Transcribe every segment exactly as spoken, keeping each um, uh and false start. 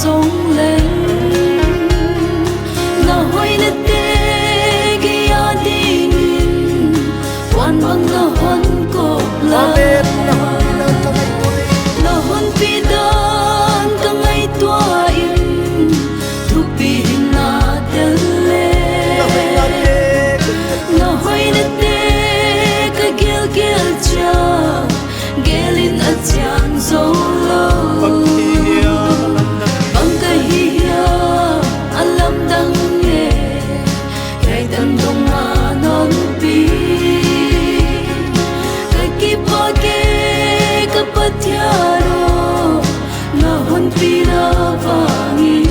Song leng, na hoihnate kei adingin, huan bang na hon kop lai. Amen. Na hon pi dan ka ngaihtuah in, thupi hihna tel leh. Na hoihnate, na hoihnate ka gelgel chiang, gel in a chian zou lou. Bang ka hih hiam a lam dang e. Bang ka hih hiam a lam dang e. Hiai tan dong a na hon pi. Ka kipak e ka Pathian aw, na hon pina vangin.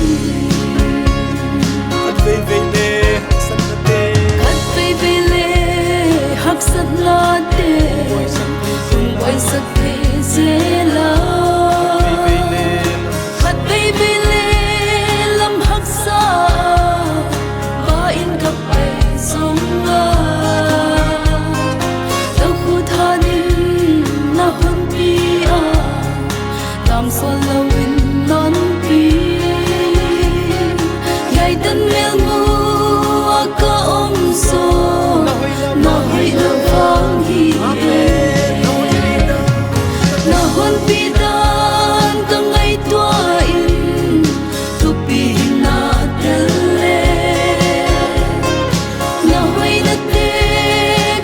Khat veivei leh haksatnate. Khat veivei leh haksatnate. Hon buaisak thei zel a. Khat veivei leh lam haksa a, va in ka pai zong a. Tau khut han in na hon pi a. Tam sual lou in na hon pi. Hiai tan melmu a ka om zaw, na hoihna vang hi e. Na hon pi dan ka ngaihtuah in, thupi hihna tel leh. Na hoihnate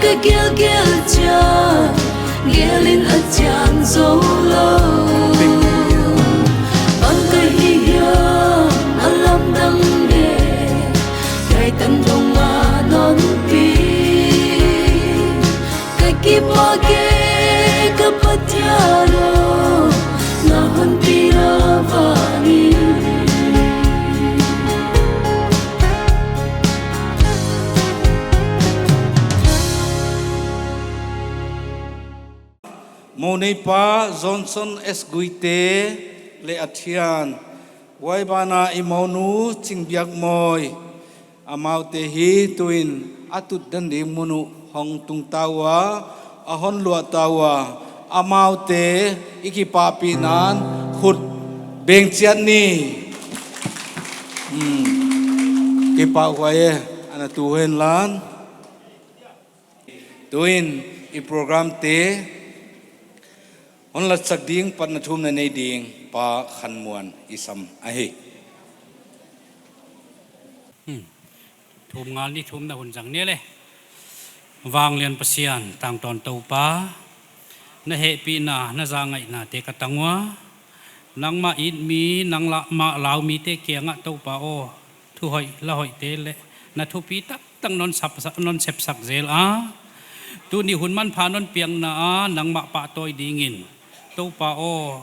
ka gelgel chiang, gel in a chian zou lou. Bang ka hih hiam a lam dang e. Hiai tan dong a na hon pi. Ka kipak e ka Pathian aw, na hon pina vangin. Mou neipa Johnson S Guite leh a thian, huai ban ah i mounu Chingbiakmawi, amaute hi tuin a tut dan ding mun uh hong tung ta ua, a hon luah ta ua, amaute i kipahpihna in khut beng chiat ni. Hmm. Kipahhuai e, ana tu hen lan. Tuin i programte hon latsak ding, patna thumna nei ding Pa Khanmuan i sam ahi. Hmm. Thumngal ni thumna hun zang ni leh. Vanglian Pasian, tangtawn Toupa, na hehpihna, na zangaihnate ka tang ua. Nangmah it mi, nangmah lau mite kiangah Toupa aw, thu hoih la hoihte leh na thupi taktak non sap, non sepsak zel a. Tuni hun manpha non piakna ah nangmah pahtawi dingin, Toupa aw,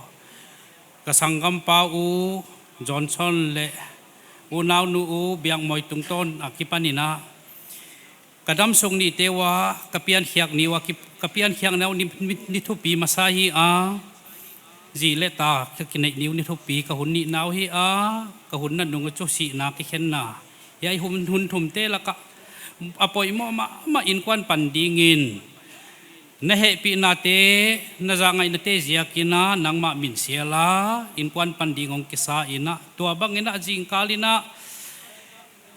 ka sanggampa U Johnson leh unaunu U Biakmawi tungtawn akipan in a, ka damsung nihte uah ka piankhiak ni uah ki, ka piankhiakna uh ni, ni, ni thupi masa hi a. Zi leh ta ka kineih ni uh ni thupi ka hun nihna uh hi a. Ka hun na nung uh chu sihna kikhenna. Hiai hun, hun thumte lakah a poimoh mahmah inkuan pan dingin na hehpihnate, na zangaihna te ziakin a nangmah min sial a inkuan pan ding hong kisa in a, tuabang in a zingkal in a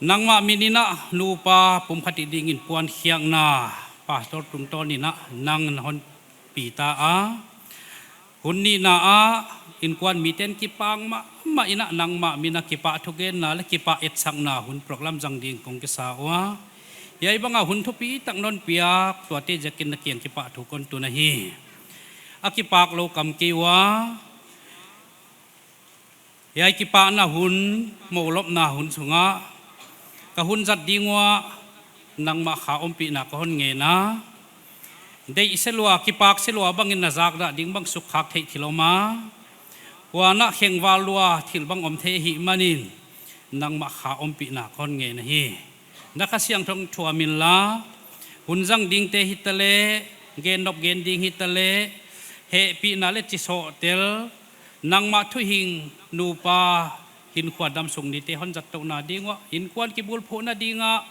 nangmah min in a nupa pumkhat hih dingin puankhiakna pastor tungtawn in a nang na hon pi ta a. Hun nihna ah inkuan miten kipak mahmah in a nangmah min a kipahthugenna leh kipahtetsakna hun program zang ding kong kisa ua. Hiai bang a hun thupi tak non piak tuate ziakin na kiang kipahthu kon tun ahi. A kipak lou kam kei ua. Hiai kipahna hun, moulopna hun sung ah ka hun zat ding uah nangmah kha ompihna ka hon ngen a. Deih se lua, kipak se lua bangin na zakdah ding bang sukkhak theih thil om a. Huan a khengval lua thil bang om thei ahihmanin nangmah kha ompihna ka hon ngen ahi. Na Kha Siangthou thuam inla, hun zang dingte hitaleh, gen nop gen ding hitaleh, hehpihna leh chisohtel, nangmah thuhing nupa hinkhua damsung nihte hon zat touhna ding uah, inkuan kibulphuhna ding ah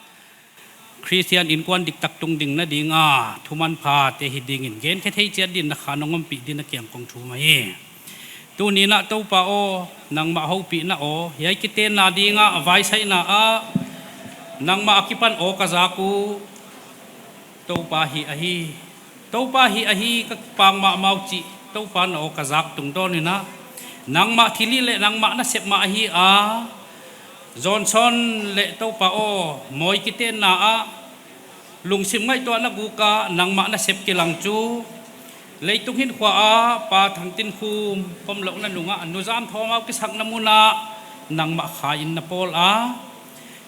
Khristian inkuan diktak tungdingna ding a thumanphate hi dingin genkhe thei chiat din na kha nong ompih din na kiang kong thum ahi. Tuni'n ah Toupa aw, nangmah houpihna aw, hiai kitenna ding a vaisaihna ah nangmah akipan aw ka zak uh, Toupa hih ahi. Toupa hih ahi ka kipahhuai mahmah uh chih, Toupa na aw ka zak tungtawn in ah, nangmah thilhih leh nangmah nasep mah ahi a, Johnson leh Toupa aw, mawi kitenna ah lungsim ngaihtuahna guk a nangmah nasep kilang chu, leitung hinkhua a Pa Thangtinkhum pomlouhna nung ah Nu Zamthawmhau kisakna mun ah nangmah kha in na pawl a.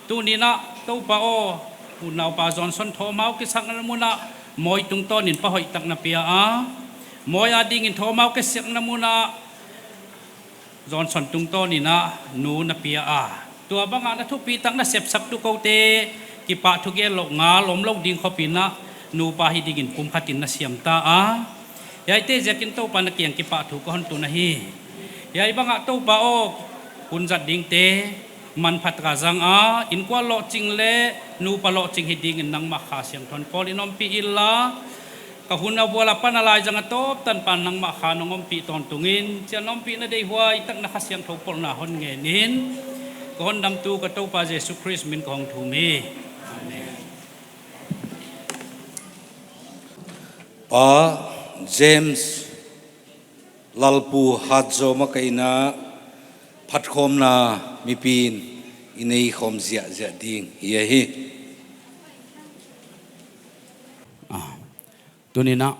Tuni'n ah Toupa aw, unaupa Johnson Thawmhau kisakna mun ah mawi tungtawn in pa hoihtak na pia a, mawi ading in Thawmhau kisakna mun ah Johnson tungtawn in ah nu na pia a. Tuabang a na thupitak nasepsak tu koute kipahthu gellouh ngal omlou ding khop in ah, nupa hi ding in pumkhat in na siam ta a. Hiaite ziak in Toupa na kiang kipahthu ka hon tun ahi. Hiaibang ah Toupa aw, hun zat dingte manpha taka zang a, innkuan lohching leh nupa lohching hi ding in nangmah Kha Siangthou in pawl in ompih inla, ka hun a vual apan a laizang a tawp tan apan nangmah Kha in hon ompih tawntung in, chiang ompihna deihhuai tak na Kha Siangthou pawlna hon ngen in, ka hondamtu ka Toupa Jesu Khrist min in ka hon thum hi. Amen. Pa James Lalpu Hatzawma ka inn ah phatkhawmna mipi'n i nei khawm ziahziah ding hi ahi. Ah, tuni'n ah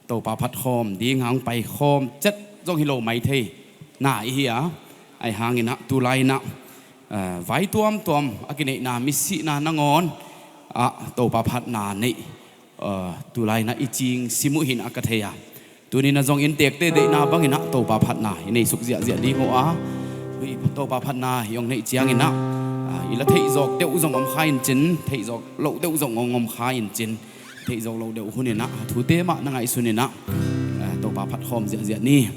Toupa phatkhawm ding hang paikhawm chet zong hilou maithei na i hi a. Ahihhang in ah tulai in ah, eh, vai tuamtuam a kineihna misihna nangawn ah Toupa phatna neih, eh, tulai in ah i ching sim uh hi'n ah ka thei a. Tuni'n ah zong inntekte deihna bang in ah Toupa phatna i neih suk ziahziah ding uh a. Hui, Toupa phatna i hong neih chiang in ah, ah, i la theihzawk deuh zong om kha in chin, theihzawk lou deuh zong om, om kha in chin. Theihzawklou deuh hun in ah, thute mah na ngaihsun in ah, eh, Toupa phatkhawm ziahziah ni.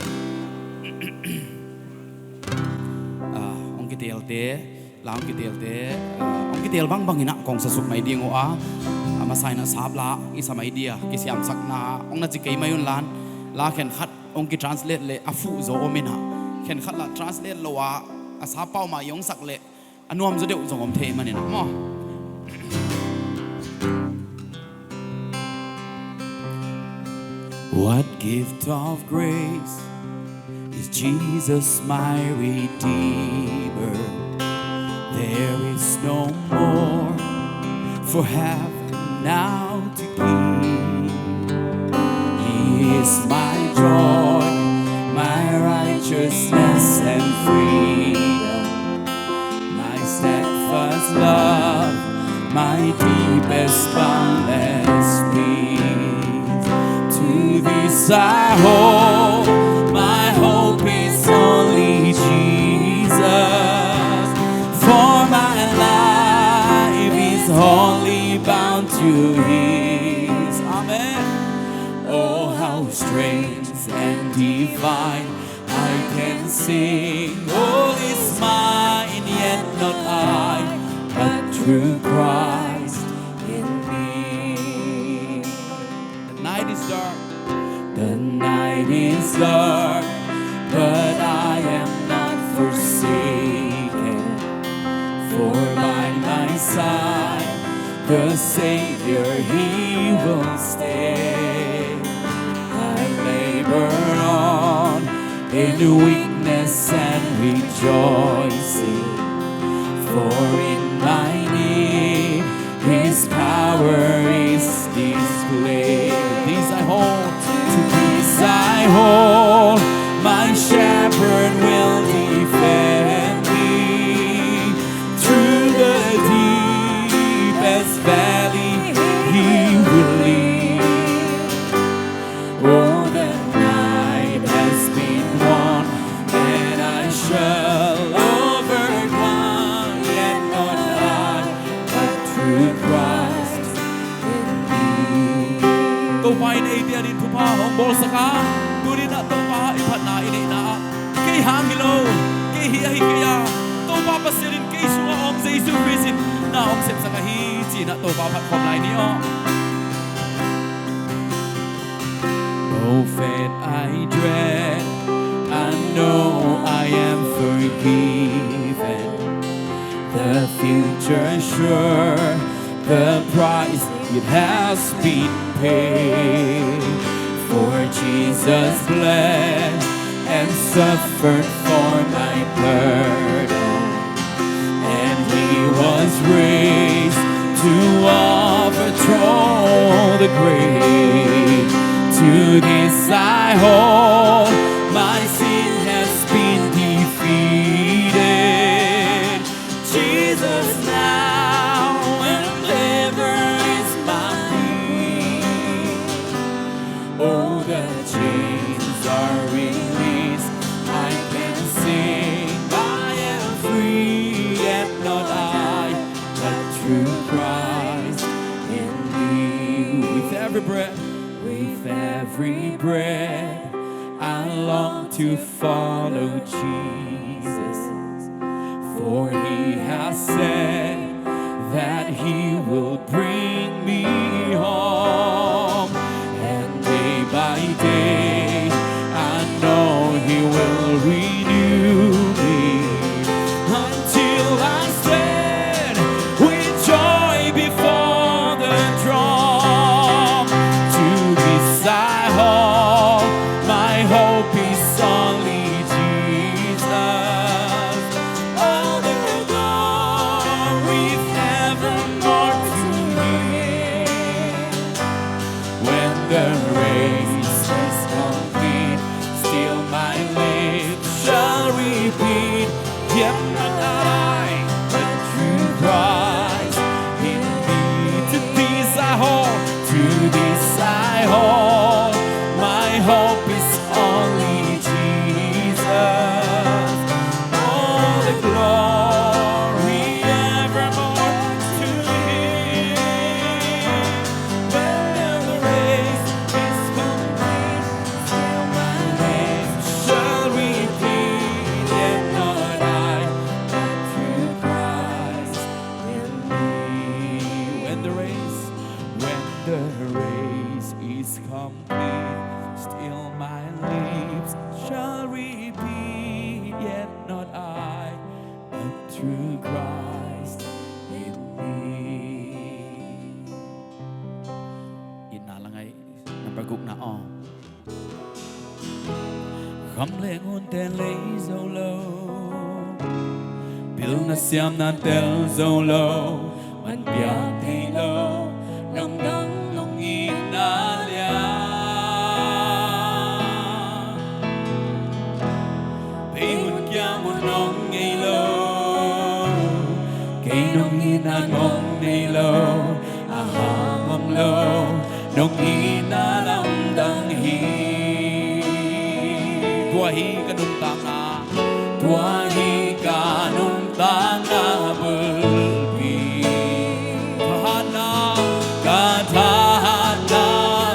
Ah, hong kitelte, la hong kitelte, ah, hong kitel bangbang in ah kong sa suk mai ding uh a. A masa in ah sap la i sa mai dia, kisiamsakna hong na chi kei mai unla, la khenkhat hong kitranslate leh a fuh zaw om in ah, khenkhat la translate lou a, a sap pau mah i hong sak leh a nuam zaw deuh zong om thei manin ah maw. What gift of grace is Jesus my Redeemer? There is no more for heaven now to give. He is my joy, my righteousness and freedom, my steadfast love, my deepest, boundless peace. To this I hold, my hope is only Jesus. For my life is wholly bound to His. Amen. Oh, how strange and divine, I can sing, all is mine, yet not I, but through Christ in me. The night is dark. The night is dark, but I am not forsaken. For by my side the Savior, He will stay. I labor on in weakness and rejoicing, for in my need His power is displayed. This I hold, to this I hold, my shepherd will defend me. Through the deepest valley He will lead. Oh, the night has been won, and I shall overcome, yet not I, but through Christ in me. Toupa in eite adin thupha hong bawlsak a, tuni'n ah Toupa i phatna i neihna ah, kei hang hilou, kei hi ahi kei a, Toupa Pasian in kei sung a om, Jesu Khrist in na hong sepsak ahi, chi'n ah Toupa phatkhawm lai ni aw. No fate I dread, and Know I am forgiven. The future sure, the price it has been paid. For Jesus bled and suffered for my burden, and he was raised to overthrow the grave. To this I hold, my sin has been defeated. Jesus now and ever is my King. Oh, the chains are released. I can sing, I am free, yet not I, but through Christ in me. With every breath, with every breath, I long to follow Jesus, for he has said that he will bring me home. And day by day, I know he will renew me until I stand with joy before the throne. To this I hold, my hope is only Jesus. All the glory forevermore to him. When the race is complete, still my lips shall repeat, yet not I, but through Christ in me. To this I hold, to this I hold, my hope is only Jesus. All the glory evermore to him. When the race is complete, still my lips shall repeat, yet not I, but through Christ in me. When the race, when the race is complete, still my lips shall repeat, yet not I, but through Christ in me. Itna la ngai, number gukna aw. Kham leh ngun tel lei zou lou, pilna siamna tel zou lou, man piak theilou, nong dang nong itna lian. Bei hun kia mun nong neilou, kei nong itna nong neilou, a hang omlou, nong itna lamdang hi. Tua hi ka nuntakna, tua hi ka nuntakna bulpi. Thahatna, ka thahatna,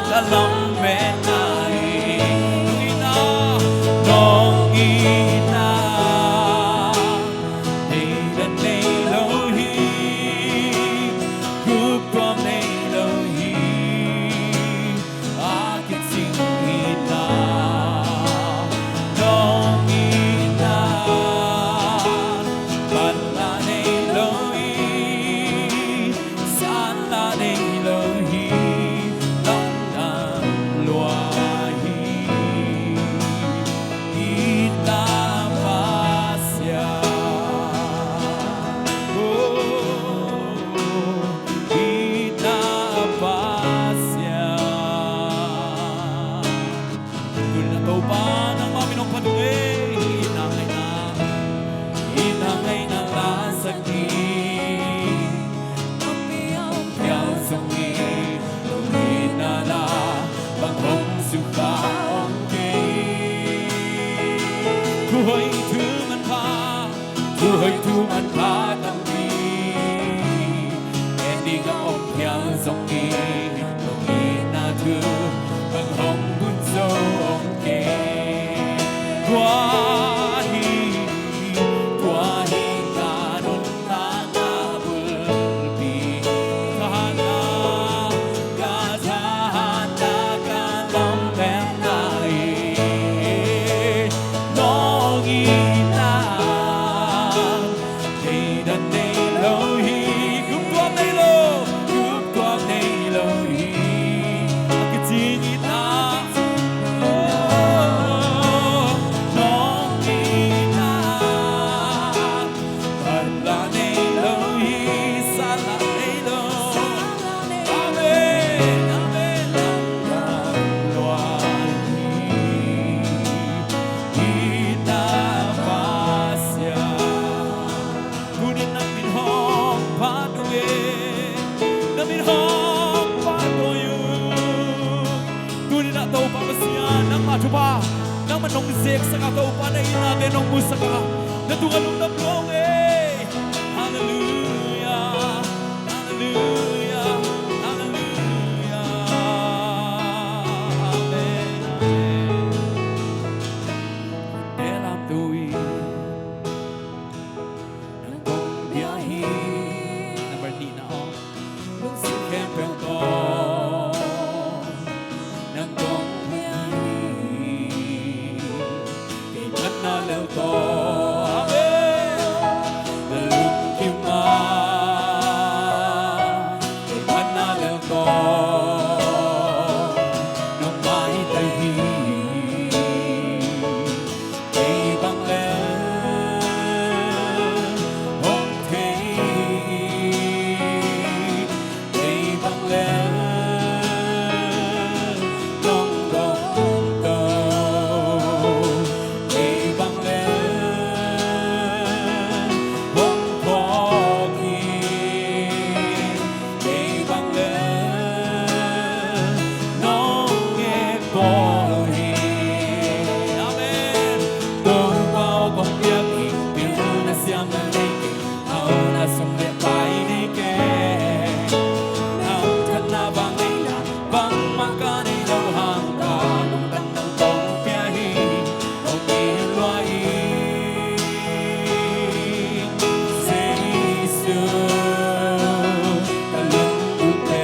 ka lametna hi. Nong itna, nong itna, neih dan neilou hi, guk tuam neilou hi. A kiching itna, nong itna, Nangmah nong zeksak a, Toupa na itnate nong musak a, na tung a lungdam kong e. Halleluia, halleluia, halleluia. Amen, amen. Te lam tu i nang kong bia hi. Number nihna aw. Lungsim khempeuh toh nang kong bia hi. Kei phatna lel toh. Amen. Na lungkim a. Kei phatna lel toh. Nong maitai hi. Kei bang lel hong thei, kei bang lel nong dong tou, kei bang lel hong phawk hi. Kei bang lel nong e pawl hi. Amen. Toupa aw kong piak hi, pil na siam na nei kei, hau na sum leh pai nei kei. Na hong thanna bang nei na, bangmah ka nei lou hang ka, lungtang nang kong pia hi. Hong pi lua hi, Jesu, ka lunglut e.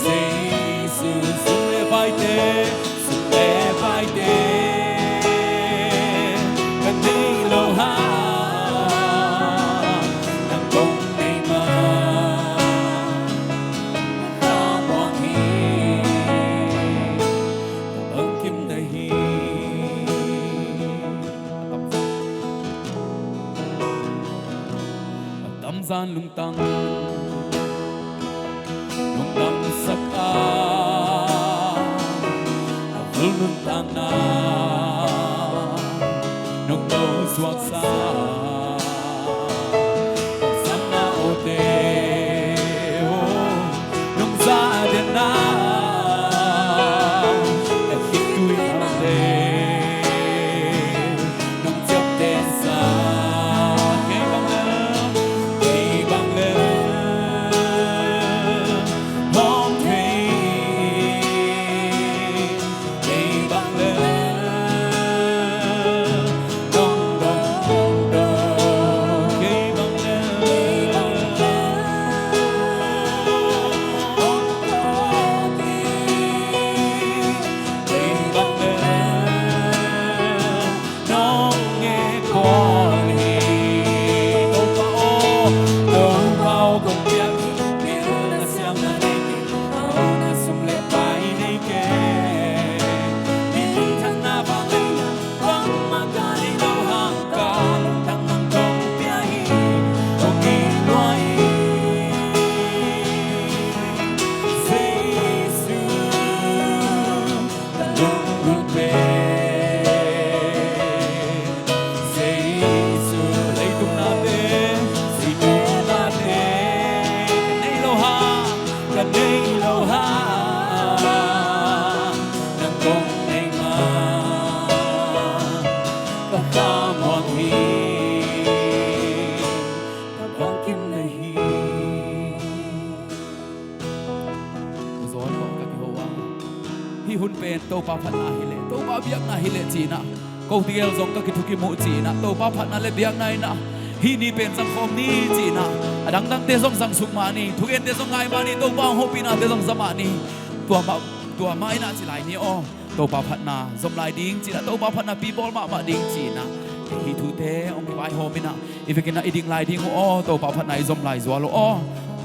Jesu, sum leh paite, sum leh paite ka nei lou hang, nang kong nei ma. Ka muang hi, ka bangkim na hi. A tamzan lungtang nong damsak a, a vul nuntakna nong nou suaksak. Nong samna awte, oh, nong zadenna, ka khitui mate nong chiamtehsak. Kei bang lel, kei bang lel hong thei. Kei bang lel nong dong tou, kei bang lel nong dong tou. Kei bang lel nong e pawl hi. Toupa aw, Toupa aw kong piak hi, pil na siam na nei kei, hau na sum leh pai nei kei. Minthanna bang nei na, bangmah ka nei lou hang ka, lungtang nang kong pia hi. Hong pi lua hi, Jesu, ka lunglut e. Jesu, leitung nate, simu nate, ka nei lou hang, ka nei lou hang, nang kong nei ma. Ka kha muang hi, ka bangkim na hi. Zon kong ka kihou a, hih hun pen Toupa phatna hileh, Toupa biakna hileh chi in a, kou tegel zong ka kithukimu chi in a, Toupa phatna leh biakna in a, hih ni pen zangkhawm ni chi in a, a dangdangte zong zangsuk mah ni, thugente zong ngai mah ni, Toupa hong houpihnate zong za mah ni. Tua mah, tua mah in a chi lai ni aw. Toupa phatna zom lai ding chi in a, Toupa phatna pi bawl mahmah ding chi in a, hih thute hong kivaihawm in a, i vekin a i ding lai ding uh aw, Toupa phatna i zom lai zual uh aw.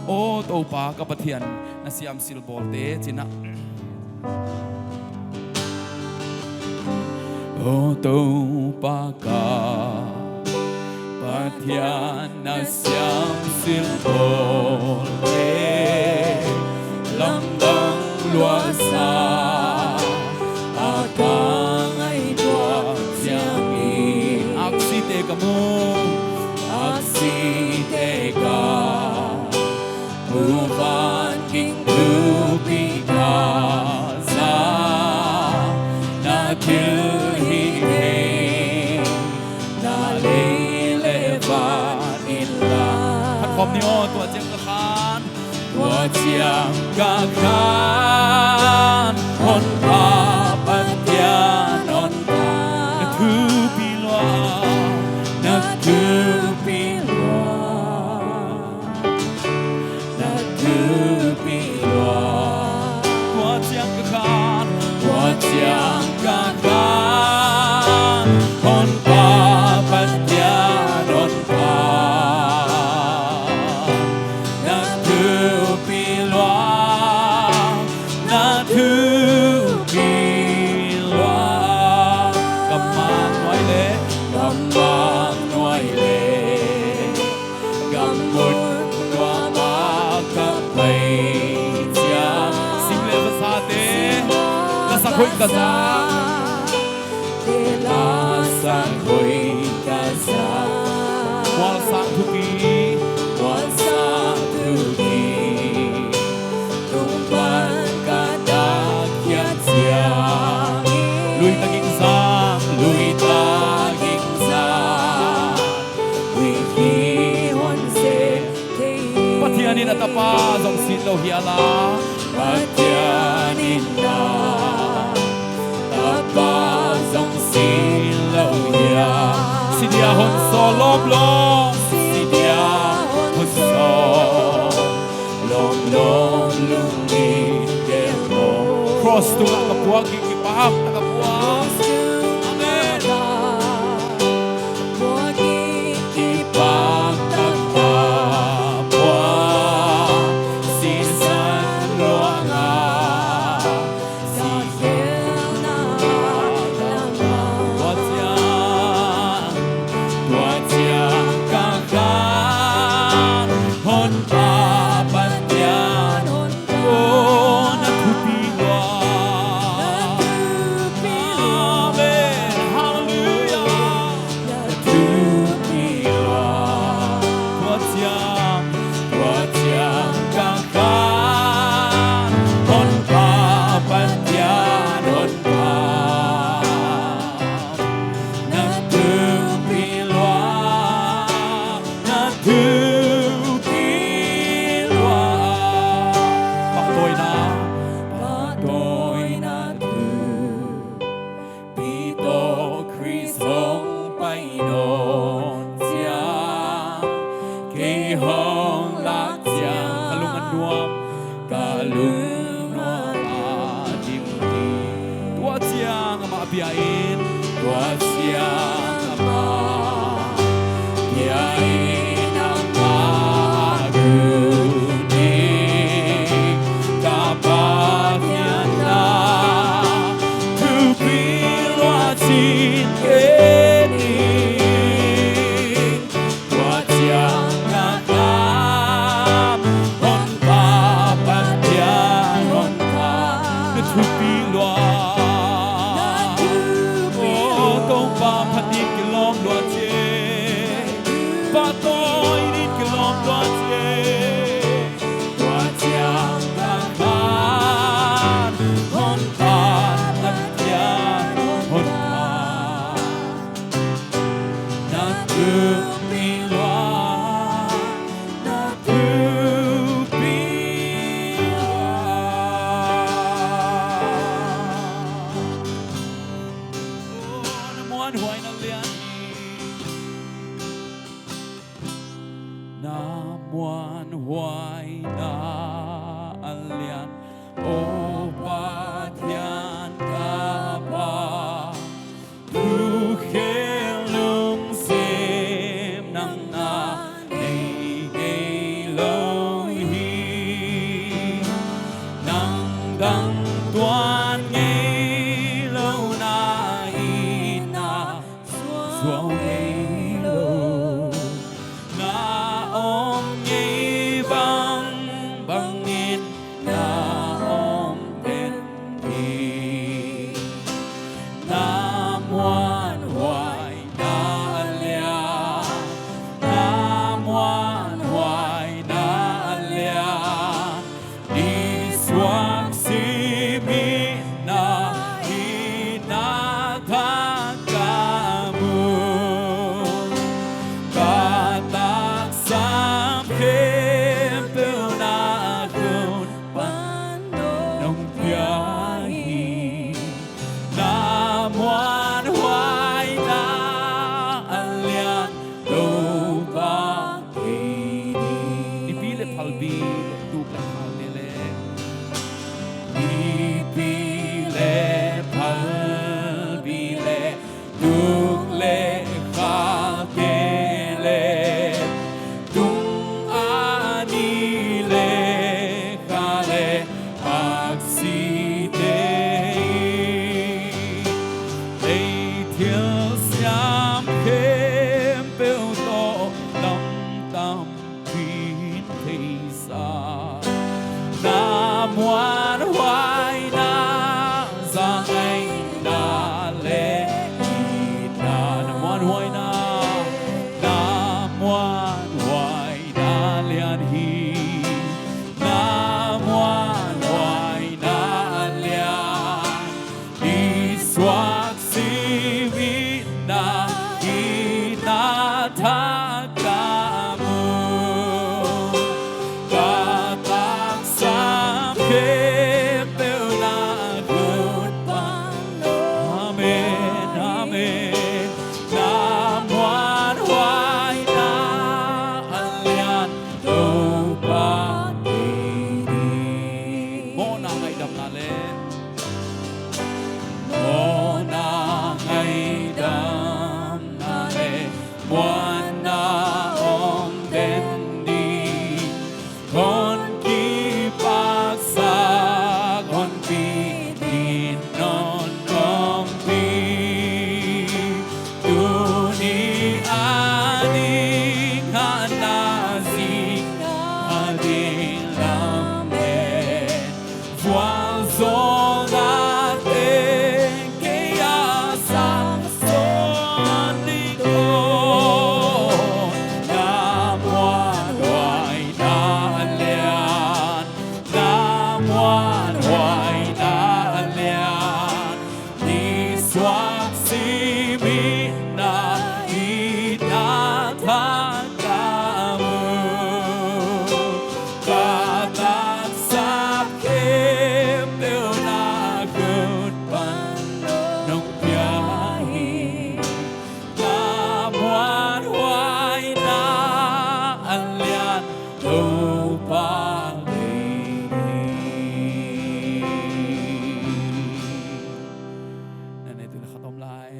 Aw Toupa ka Pathian, na siamsil bawlte chi in a. Aw Toupa ka Pathian, na siamsil bawlte lamdang luasa, a ka ngaihtuah chiangin aksite ka mu, aksite ka mu, van ging tupi ka za. Kawm ni aw, tua chiang ka khan. Tua chiang ka khan, Honpa Pathian Honpa. Na thupi lua, na thupi lua, na thupi lua. Tua chiang ka khan, tua chiang ka khan, Honpa Pathian Honpa. Na thupi lua, na thupi lua. Ka mang nuai leh, ka mang nuai leh, ka mun nuam a ka pai chiang. Sing leh, va sa te. La sak hoih ka sa. La sak hoih ka sa. Mual sang thupi, mual sang thupi. Tung pan ka dak hiat chiang. Lui ta ging zang, lui ta ging zang. Pathian in a tapa zong sin lou hial a. Pathian in a tapa zong sin lou hial. Si dia hon sawl lawmlawm, si dia hon sawl lawmlawm lungni kemo. Cross tungah ka puak, ki, kipak tak ka puak. Amen. Puak i kipak tak ka puak, sisan luang a, si khelna lam a. Tua chiang, tua chiang ka khan, Honpa Pathian Honpa. Oh, na thupi lua. Amen. Hallelujah. Na thupi lua. Tua chiang, tua chiang ka khan, Honpa Pathian Honpa. Na thupi lua, na thupi lua. Pahtawina, pahtawina thu. Pi toh Khrist hong pai nawn chiang, kei hong lak chiang, ka lung a nuam, ka lung nuam a dim hi. Tua chiang amah bia in, tua chiang amah bia in, amah a gu ding ka Pathian na thupi lua chin kei ni. Tua chiang ka khan, Honpa Pathian Honpa. Na thupi lua. Na thupi lua. Oh, Toupa phat in kilawm lua chi. Pahtawi in kilawm lua chi. Tua chiang ka khan, Honpa Pathian Honpa. Na thupi lua, na thupi lua. Oh, na muanhuai na lian hi. Na muanhuai na lian, O Pathian ka Pa. Thu khel lungsim nang a nei ngei lou hi. Nang dang tuan ngei lou na in a zuau ngei lou. Na om ngei bangbang in na om ten muanhuai na lian hi, na muanhuai na lian. Isuak simin na i na thak ka mu. Ka taksa khempeuh na khut pan. Amen, amen. Na muanhuai na lian Toupa kei ding. Mawhna ngaihdamna leh. Mawhna ngaihdamna leh muanna om den ding. Hon kipaksak, hon pi ding, hon om pi. Tuni a ding, a na zing a ding lamen. Vualzawlna teng kei a sang sawn ding aw. Na muanhuai na lian, na muanhuai na lian. Isuak simin na i na thak ka mu. Ka taksa khempeuh na khut pan nong pia hi. Na muanhuai na lian Toupa kei ding. Nane tu na khatom lai.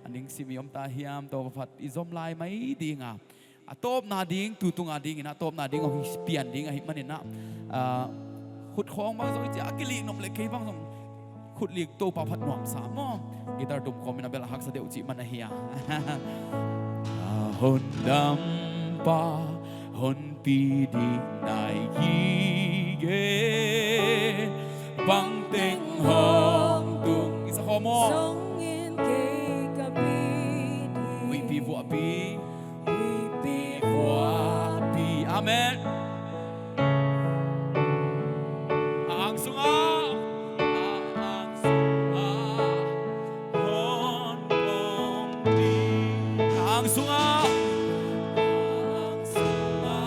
A ning sim i om ta hiam, Toupa phat i zom lai mai ding a. A tawpna ding, tutung a ding in a tawpna ding, a hong pian ding ahihmanin a. Ah, khut khawng bang zong i chia kilik nop leh kei bang zong khut lik Toupa phat nuamsa maw. Guitar tum khawm in a bel a haksa deuh chih man ahi a. A hondampa, hon pi ding nai gige. Bangteng hong tung. I sa khawm aw. Zongin kei ka pi ding. Huihpi vuahpi. Huihpi vuahpi. Amen. Ang sunga. Ang sunga. Hon pom ding. Ang sunga. Ang sunga.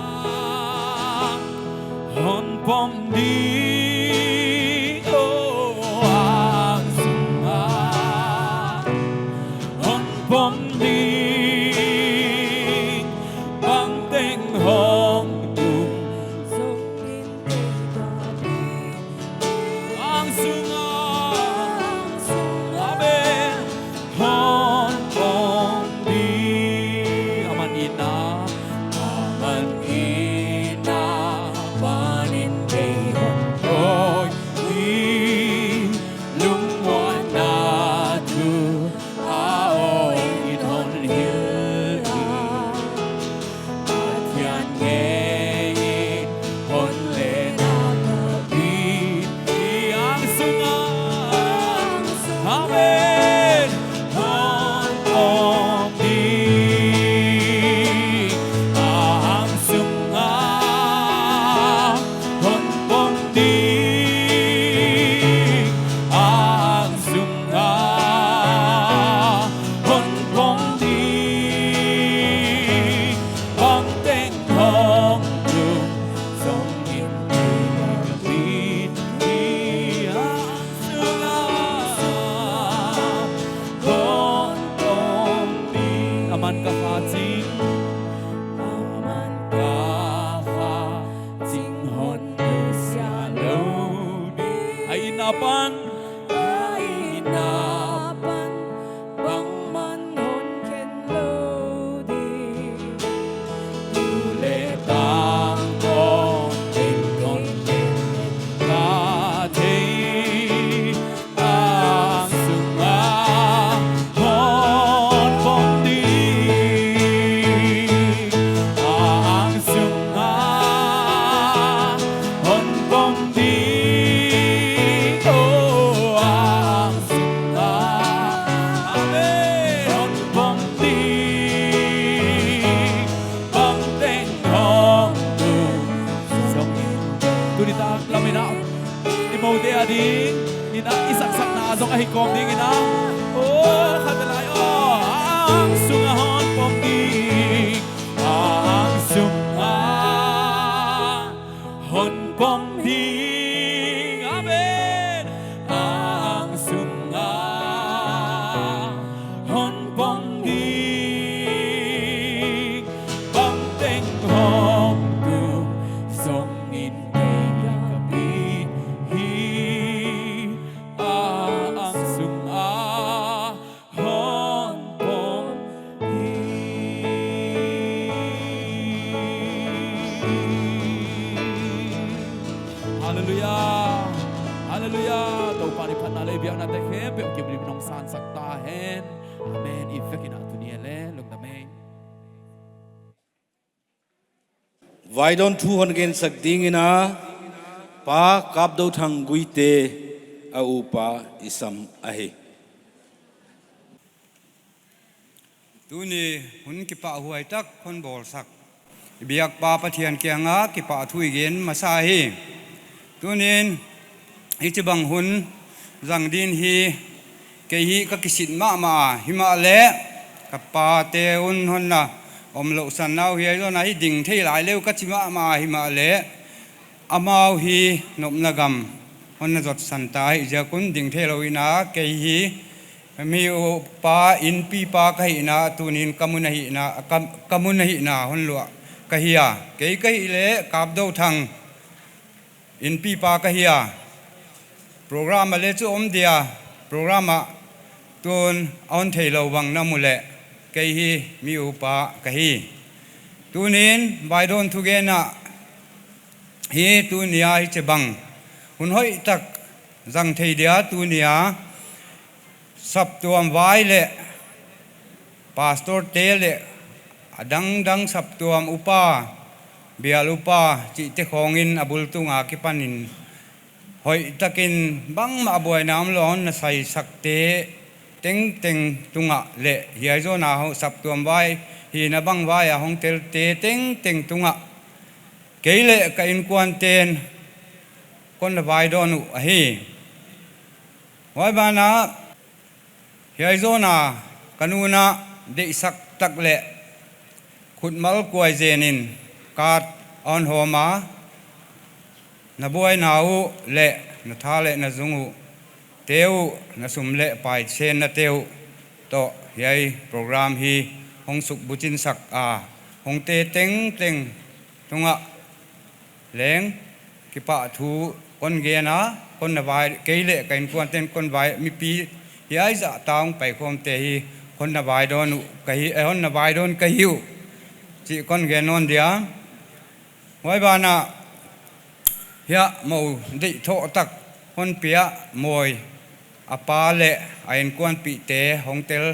Hon pom ding. Oh, ang sunga. Hon pom ding, bangteng hong tung. Ang sunga. Amen. Hon pom ding. Aman in a. Aman in a. Panin kei hon koih. Lungmuanna thu a aw in hon hilh. Pathian ngei in hon lehna ka pi. Ang sunga. Amen. Hon pom ding. Ang sunga. Hon pom ding. Ang sunga. Hon pom ding. Bangteng hong Tong ahi kawm ding in a. Oh, khat lai, oh, ang sung a hon pom ding. Ang sung a hon pom ding. Amen. Ang sung a hon pom ding. Bangteng hong tung song in te ya ka pi hi. Ang sung a hon pom hi. Hallelujah. Hallelujah. Toupa nih phatna leh biakna te khempeuh kim lim nong san sak ta hen. Amen. I vek in a tuni a leh lungdam e. Vaidawn thu hon gen sak ding in a, Pa Kapdothang Guite a upa i sam ahi. Tuni hun kipahhuai tak hon bawl sak i biak pa Pathian kiang a kipahthu i gen masa hi. Tuni'n hichibang hun zang ding hi kei hi ka kisit mahmah a, himahleh ka pate un hon na omlouhsan nau hi, ahi zong a hi ding thei lai leu ka chi mahmah a, himahleh amau hi nopna gam hon na zotsan ta hi ziak un ding theilou in a, kei hi mi upa, innpi pa ka hihna, tuni'n ka mun a hihna, ka, ka mun a hihna hon luah ka hi a. Kei ka hih leh Kapdothang innpi pa ka hi a, program a leh chu om dia, program a tun a hon theilou bang na mu leh, kei hi mi upa ka hi. Tuni'n vaidawn thugen a hi, tuni a hichibang hun hoih tak zang thei dia, tuni a saptuam vai leh pastor te leh a dangdang saptuam upa, bial upa chihte khawng in a bul tung a kipan in hoih takin bangmah buaina omlou a hon na saisakte tengteng tung ah leh hiai zong a saptuam vai hihna bang vai a hong telte tengteng tung ah kei leh ka innkuante'n kon na vaidawn uh ahi. Huai ban ah hiai zong a ka nu'n a deihsak tak leh khutmal kuai zen in card a hon hawm a, na buaina uh leh na tha leh na zung uh te uh, na sum leh pai senna te uh toh hiai program hi hong suk buchin sak a, hong te tengteng tung ah leng kipahthu kon gen a, kon na vai, kei leh ka innkuante'n kon vai, mipi hiai zah tawng paikhawmte hi kon na vaidawn uh ka hi, eh, hon na vaidawn ka hi uh chih kon gen nawn dia. Huai ban ah hiai mou deih thoh tak hon pia Mawi, a pa leh a innkuanpihte hong tel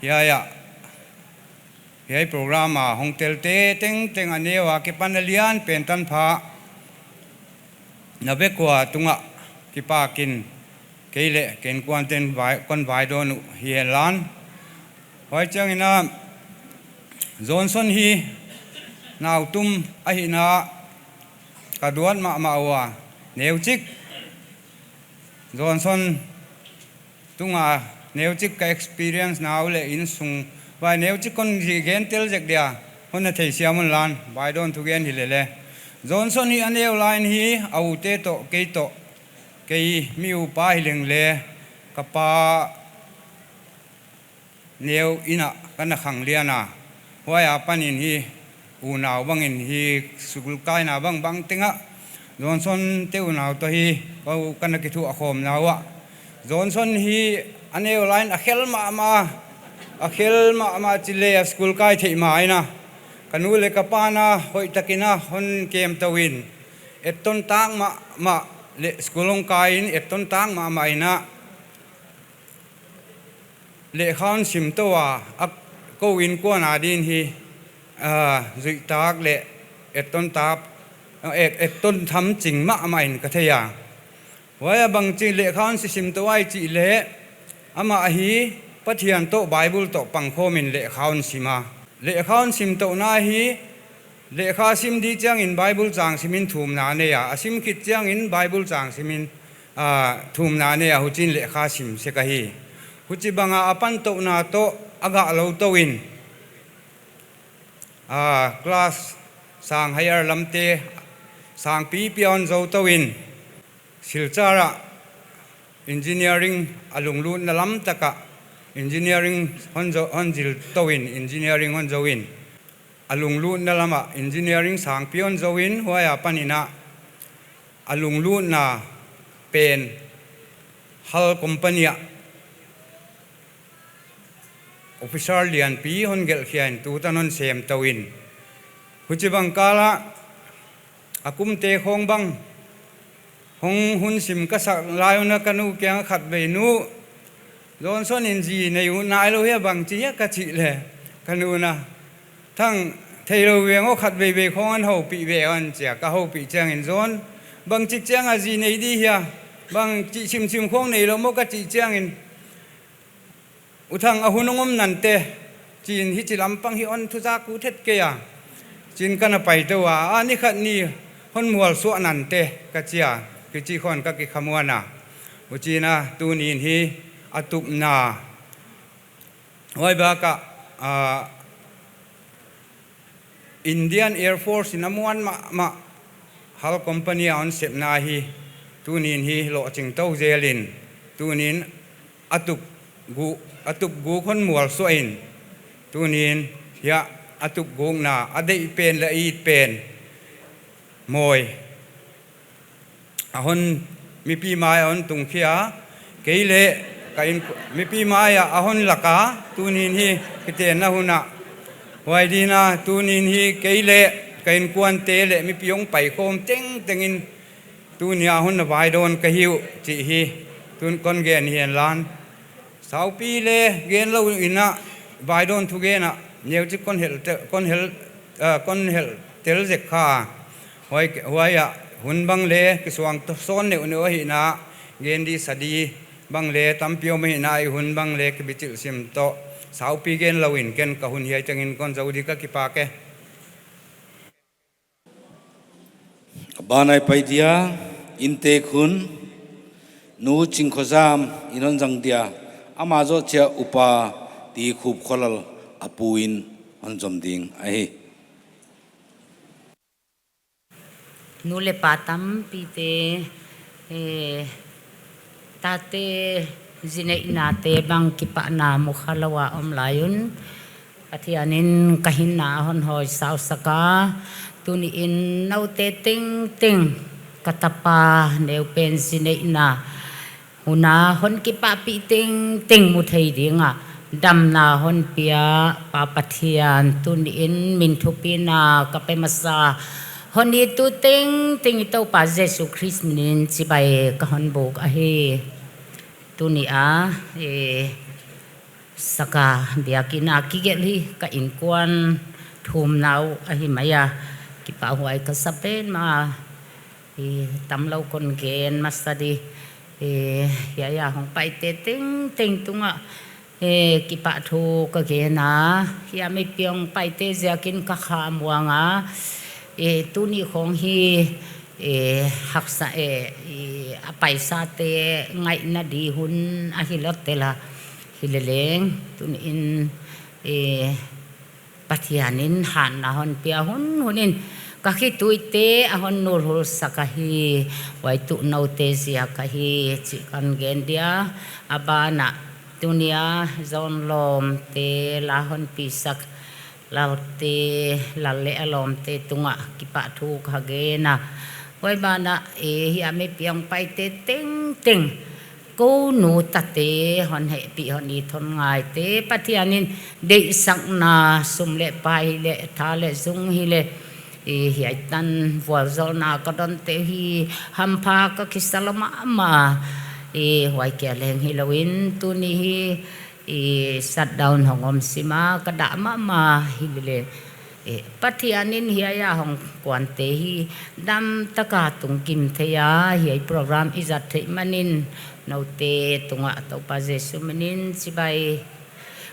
hiai a, hiai program a hong telte tengteng a neu a kipan a lian pen tanpha na vek ua tung ah kipak in kei leh ka innkuante'n vai, kon vaidawn uh hi hen lan. Huai chiang in a Johnson hi nautum ahihna ka duat mahmah ua, neuchik Johnson tung a neuchik ka experience na uh leh innsung vai neuchik kon zi gen tel zek dia, hon na theisiam un lan, vaidawn thugen hi leh leh. Johnson hi a neu lai in hi a u te toh kei toh, kei mi upa hi leng leh ka pa neu inn ah ka na khang lian a, huai apan in hi unau bang in hi school kaina bangbang teng ah Johnson te unau toh hi kou ka na kithuah khawm na ua. Johnson hi a neu lai in a khel mahmah, a khel mahmah chih leh a school kai theih mah in a, ka nu leh ka pa'n a hoih takin a hon kemtou in, etton tak mahmah leh school hong kai in etton tak mahmah in a, lehkha hon sim tou a, a kou innkuan a ding hi, ah, zuih tak leh etton tak, eh, etton tham ching mahmah in ka thei a. Huai a bangchi lehkha hon sisim tou a i chih leh, amah hi Pathian toh Bible toh pangkhawm in lehkha hon sim a. Lehkha hon sim touhna hi, lehkha sim di chiang in Bible chang sim in thumna nei a, a sim khit chiang in Bible chang sim in a, thumna nei a huchiin lehkha sim sek ahi. Huchibanga a pantouhna toh a gah lou tou in, a, class sang higher lamte sang pipi a hon zou tou in, Silchar ah engineering a lunglutna lam tak ah engineering hon zou, hon zil tou in engineering hon zou in, a lunglutna lam ah engineering sangpi hon zou in, huai a panin a, a lunglutna pen HAL company ah officer lianpi hon gelh khia in tutan hon sem tou in, huchibang kal ah a kumte khong bang hong hun sim ka sak lai un a ka nu kiang ah khatvei, "Nu, Johnson in zi nei uh nailou hia, bangchi hia?" ka chih leh, ka nu'n a, "Thang, theilou veng aw, khatvei vei khong hon houpih ve aw," a chi a. Ka houpih chiangin, "John, bangchik chiang a zi nei di hia? Bangchik simsim khong neilou maw?" ka chih chiangin, "U Thang, a hun hong om nante," chi'n, "hichi lam pang hi hon thuzak ut het kei a," chi'n, ka na pai tou a, "A ni khat ni hon mualsuah nante," ka chi a, kichi khong ka kikhamuan a. Huchiin a, tuni'n hi a tupna, huai bak ah, a, Indian Air Force in a muan mahmah HAL company a hon sepna hi, tuni'n hi lohching tou zel in, tuni'n a tup gu-, a tup guk hon mualsuah in, tuni'n hiai a tup gukna, a deih pen leh a it pen, mawi a hon, mipi mai a hon tung khia, kei leh ka in, mipi mai ah a hon lak a, tuni'n hi kitenna hun ah. Huai di'n a, tuni'n hi kei leh ka inkuante leh mipi hong paikhawm tengteng in, tuni a hon na vaidawn ka hi uh chih hi tun kon gen hi hen la. Saupi leh gen lou in a, vaidawn thugen ah neuchik kon hel te-, kon hel, ah, kon hel tel zek kha. Huai, huai ah hun bang leh kisuang tou sawn neuhneuh ahihna, gen di sa di bang leh tampi om ahihna, i hun bang leh kibichilh sim toh saupi gen lou in ken ka hun hiai tengin kon zou di, ka kipak e. A ban ah i pai dia, inntek hun, Nu Chingkhozam in hon zang dia, amah zoh chiah Upa Tikhup Kholal a pu in hon zom ding ahi. Nu leh pa tampite, eh, tate zi neihnate bang kipahna mukha lou a om lai un, Pathian in ka hinna a hon hawi sau sak a, tuni'n noute tengteng ka tapa neupen zi neihna hun a hon kipahpih tengteng mu thei ding a damna hon pia Pa Pathian, tuni'n min thupina ka pe masa hon it tu tengteng i Toupa Jesu Khrist min in chibai ka hon buk ahi. Tuni a, eh, Saka biakinn a kigelh hi ka inkuan thumna uh ahi mai a, kipahhuai ka sa petmah. I tamlou kon gen masa di. I, hiai a hong paite tengteng tungah, i, kipahthu ka gen a. Hiai mipi hong paite ziakin ka khamuang a. I, tuni khong hi, i, haksa, i, i, a paisate ngaihna di hun ahi lou tel a. Hileleng, tuni'n, i, Pathian in hatna hon pia hunhun in ka khituite a hon nulhul sak ahi, huai tuh noute ziak ahi chih kon gen dia. A ban ah tuni a John lawmte la hon pisak Lalte, Lal leh a lawmte tungah kipahthu ka gen a. Huai ban ah, e, hiai mipi hong paite tengteng, kou nu tate hon hehpih hon it hon ngaite, Pathian in deihsakna sum leh pai leh tha leh zung hileh, e, hiai tan vualzawlna ka donte hi hampha ka kisa lou mahmah. E, huai kia leng hilou in tuni hi, i, shutdown hong om sim a ka dah mahmah hileleng, i, Pathian in hiai a hong kuante hi damtaka tungkim thei a, hiai program i zat theih manin noute tungah Toupa Jesu min in chibai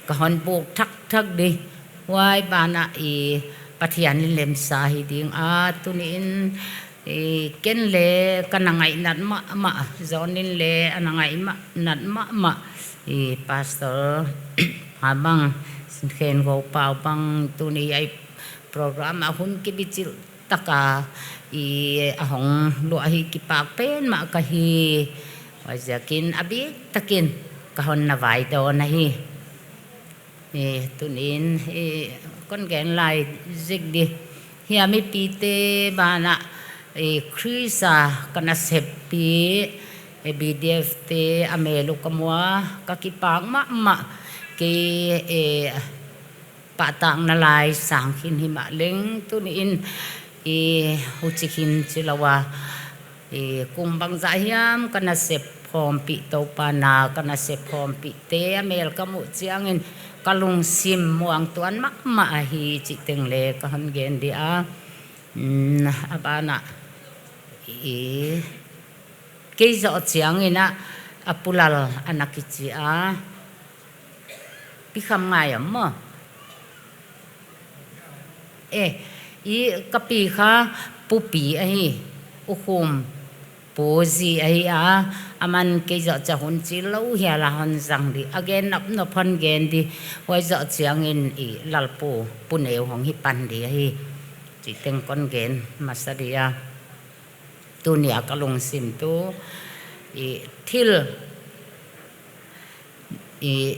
ka hon buk thakthak di. Huai ban ah, i, Pathian in lemsa hi ding a, tuni'n I, ken le ka na ngaihnat mahmah, John in le a na ngaihnat mahmah. I, Pastor Habang, Sin Khen Go Pau bang, tuni a i program a hun kibichilh taka i a hong luah hi kipak pen mah ka hi. Huaiziakin a biktakin ka hon na vai dawn ahi. I, tuni'n, i, kon gen lai zik di. Hiai mipite banah, i, Khrist a ka nasep pi, i, B D F te a mel uh ka mu a, ka kipak mahmah. Kei, i, pahtakna lai sang khin himahleng tuni'n, i, huchi khin chi lou a, i, kum bangzah hiam ka nasep khawmpih Toupa na, ka nasep khawmpihte a mel ka muh chiangin ka lungsim muang tuan mahmah ahi chih teng le ka hon gen di a. Mm, a banah, i, kei zoh chiangin a, a Pu Lal ana kichi a. Pi Kham Ngai om maw? Eh, i ka pi kha Pu Pi ahi, U Khum Pu zi ahi a, aman kei zoh chiang hun chih lou hial a hon zang di. A gen nopnop hon gen di, huai zoh chiangin i Lalpu, Pu Neu hong hi pan di ahi. Chih teng kon gen masa di a. Tuni a ka lungsim tuh, i, thil, i,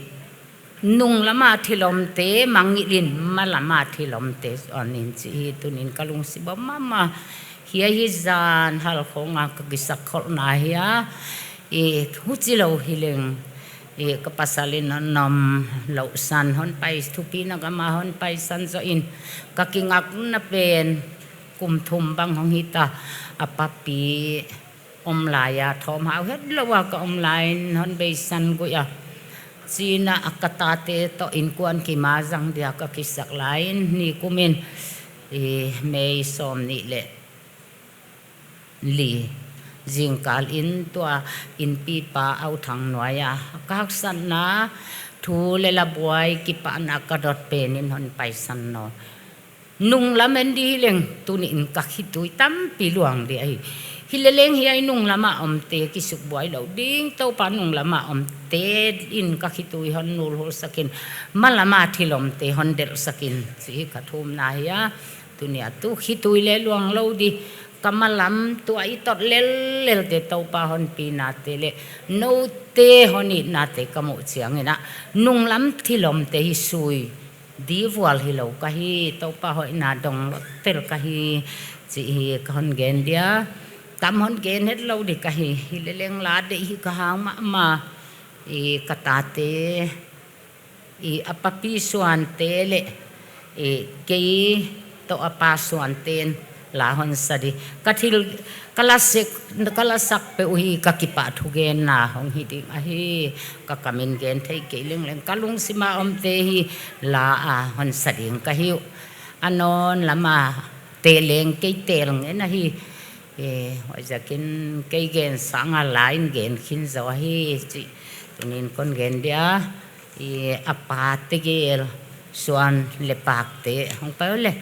nunglam a thil omte mangngilh in, malam a thil omte zuan in chih hi tuni'n ka lungsim a mahmah. Hiai hi zan hal khong a ka kisakkholhna hi a, i, huchi lou hileng, i, ka pasal in hon nom louhsan, hon pai, thupina gam a hon paisan zoh in, ka kingakna pen, kum thum bang hong hita, a papi om lai a, thawm hau hetlou a ka om lai in hon beisan guih a. Chih in a ka tate toh innkuan kim a zang dia ka kisak lai in, nikum in, i, May sawmnih leh li zingkal in tua innpipa Au Thang nuai a ka haksatna thu leh la buai kipahna ka dot pen in hon paisan nawn. Nunglam en di hileng tuni'n ka khitui tampi luang di ahi. Hileleng hiai nunglam a omte kisukbuai lou ding, Toupa nunglam a omte in ka khitui hon nulhul sak in, malam a thil omte hon delh sak in, chih ka thumna hi a. Tuni a tuh khitui le luang lou di, ka malam tua i tot lellel te Toupa hon pinate leh noute hon itnate ka muh chiangin a, nunglam thil omte hi sui di vual hilou ka hi, Toupa hoihna dong lou tel ka hi, chih hi ka hon gen dia. Tam hon gen hetlou di ka hi, hileleng la deih hi ka hang mahmah, i, ka tate, i, a papi suante leh, i, kei toh a pa suante'n la hon sa di. Ka thil, ka la sek, ka la sak peuh uh hi ka kipahthugenna hong hi ding ahi. Ka kam in gen thei kei lengleng, ka lungsim a omte hi la a hon sa ding ka hi uh. A nawn lam a te leng kei tel ngen ahi. E, huaiziakin kei gen sang a la in gen khin zaw ahi chih tuni'n kon gen dia. I, a pa tegel suan leh pakte hong pai leh.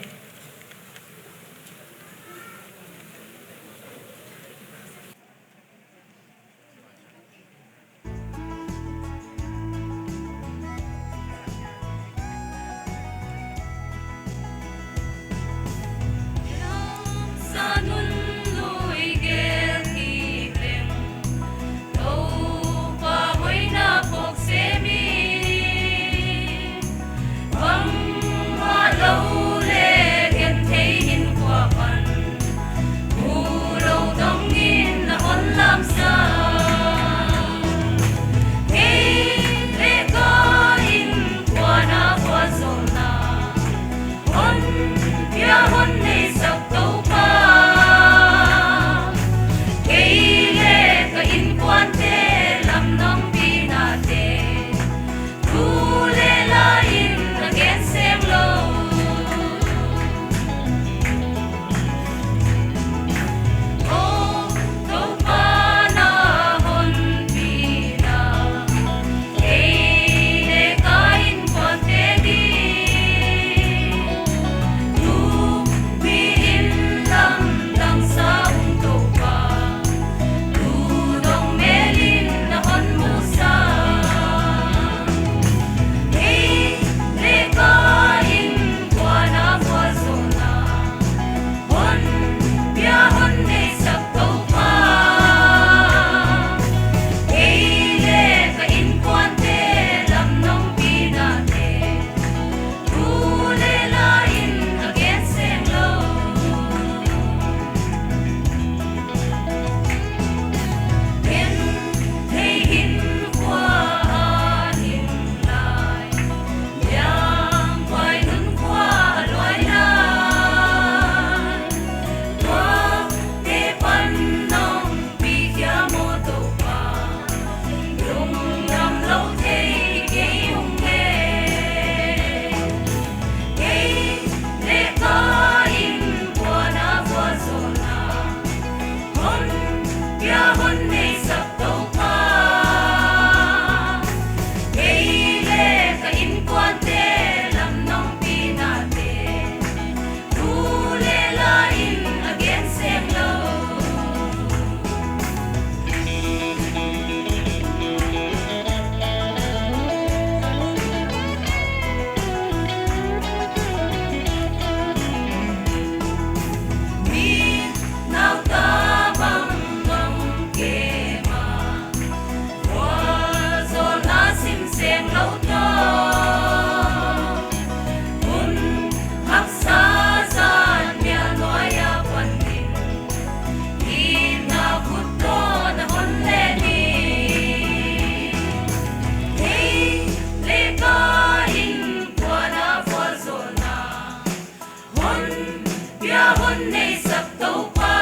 Neisak Toupa,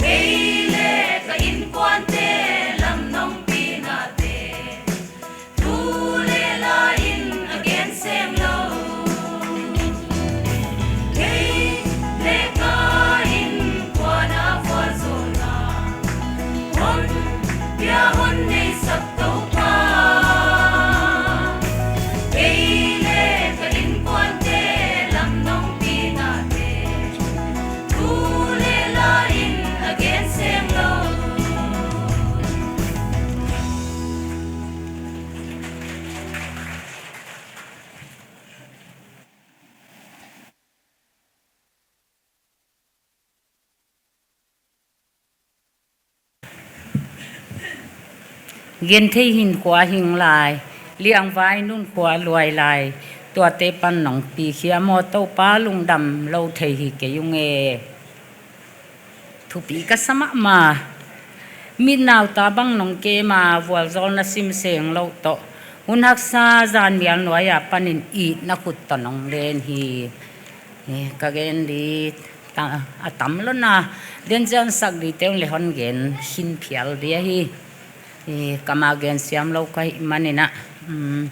kei leh ka inkuante lam nong pinate, tu leh la in a gen seng lou. Kei leh ka inkuan a vualzawlna hon pia hon neisak Toupa, kei leh ka inkuante lam nong pinate, tu leh la in a gen seng lou. Genthei hinkhua hing lai, liangvai nunkhua luai lai, tuate pan nong pi khia maw Toupa, lungdam lou thei hi kei ung e. Thupi ka sa mahmah. Mitnau ta bang nong kem a, vualzawlna sim seng lou toh, hun haksa zan mial nuai a panin itna khut toh nong len hi. Eh, ka gen di ta, a tam lou na, den zian sak di te un leh hon gen khin phial di ahi. Eh, ka ma gen siam lou ka hih manin a, um,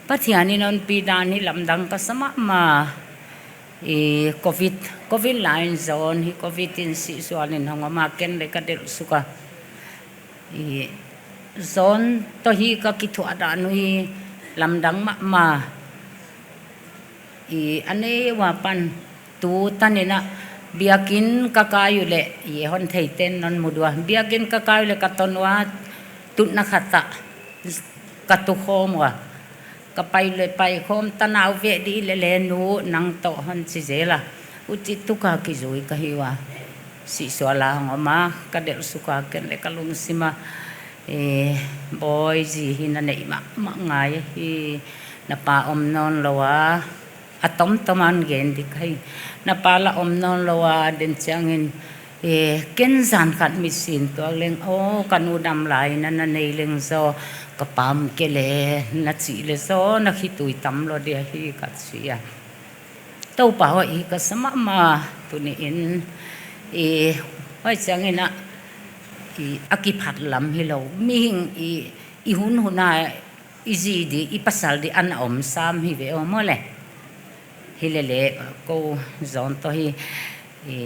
Pathian in hon pi dan hi lamdang ka sa mahmah. I covid, covid lai in John hi covid in sihsual in hong om a, ken leh ka delh suk a. I John toh hi ka kithuah dan uh hi lamdang mahmah. I a nei ua pan tu tan in a, biakinn ka kai uleh, i hon theiten non mu dua. Biakinn ka kai uleh ka ton ua, tutna khat ah ka tu khawm ua. Ka pai leh pai khawm, tanau veh di leh leh nu nang toh hon chi zel a. Huchi tuk a kizui ka hi ua. Sihsual a hong om a, ka delh suk a, ken leh ka lungsim a, eh, bawi zi hi na neih mahmah ngai hi. Na pa om nawn lou a, a tomtom a hon gen di ka hi. Na pa la om nawn lou a, den chiangin, eh, ken zan khat mit sin tuak leng, aw, ka nu dam lai in a na nei leng zaw, ka pa om kei leh, na chih leh zaw, na khitui tam lou di ahi ka chi a. Toupa hoih hi ka sa mahmah tuni in, eh, huai chiangin a, i a kiphat lam hilou. Mihing i, i hun hun a, i zi di, i pasal di ana om sam hi ve aw maw le. Hi lele, kou John toh hi, i,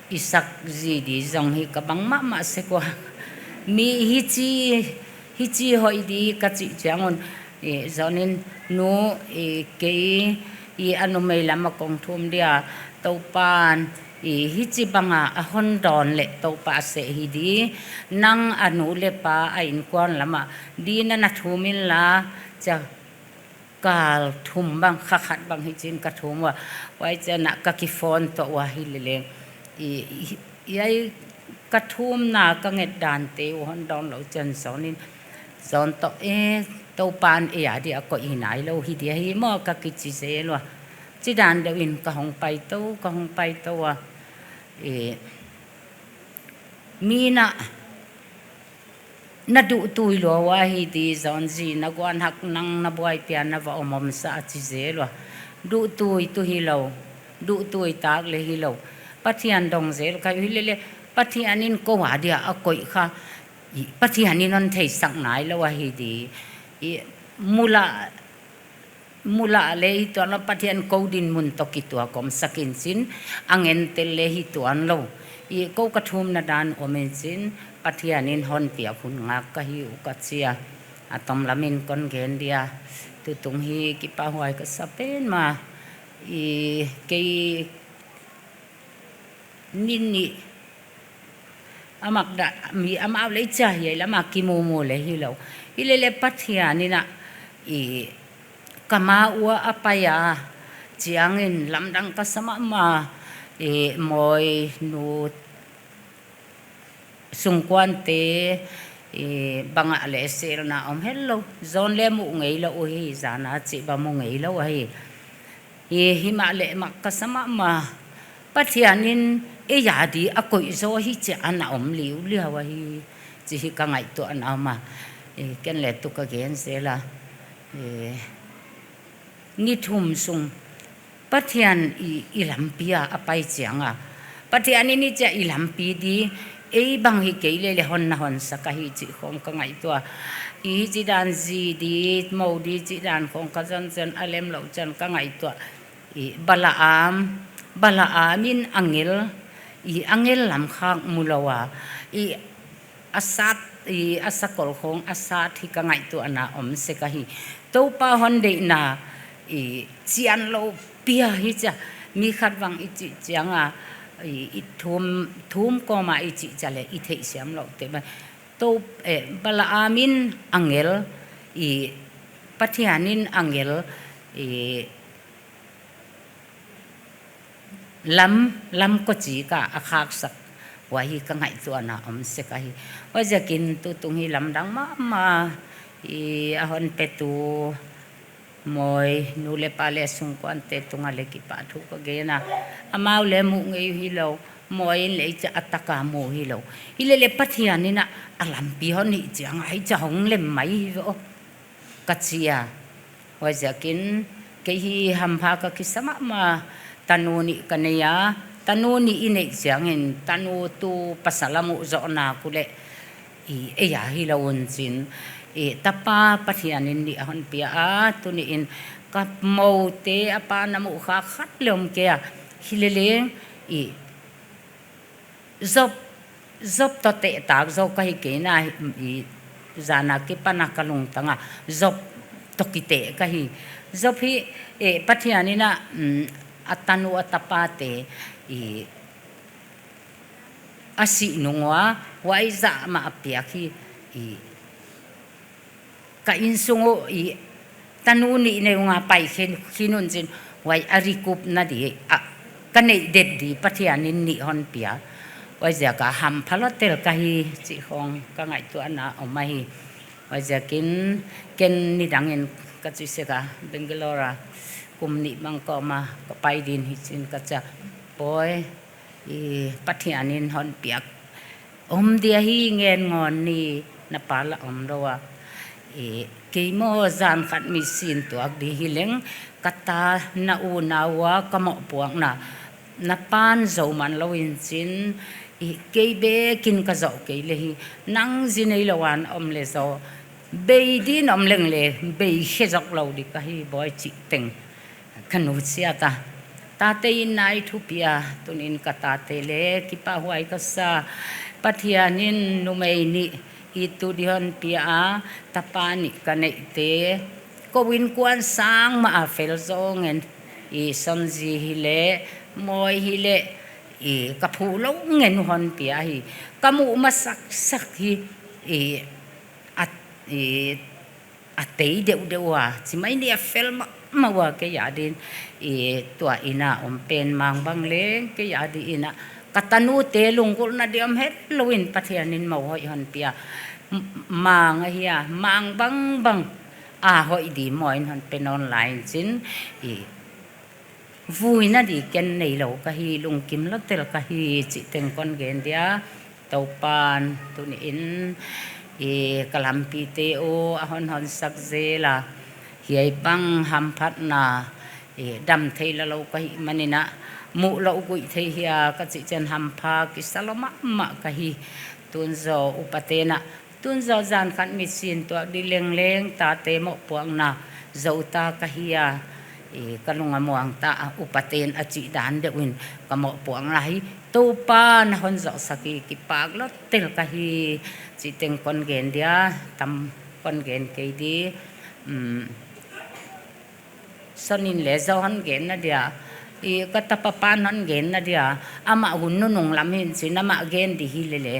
i sak zi di zong hi ka bang mahmah sek ua. Mi hichi, hichi hoih di ka chih chiang un, i, John in nu, i, kei, i, a numei lam a kong thum dia, Toupan, i, hichi bang a, a hon dawn leh Toupa seh hi di, nang a nu leh pa a inkuan lam a, di na na thum inla, chia kal thum bang, kha khat bang hichi'n ka thum ua. Huai chiangin ka kiphone tuah ua hi lele. I, i, i ai ka thumna ka nget dan te uh hon dawn lou chiangin John in, John toh, eh, Toupan ei a di a koih hi nailou hi di ahi maw ka kichi zel ua. Chi dan deuh in ka hong pai tou, ka hong pai tou ua. Eh, mi na na duhtui lua ua hi di John zi, na guan hak nang na buai pian na va om om sa a chi zel ua. Duhtui tuh hilou, duhtui tak leh hilou. Pathian dong zel ka hi lele, Pathian in kou a dia a koih kha, i, Pathian in hon theisak nailou ahi di. I, mula Mula leh hi tuan lou, Pathian kou dinmun toh kituak om sak in chin, a ngen tel leh hi tuan lou. I kou ka thumna dan om in chin, Pathian in hon piak hun ngak ka hi uh ka chi a. A tom lam in kon gen dia. Tutung hi kipahhuai ka sa pen mah. I kei ni nih a mak dah, mi amau leh chia hiai lam a kimumu leh hilou. Hi lele Pathian in a, i, ka ma ua a pai a chiangin lamdang ka sa mahmah, i, mawi nu sungkuan te, i, bang a leh selna om helou. John leh mu ngeilou uh hi, zan a chih bang mu ngeilou ahi. Hi, himahleh mak ka sa mahmah. Pathian in ei a di a koih zaw hi chia ana om liuliau ahi. Chi hi ka ngaihtuahna mah. I, ken leh tu ka gen zel a. I, ni thum sung Pathian i, i lampi a a pai chiang a, Pathian in i chia i lampi di, ei bang hi kei leh leh hon na hon sak ahi chih khong ka ngaihtuah. I hichi dan zi di, mou di chih dan khong ka zan zan a lem lou chiang ka ngaihtuah. I Balaam, Balaam in angel, i angel lam khak mu lou a, i a sat, i a sakol khong a sat hi ka ngaihtuahna om sek ahi. Toupa hon deihna, i chian lou pi a hi chia, mi khat vang i chih chiang a, i, i thum, thum kawm a i chih chia leh i theihsiam lou te mai. Tou, eh, Balaam in angel, i Pathian in angel, i lam, lam kochi ka a khak sak. Huai hi ka ngaihtuahna om sek ahi. Huaiziakin tutung hi lamdang mahmah, i a hon petu Moi nu leh pa leh sungkuan te tung a leh kipahthu ka gen a. Amau leh muh ngei hilou, Moi in leh i chia a tak a mu hilou. Hilele Pathian in a, a lampi hon hih chiang a hichia hong lem mai hi ve aw, ka chi a. Huaiziakin kei hi hampha ka kisa mahmah, tanu nih ka nei a, tanu nih i neih chiangin, tanu tu pasal a muh zoh nak uleh, i, ei a hilou un chin, i, tapa Pathian in nih a hon pia a, tuni in ka mou te a pa na muh kha khat leh om kei a, hilele, i, Job, Job toh teh tak zou ka hi kei na, i, zan a kipan a ka lungtang a, Job toh kiteh ka hi. Job hi, eh, Pathian in a, mm, a tanu a tapa te, i, a sih nung ua, huai zah mah a piak hi, i, ka innsung uh, i, tanu nih nei ung a pai khin, khin un chin, huai a recoup na di, a, ka neih det di Pathian in nih hon pia. Huaiziak a hampha lua tel ka hi chih khong ka ngaihtuahna om ahi. Huaiziakin ken nidang in ka chi sek a, Bangalore a kum nih bang ka om a, ka pai din hi chin ka chi a, Boi, i, Pathian in hon piak om dia hi ngen ngon ni, na pa lah om lou a. I, kei maw zan khat mi sin tuak di hi leng, ka ta na u na ua ka mohpuakna, na pan zou man lou in chin, i, kei bek in ka zoh kei leh hi, nang zi neilou a om leh zou, bei din om leng leh, bei khe zok lou di ka hi Boi chih teng ka nusia ta. Tate in na i thupi a, tuni in ka tate leh kipahhuai ka sa. Pathian in numei nih i tu di hon pia a, tapa nih ka neih te. Kou innkuan sang mah a fel zou ngen, i Sonzi hileh, Moi hileh, i ka phuh lou ngen hon pia hi. Ka muh masak sak hi, i a, i a tei deuhdeuh ua, chi mai ni a fel mahmah ua kei a din, i tua inn a om pen mang bang leng kei a di in a, ka tanu te lunggulhna di om hetlou in Pathian in mou hoih hon pia, m-, mang ahi a, mang bangbang a hoih di Moi in hon pe nawn lai in chin, i vuina di ken neilou ka hi, lungkim lua tel ka hi chih teng kon gen dia. Toupan tuni in, i ka lampi te uh a hon hon sak zel a, hiai bang hamphatna, i dam thei lua lou ka hih man in a, muh lou guih thei hia ka chih chiang hampha kisa lua mahmah ka hi. Tun zaw upaten a, tun zaw zan khat mi sin tuak di leng leng tate mohpuakna zou ta ka hi a, i ka lung a muang ta a, upaten a chih dan deuh in ka mohpuakna hi Toupan a hon zoh sak hi, kipak lua tel ka hi chih teng kon gen dia, tam kon gen kei di. Um, Son in leh zou hon genna dia, i ka tapa pan hon genna dia, amah hun nunung lam hi'n chin amah gen di hilele,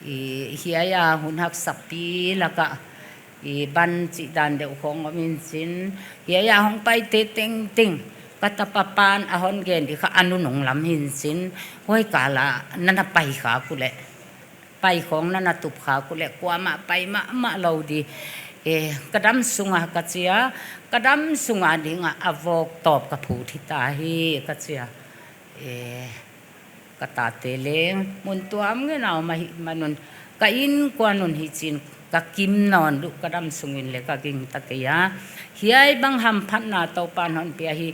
i hiai a hun haksa pi lak a, i ban chih dan deuh khong om in chin, hiai a hong pai te tengteng, ka tapa pan a hon gen di kha a nunung lam hi'n chin, huai kal a na na pai khak uleh, pai khong na na tup khak uleh kuamah pai mahmah lou di. Eh, ka damsung a ka chi a, ka damsung a ding a a vawk tawp ka phut hita hi ka chi a. Eh, ka tate leng mun tuam ngen a om ahihman un, ka innkuan un hichi'n ka kim nawn luh, ka damsung in leh ka gingta kei a. Hiai bang hamphatna Toupan hon pia hi.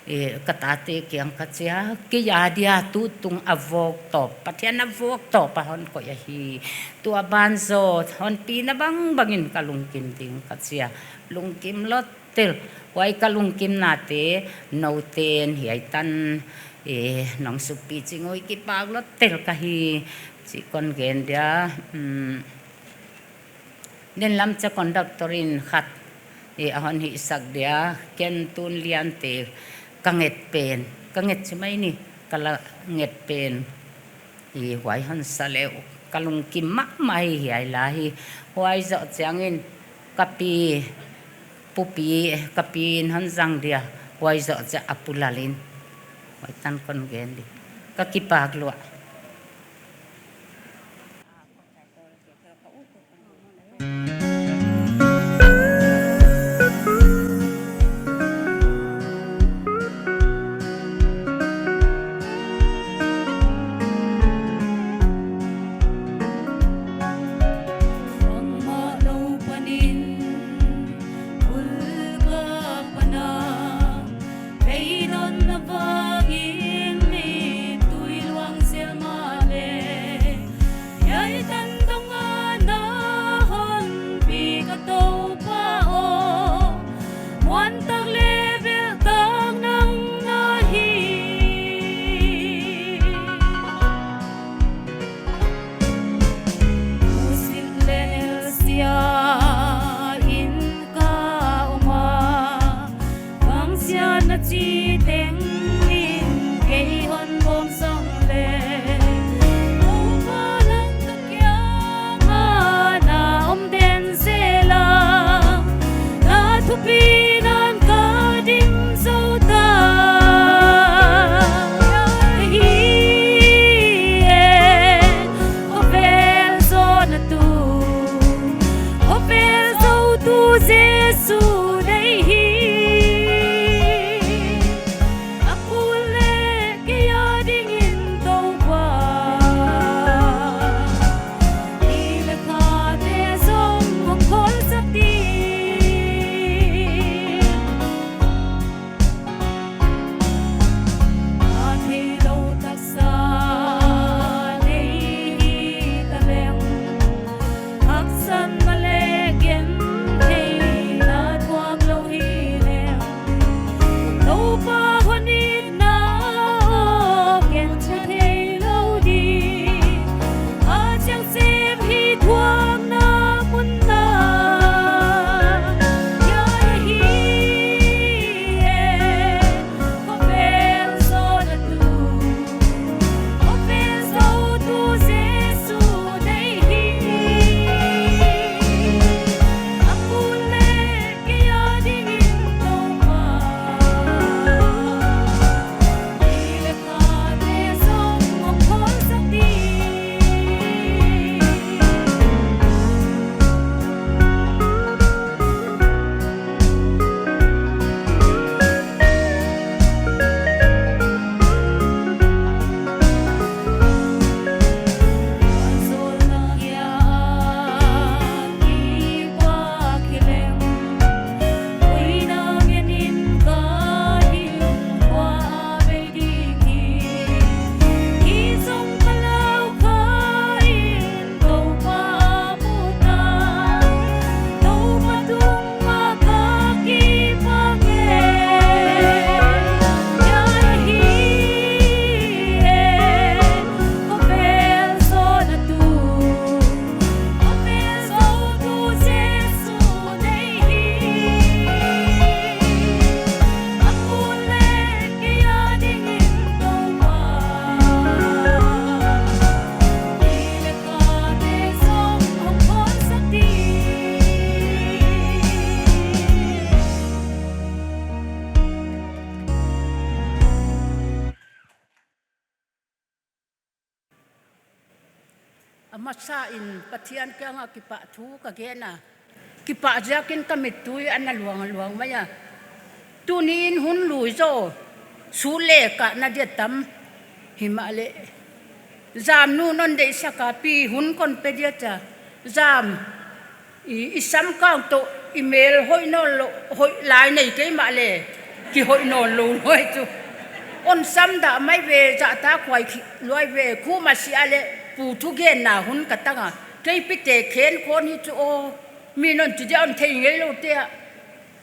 Eh, ka tate kiang ka chi a, kei a dia tutung a vawk tawp, Pathian a vawk tawp a hon koih ahi. Tua ban zaw, hon pina bangbangin ka lungkim ding ka chi a, lungkim lottel. Huai ka lungkimnate, nouten hiai tan, eh, nong sukpih ching uh kipak lottel ka hi, chih kon gen dia, um, Nen lam cha conductor in khat, eh, a hon hihsak dia, ken tun liante ka nget pen, ka nget chi mai ni, ka la nget pen. Eh, huai hon sa leh, ka lungkim mahmah hi hiai la hi, huai zoh chiangin, ka pi, pupi, eh, ka pi in hon zang dia, huai zoh chia a pu Lal in. Huai tan kon gen di. Ka kipak lua. Bangmah lou panin, bul ka pan a, beidonna vangin mi tui luang zel mahleh, hiai tan dong a na hon pi ka Toupa aw, muan tak leh vel tak nang na hi. Husit leh nelsia in ka om a, bangziak na chi tengin kei hon bawm zong leh, Toupa nang ka kiang a na om den zel a, na thupidan ka dim zou ta hi e. Khovel zonna tu, khovel zoutu Jesu nei hi. A kul leh kei a dingin Toupa, ni leh khate zong hong khol sak ding. A theilou taksa nei hi ta leng, haksatna leh gentheihna thuak lou hi leng, Toupa hon itna aw, genthei theilou di. A chiang sem hi thuakna mun na, hiai hi e. Khovel zonna tu, khovel zoutu Jesu nei hi. A kul leh kei a dingin Toupa, ni leh khate zong hong khol sak ding. A masa in Pathian kianga kipahthu ka gen a, kipah ziakin ka mittui ana luang luang mai a. Tuni'n hun lui zaw, su leh kahna dia tam himahleh, Zam nu non deihsak a, pi hun kon pe dia chia, Zam, i, i sam kang toh i mel hoih nawnlou, hoih lai nei kei mahleh, Kihoih nawnlou luai chu. Hon sam dah mai ve, zahtak huai khi luai ve, Khuma si a leh Pu thugenna hun ka tang a. Kei pite khen khawng hi chu aw, mi'n hon chi dia hon thei ngeilou te a.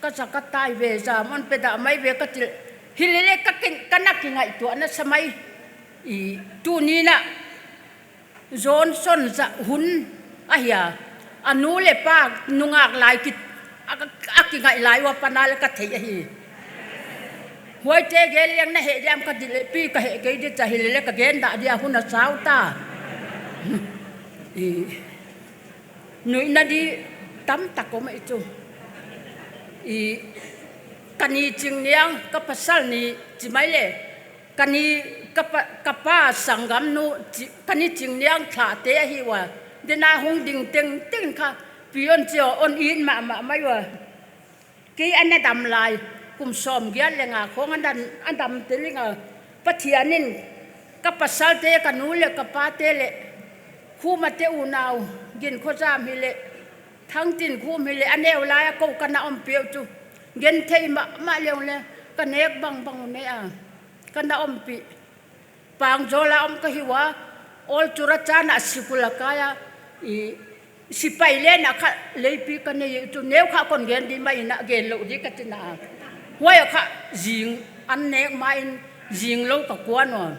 Ka za ka tai ve, zam hon pe dah mai ve ka chi leh. Hilele ka kin, ka na kingaihtuah nasa mai. I, tuni'n a Johnson zah hun ahi a. A nu leh pa nungak lai ki, a, a kingaih lai ua pan a leh ka thei ahi. Huaite gen leng na heh diam ka chi leh pi ka heh kei di chia hilele ka gen dah dia hun a sau ta. I, nuihna di tamtak om ei chu. I, ka ni Chingniang, ka pasal ni chi mai leh. Ka ni, ka pa, ka pa sanggamnu, chi, ka ni Chingniang thlahte ahi ua. Dena hong ding tengteng kha, pi hon chi aw, hon it mahmah mai ua. Kei a na dam lai, kum sawmgiat leh nga khawng a dam, a dam te leng a. Pathian in, ka pasalte, ka nu leh ka pate leh, Khumate unau, Ginkhozam hileh, Thangtinkhum hileh, a neu lai a kou ka na ompih uh chu. Genthei mahmah leng leh, ka nek bangbang uh nei a. Ka na ompih. Pangzawl a om ka hi ua, Old Churachandah sikul a kai a, i, sipai leng a kha leipi ka nei uh chu, neu kha kon gen di mai in a gen lou di ka chi na. Huai a kha zing an nek ma in zing lou ka kuan ua.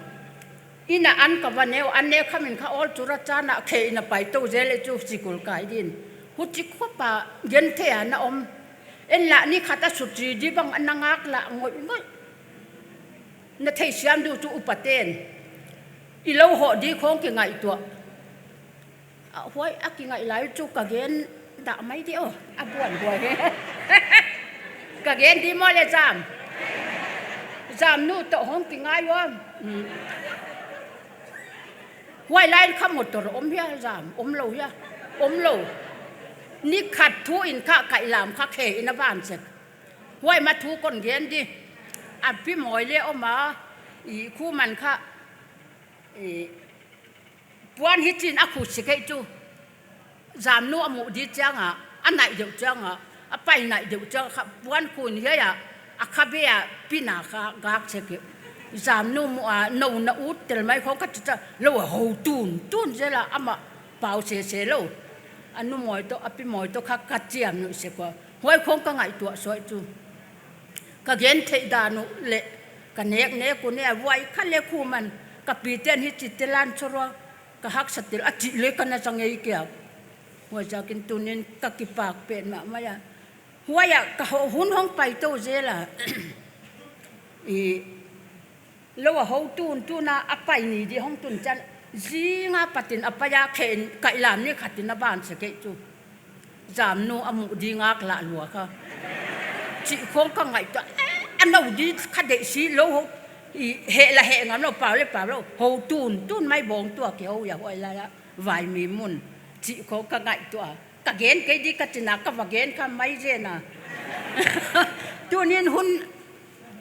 Inn a an ka va ne uh, an nek kham in kha Old Churachandah khe in a pai tou zel ei chu sikul kai din. Huchi khop a genthei a na om. En lah ni khat a sut chi di bang a na ngaklah ngoihngoih. Na theisiam di uh chu upaten. I lou hoh di khawng kingaihtuah. A huai a kingaih lai chu ka gen dah mai di aw. A buan huai. Ka gen di maw leh zam. Zamnu toh hong kingai ua. Hmm. Huai lai in kha motor om hia zam. Omlou hia. Omlou. Ni khat thu in kha Kailam kha khe in a van sek. Huai ma thu kon gen di. A Pi Mawi leh om a. I Khuman kha. I puan hichi'n a khut sek ei chu. Zamnu a muh di chiang a, a naih deuh chiang a, a pai naih deuh chiang a kha puan khun hiai a, a khabe a pin a kha gak sek ei. Zamnu muh a, nou na ut tel mai khawng ka chi chia, lou a hou tuntun zel a, amah pau sese lou. A Nu Mawi toh, a Pi Mawi toh kha ka chiam nuih sek ua. Huai khawng ka ngaihtuah suak chu. Ka genthei dan uh leh, ka neknek uh nei a, huai kha leh Khuman, ka piten hichi te lan chorua, ka haksa tel a chih leh ka na zang ei kia. Huaiziakin tuni'n ka kipak petmah mai a. Huai a ka hoh hun hong pai tou zel a. I lou a hou tuntun a a pai ni di hong tun chiang. Zing a pat in a pai a khe in Kailam ni khat in a van sek ei chu. Zamnu a muh di ngaklah lua kha. Chih khawng ka ngaihtuah. Eh, a nou di kha deih si lou hou. I heh lah heh ngam lou pau leh pau lou. Hou tuntun mai bawng tuak ei hou ia huai lai a. Vaimi mun. Chih khawng ka ngaihtuah. Ka gen kei di ka chi na ka va gen kha mai zen a. Tuni'n hun,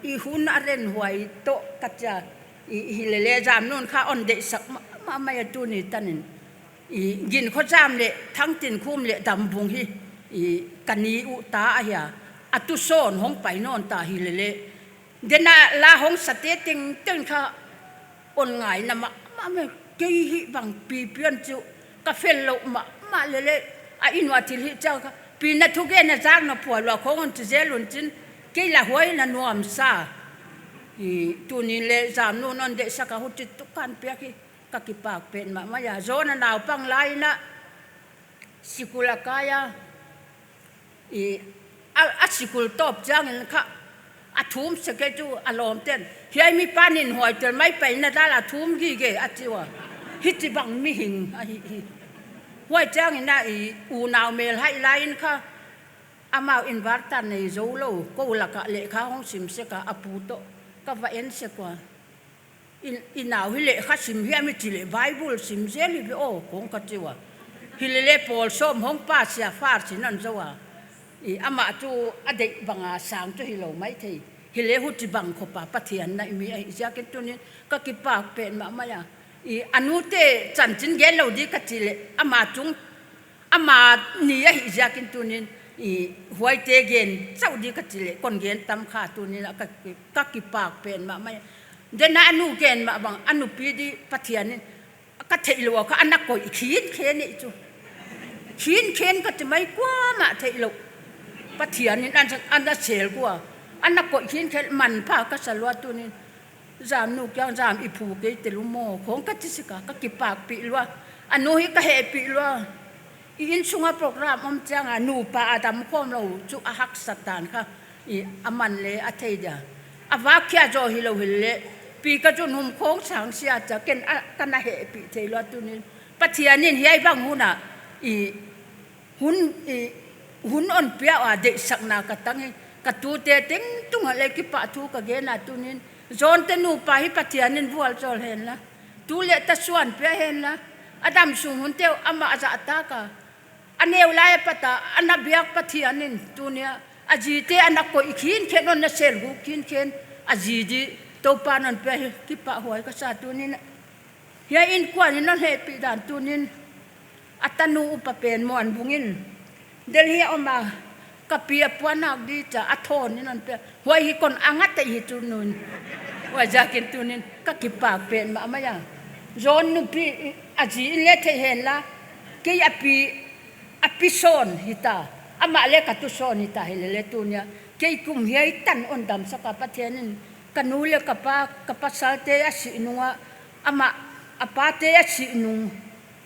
i hun a ren huai toh ka chia. I, i hilele Zamnu'n kha hon deihsak mahmah mai a tuni tan in. I Ginkhozam leh Thangtinkhum leh Dambung hi. I ka ni uh ta ahi a. A tu sawn hong pai nawn ta hilele. Dena la hong sate tengteng kha hon ngaina mahmah mai. Kei hi bang pipi hon chi uh ka fel lou mahmah lele. A inn ua thil hih chiang kha pi na thugenna zak na pua lua khawng hon chi zel un chin. Kei lah huai na nuamsa. I tuni'n leh Zamnu'n hon deihsak a huchi tu kan piak hi. Ka kipak petmah mai a. Zon a naupang lai in a sikul a kai a. I, a, a sikul tawp chiang in kha a thum sek ei chu a lawmte'n. Hiai mi pa'n in huai tel mai pai na dal a thum gige a chi ua. Hichi bang mihing ahi hi. Huai chiang in a i unau mel haih lai in kha amau inverter nei zou lou. Kou lak a lehkha hong sim sek a a pu toh. Ka va en sek ua. I, i nau hi lehkha sim hiam i chi leh Bible sim zel hi ve aw khawng ka chi ua. Hilele pawl sawm hong pa sia far sin hon zou a. I amah chu a deih bang a sang chu hilou maithei. Hileh huchi bang khop a Pathian naih mi ahihziakin tuni'n ka kipak petmah mai a. I a nute chanchin gen lou di ka chi leh ama chung Ama ni ahihziakin tuni'n I huaite gen chauh di ka chi leh kon gen tam kha, tuni'n a ka, ka kipak pen mahmah. Dena a nu gen mah bang, a nupi di Pathian in ka theih lou a kha, ana koih khin khen ei chu. Khin khen ka ti mai, kuamah theih lou. Pathian in ana, ana sel kua. Ana koih khin khen, manpha ka sa lua tuni'n. Zam nu kiang zam i phu kei te lu maw, khong ka chi sek a, ka kipakpih lua. A nu hi ka hehpih lua. I inn sunga program om chiang a, nupa a dam khawm lou chu a haksa tan kha. I a man leh a thei dia. A vak khia zaw hilou hi leh, pi ka zun hum khong sang sia chia ken a, ka na hehpih thei lua tuni'n. Pathian in hiai bang hun a, i hun, i hun hon pia ua deihsakna ka tang hi. Ka tute tengtung a leh kipahthu ka gen a tuni'n. John te nupa hi Pathian in vualzawl hen la. Tu leh ta suan pia hen la. A dam sung hun teuh amah a zahtak a. A neu lai a pat a, ana biak Pathian in tuni'n. A zite ana koih khin khen, hon na sel guk khin khen. A zi di Toupa'n hon pia hi, kipahhuai ka sa tuni'n. Hiai innkuan in hon hehpih dan tuni'n. A tanu upa pen Muanbung in. Delhi a om a, ka pi a puannak di chia a thawn in hon pia. Huai hi kon a ngat ei hi chu nu'n. Huaiziakin tuni'n ka kipak pen mahmah a. John nupi a zi in leh thei hen la. Kei a pi, a pi sawn hita. Amah leh ka tu sawn hita hi leh leh tuni'n. Kei kum hiai tan hon damsak a Pathian in. Ka nu leh ka pa, ka pasalte a sih nung a. Amah, a pate a sih nung.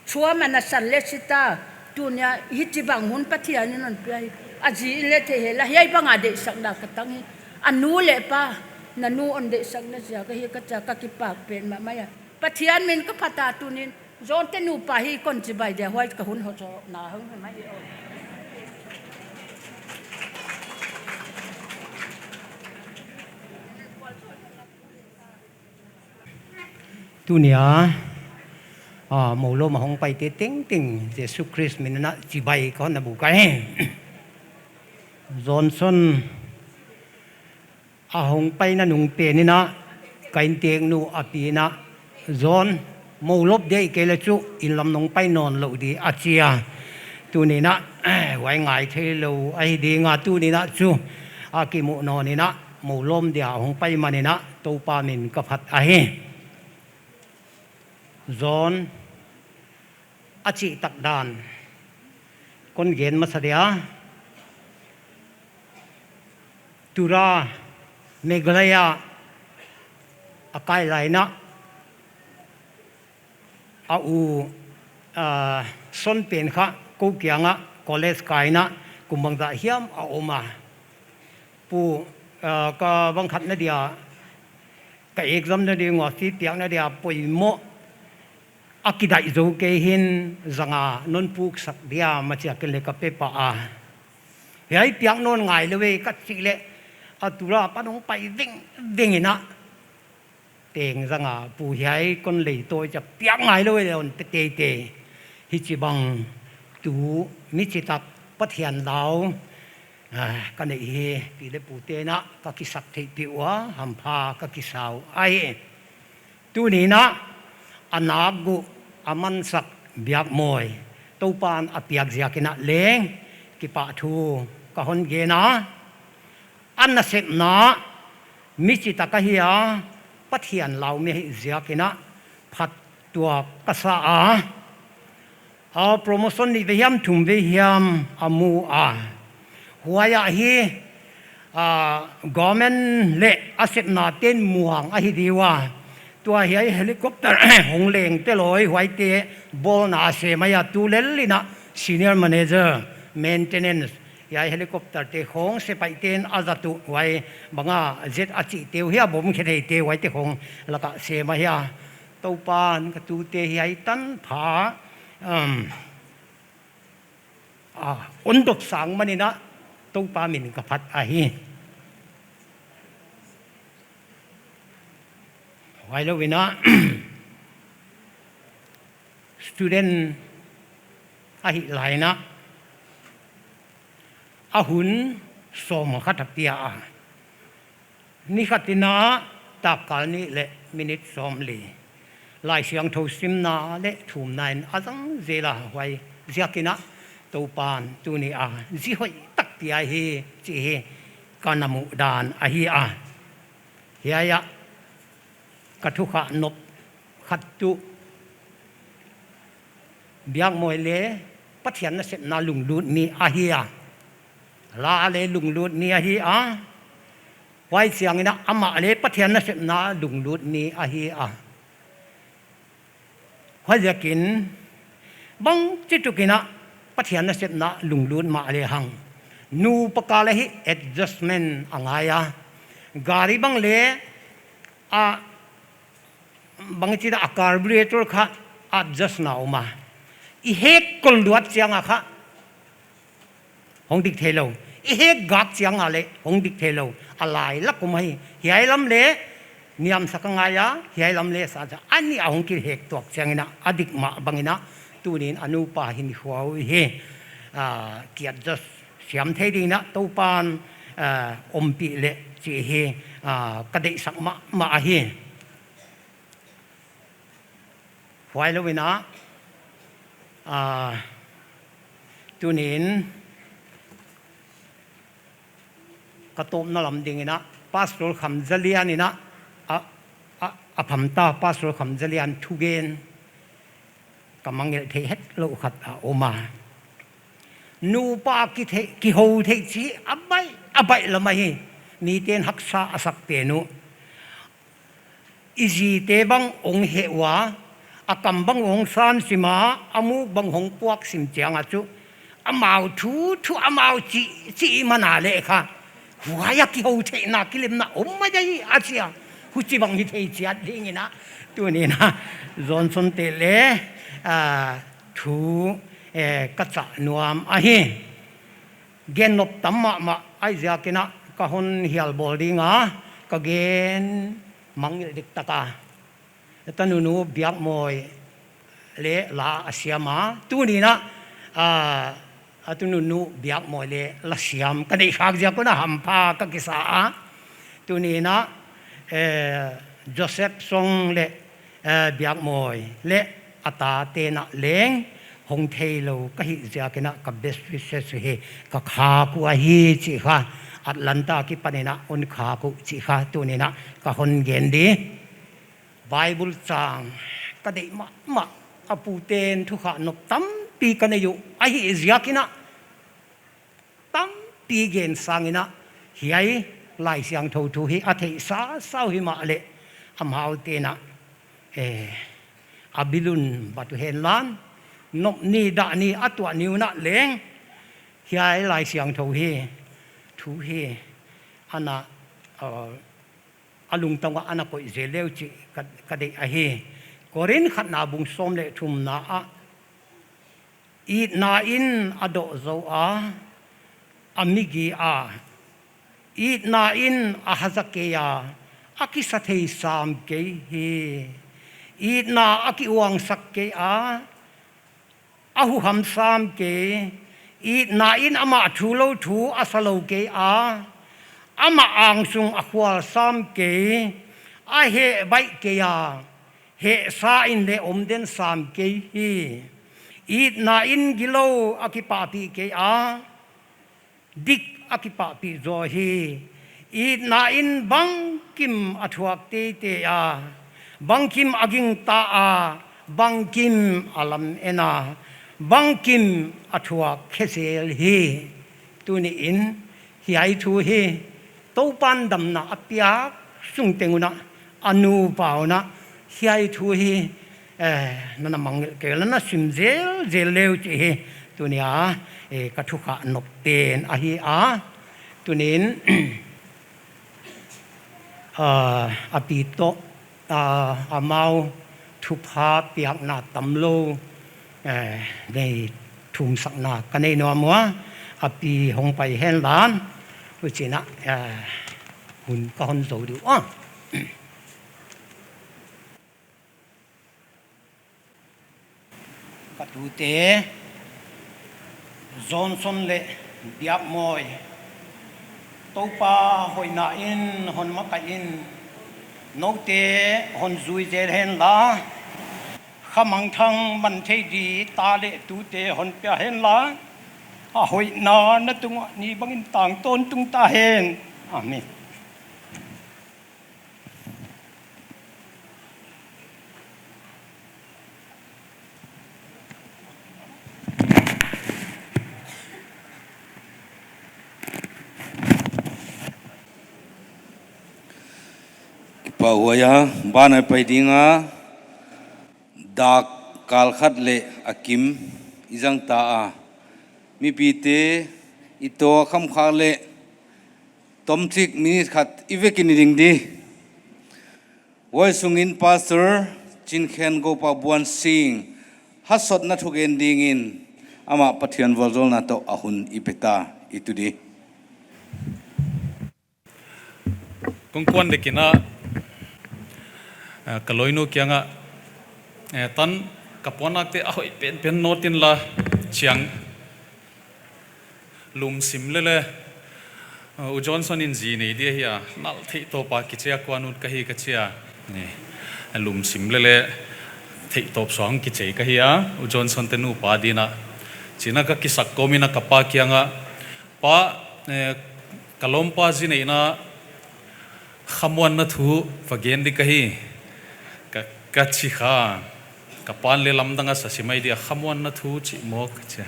Chuam ana san leh si ta, tuni'n hichibang hun Pathian in hon pia hi. A zi in leh thei hen la, hiai bang a deihsakna ka tang hi. A nu leh pa, na nu hon deihsakna ziak ahi ka chia ka kipak pen mahmah a. Pathian min ka phat a tuni'n, John te nupa hi kon chibai dia, huai ka hun hoh zaw na hong hi mai. Tuni'n, a, moulom a hong paite tengteng, Jesu Khrist min in chibai kon na buk ahi. Johnson a hong paina nung pen in, ka innteknu a pi in, John, moulop dek kei leh chu, inn lam nong pai nawn lou di a chi a. Tuni'n, huai ngai theilou ahi ding a tuni'n chu, a kimuh nawn in, moulom dia hong pai man in, Toupa min ka phat ahi. John, a chihtak dan kon gen masa dia. Tura, Meghalaya a kai lai in, a u, a, son pen kha kou kiang a college kai in, kum bangzah hiam a om a. Pu, a, ka bang khatna dia, ka exam na ding ua fee piakna dia poimoh a kidaih zou kei hi'n, zanga non puksak dia maw chia ken leh ka pe pah a. Hiai piak nawn ngai lou ve ka chih leh, a tura pa nong pai vengveng in, teng zanga pu hiai kon lei tawi chia piak ngai lou ve leh hon pe teitei. Hichibang tu mi chitak Pathian lau, a, ka neih hi, pi leh pute'n ka kisak theihpih ua, hampha ka kisa uh ahi. Tuni'n, a nak guh, a mansak biakmawi, Toupa'n a piak ziakin leng, kipahthu ka hon gen a. A nasepna, mi chitak ahi a, Pathian lau mi ahih ziakin, phattuam ka sa a. A promotion nih vei hiam thum vei hiam a mu a. Huai ah hi, a, government leh a sepna te'n muang ahi di ua. Tua hiai helicopter hong leng te loi huaite bawlna a sem ahi a tu lel in senior manager maintenance. Hiai helicopter te khong sepaih te'n a zat uh huai bang a jet a chih te uh hiam bom khe thei te huaite khong lak ah sem ahi a. Toupa'n ka tute hiai tanpha, um, a, hon dop sang man in Toupa min ka phat ahi. Huailou in, student ahih lai in, a hun sawm khat a pia a. Ni khat in takkal nih leh minute sawmli Laisiangthou simna leh thumna in a zang zel a, huaiziakin Toupan tuni a zi hoih tak pia hi chih hi ka na muhdan ahi a. Hiai ah ka thukhak nop khat tuh, Biakmawi leh Pathian nasepna lunglut mi ahi a. La leh lunglut mi ahi a. Huai chiangin amah leh Pathian nasepna lunglut mi ahi a. Huaiziakin bangchituk in Pathian nasepna lunglut mahlehang, nupa kal ah hi adjustment a ngai a. Gari bang leh a bangchi a carburetor kha adjust na om a. I hek kol luat chiang a kha hong dik theilou. I hek gak chiang a leh hong dik theilou. A lai lak om hi. Hiai lam leh niamsak a ngai a, hiai lam leh sansa. A nih a hong kihek tuak chiangin a dik mah bangin, tunin a nupa hinkhua uh hi, ah, ki adjust siam thei dingin Toupan, ah, ompih leh chih hi, ah, ka deihsak mahmah ahi. Huailou in, ah, tunin ka tawpna lam dingin Pastor Khamzalian in a, a, a, a phamta Pastor Khamzalian thugen ka mangngilh theih hetlou khat a om a. Nupa kithei, kihou theih chih a baih, a baih lam ahi. Miten haksa a sak pen uh. I zite bang hong heh ua, a kam bang hong sansim a, a muk bang hong puaksim chiang a chu, amau thu, thu amau chih, chih man a leh kha, huai a kihou theihna kilemna om mai ahi a chi a. Huchibang hi thei chiat dingin, tunin Johnson te leh, ah, thu, eh, ka chah nuam ahi. Gen nop tam mahmah ahihziakin ka hon hial bawl ding a, ka gen mangngilh diktak a. Tanunu Biakmawi leh la a siam a. Tunin, ah, a tununu Biakmawi leh la siam ka neih khak ziak un hampha ka kisa a. Tunin, eh, Joseph Song leh, eh, Biakmawi leh a tate'n leng hong theilou ka hih ziakin ka best wishes hi ka khak uh ahi chih kha, Atlanta akipanin hon khak uh chih kha tunin ka hon gen di. Bible chang ka deih mahmah, a pute'n thukhak nop tampi ka nei uh ahihziakin, tampi gen sangin, hiai Laisiangthou thu hi a theihsa sau himahleh, amaute'n, eh, a bil un bat uhenla, nop ni dah ni a tuah ni un leng, hiai Laisiangthou hi, thu hi, ana, uh, a lungtang ah ana koih zel leu chih ka, ka deih ahi. Korinth khatna bung sawm leh thumna ah, itna in a doh zou a, a mi gi a, itna in a haza kei a, a kisa thei sam kei hi. Itna a kiuangsak kei a, a huham sam kei. Itna in amah thu lou thu a sa lou kei a, amah angsung a khual sam kei. A heh baih kei a, hehsa in leh om den sam kei hi. Itna in gilou a kipahpih kei a, dik a kipahpih zaw hi. Itna in bangkim a thuak teitei a, bangkim a gingta a, bangkim a lam en a, bangkim a thuak khe zel hi. Tuniin hiai thu hi Toupan damna a piak sung teng un, a nupa un, hiai thu hi, eh, na na mangngilh kei ua, na na sim zel zel leu chih hi tunia, eh, ka thukhak nop pen ahi a. Tuniin, ah, a pi toh, ah, amau thupha piakna tamlou, eh, nei thumsakna ka nei nuam ua, a pi hong pai henla, huchiin, eh, hun ka hon zou di ua. Ka tute, Johnson leh Biakmawi, Toupa hoihna in hon makaih in, noute hon zui zel henla, kha mangthang man thei di ta leh tute hon pia henla, A hoihna na tungah ni bangin tang tawntung ta hen. Amen. Kipahhuai a, ban a pai ding a, dak kal khat leh a kim i zang ta a. Mipite i toh kham kha leh tomchik minute khat i vek in i ding di. Huai sungin Pastor Chinkhen Gopabuansing, hasotna thugen dingin amah Pathian vualzawlna toh a hun i pe ta, i tu di. Kong kuan dek in a, eh, ka lawinu kiangah, eh, tan ka puannakte a hoih penpen nawn tin la chiang lum sim lele, uh, U Johnson in zi nei dia hi a, nalh theihtawp a kichi a, kuan ut ka hi ka chi a. Ni, lum sim lele, theihtawp suang kichi ka hi a, U Johnson te nupa ding a. Chi'n a ka kisak kawm in a ka pa kiangah, "Pa, eh, ka lawmpa zi neihna khamuanna thu va gen di ka hi," ka, ka chi kha. Ka pa'n leh lamdang a sa sim mai dia, "Khamuanna thu chih maw?" ka chi a.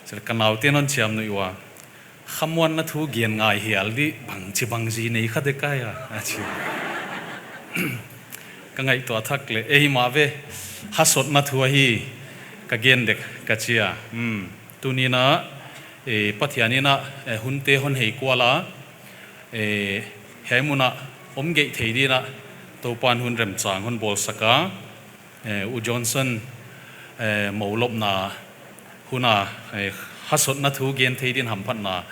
Chih leh ka naute non chiam nuih ua, "Khamuanna thu gen ngai hial di, bangchi bang zi nei kha dek ahi a," a chi. Ka ngaihtuah thak leh, "Ei, mah ve, hasotna thu ahi, ka gen dek," ka chi a. Hmm. Tuni'n a, eh, Pathian in a, eh, hunte hon hei kual a, eh, hiai mun a om geih thei dingin a, Toupa'n hun remchang hon bawlsak a, eh, U Johnson, eh, mou lopna hun a, eh, hasotna thu gen thei dingin hamphatna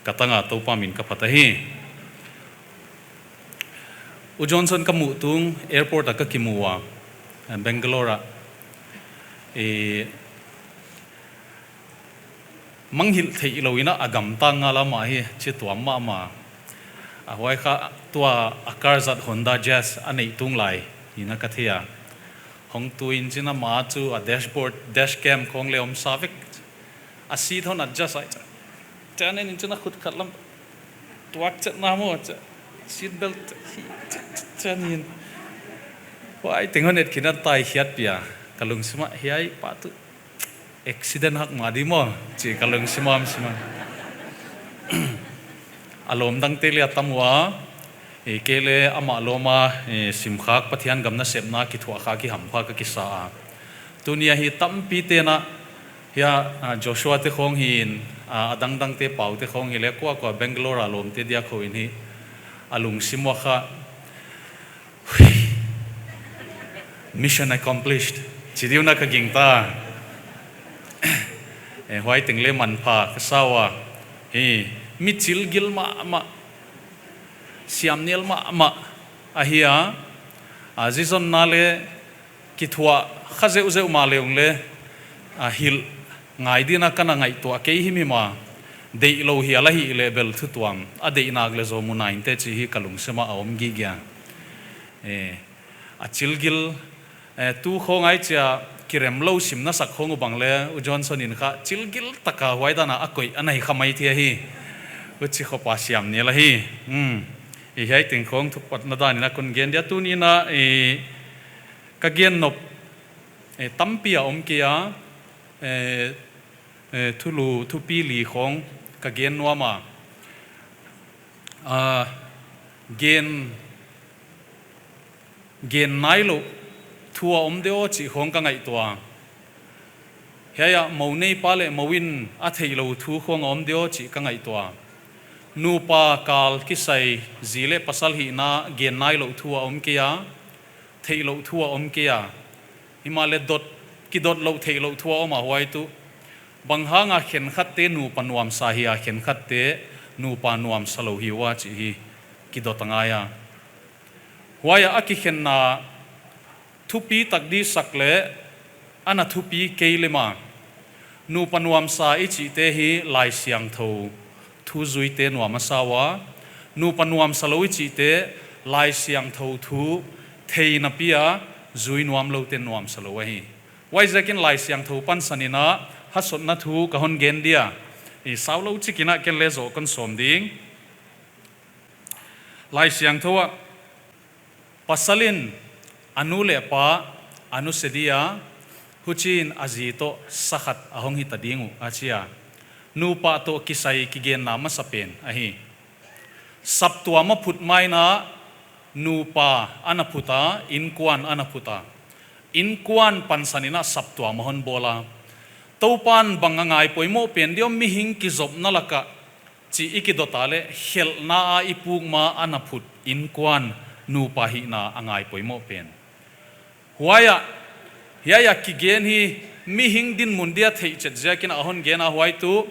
ka tang a, Toupa min ka phat ahi. U Johnson ka muh tung airport a ka kimu a, eh, Bangalore a. Eh, manghilh theih lou in a, a gamtang ngal a, mah hi chituam mahmah. A huai kha tua a car zat Honda Jazz a neih tung lai in a ka thei a. Hong tu in chin a, mah chu a dashboard, dash cam khong leh om sa vek. A seat hon adjust ai cha. Chan in chin a khut khat lam tuak chet na maw cha. Seat belt cha, cha, cha, cha nin. Huai teng hon et khin a tai hiat pia. Ka lungsim ah hiai pa tu accident hak mah di maw, chih ka lungsim ah om sim a. A lawm dangte leh a tam ua, eh, kei leh amah lawm a, eh, simkhak Pathian gam nasepna kithuahkhak i hampha ka kisa a. Tuni a hi tampi te'n a, hiai, ah, Joshua te khong hi in, ah, a dangdangte Pau te khong hi leh kuakua Bangalore a lawmte diak khong in hi, a lungsim ua kha, "Mission accomplished," chi diing in a ka gingta. Eh, huai teng leh manpha ka sa ua. Hi, mi chilgil mahmah, siamnel mahmah ahi a. A, zi zonna leh kithuah kha zeuhzeuh mahleh ung leh, a, hilh ngai dingin a ka na ngaihtuah kei himhim a. Deih lou hial a hih leh bel thu tuam, a deih nak leh zaw mu nai inte chih hi ka lungsim ah a om gige a. Eh, a chilgil, eh, tu khong ai chia kirem lou sim na sak khong uh bang leh, U Johnson in kha chilgil taka huai dan a a koih a nai kha mai thei hi. Huchi khop a siamnel ahi. Hmm. I hiai teng khong thupatna dan in a kon gen dia, tuni'n a, eh, ka gen nop, eh, tampi a om kei a, eh, eh, thulu, thupi li khong ka gen nuam a. Ah, gen, gen nailou thu a om de aw chih khong ka ngaihtuah. Hiai ah mou neipa leh mou in a theihlouh thu khong a om de aw chih ka ngaihtuah. Nupa kal kisai zi leh pasal hihna gen nailou thu a om kei a, theihlouh thu a om kei a. Himahleh dot, kidot louh theihlouh thu a om a huai tu. Bang hang a khenkhatte nupa nuamsa hi a, khenkhatte nupa nuamsa lou hi ua chih hi kidot a ngai a. Huai a a kikhenna thupi tak di sak leh, ana thupi kei leh mah. Nupa nuamsa i chihte hi Laisiangthou thu zuite nuam a sa ua. Nupa nuamsa lou i chihte Laisiangthou thu thei napi a zui nuam loute nuamsa lou ahi. Huaiziakin Laisiangthou pansan in a Hasotna thu ka hon gen dia, i sau lou chik in a ken leng zoh kon sawm ding. Laisiangthou ah, pasal in a nu leh pa a nusia dia, huchiin a zi toh sakhat a hong hita ding uh, a chi a. Nupa toh kisai kigenna masa pen ahi. Saptuam a phut main a nupa ana phut a, innkuan ana phut a. Innkuan pansan in a saptuam a hon bawl a. Toupan bang a ngai poimoh pen diam, mihing kizopna lak ah chih i kidot a leh, khelhna a i puk ma ana phut innkuan nupa hihna a ngai poimoh pen. Huai ah, hiai a kigen hi mihing dinmun dia theihchet ziakin a hon gen a, huai tuh